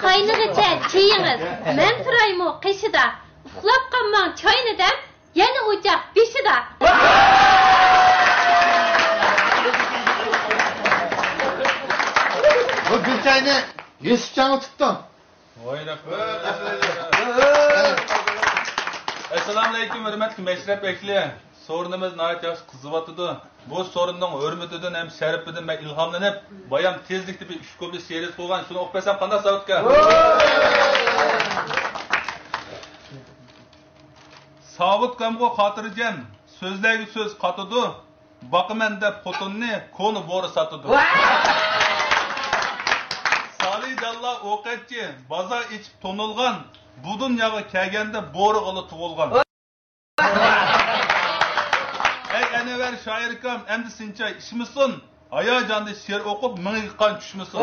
قاينىغىچە چېيىڭىز، مەن تۇرايمۇ قېشىدا، ئۇخلاپ قالماڭ چاينى دەپ، يەنە ئوچاق بېشىدا. بۇ گۈلچاينى يۈسۈپ چاڭ ئۇتۇپتۇ. ۋاي رەھمەت. ئەسسالامۇئەلەيكۇم، ھۆرمەتلىك مەشرەپ ئەھلى. سورۇنىمىز ناھايىتى ياخشى قىزىۋاتىدۇ. بۇ سورۇننىڭ ھۆرمىتىدىن ھەم شەرىپىدىن مەن ئىلھاملىنىپ، بايام تېزلىكتە بىر ئۈچ كۇپلېت شېئىر يېزىپ قويغان، شۇنى ئوقۇپ بەرسەم قانداق، ساۋۇتكا؟ ساۋۇتكامغۇ خاتىرجەم، سۆزلەرگە سۆز قاتىدۇ، باقىمەن دەپ خوتۇننى كونا بورا ساتىدۇ. سالىجانلار ئوقەتچى، بازار ئېچىپ تونۇلغان، بۇ دۇنياغا كەلگەندە بورىغىلا تۇغۇلغان. ئەي ئەنۋەر شائىركام، ئەمدى سىنچاي ئىچمىسۇن، ھاياجاندا شېئىر ئوقۇپ، مېڭىگە قان چۈشمىسۇن.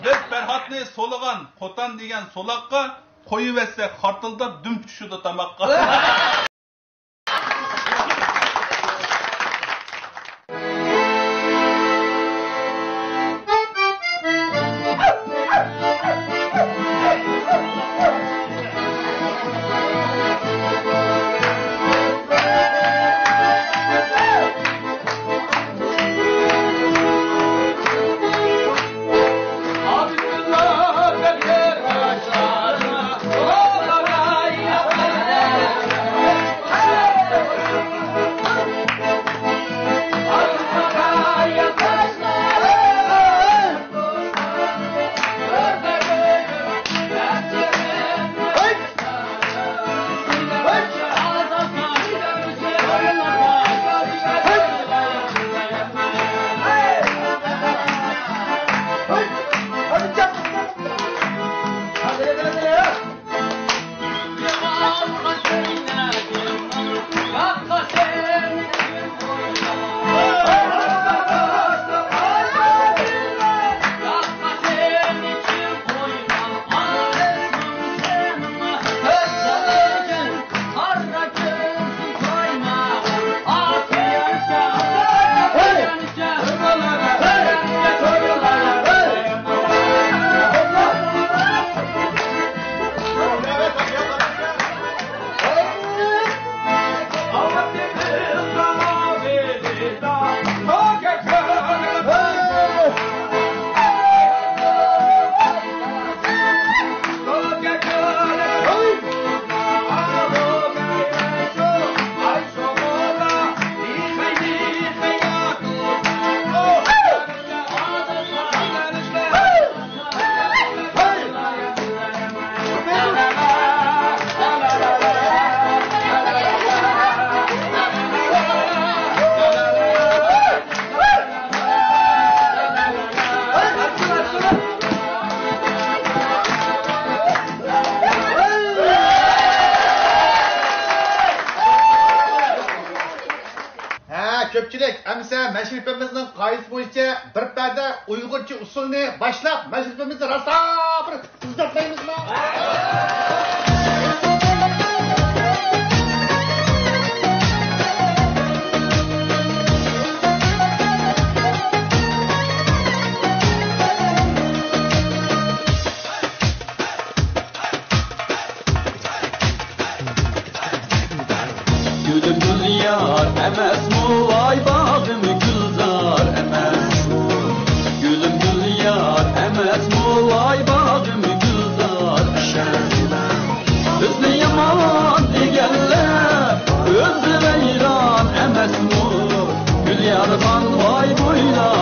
بىز پەرھاتنى سولىغان قوتان دېگەن سولاققا، قويۇۋەتسەك خارتىلداپ دۈم چۈشىدۇ تاماققا. ھە، كۆپچىلىك، ئەمىسە مەشرىپىمىزنىڭ قائىدىسى بويىچە بىر پەدە ئۇيغۇرچە ئۇسسۇلنى باشلاپ، مەشرىپىمىزنى راسا بىر تېزلەتمەيمىزمۇ؟ گۈلۈم گۈلزار ئەمەسمۇ، ۋاي باغرىم گۈلزار ئەمەسمۇ. گۈلۈم گۈلزار ئەمەسمۇ، ۋاي باغرىم گۈلزار ئەمەسمۇ. بىزنى يامان دېگەنلەر ئۆزى ۋەيران ئەمەسمۇ. گۈليارخان ۋاي بويلار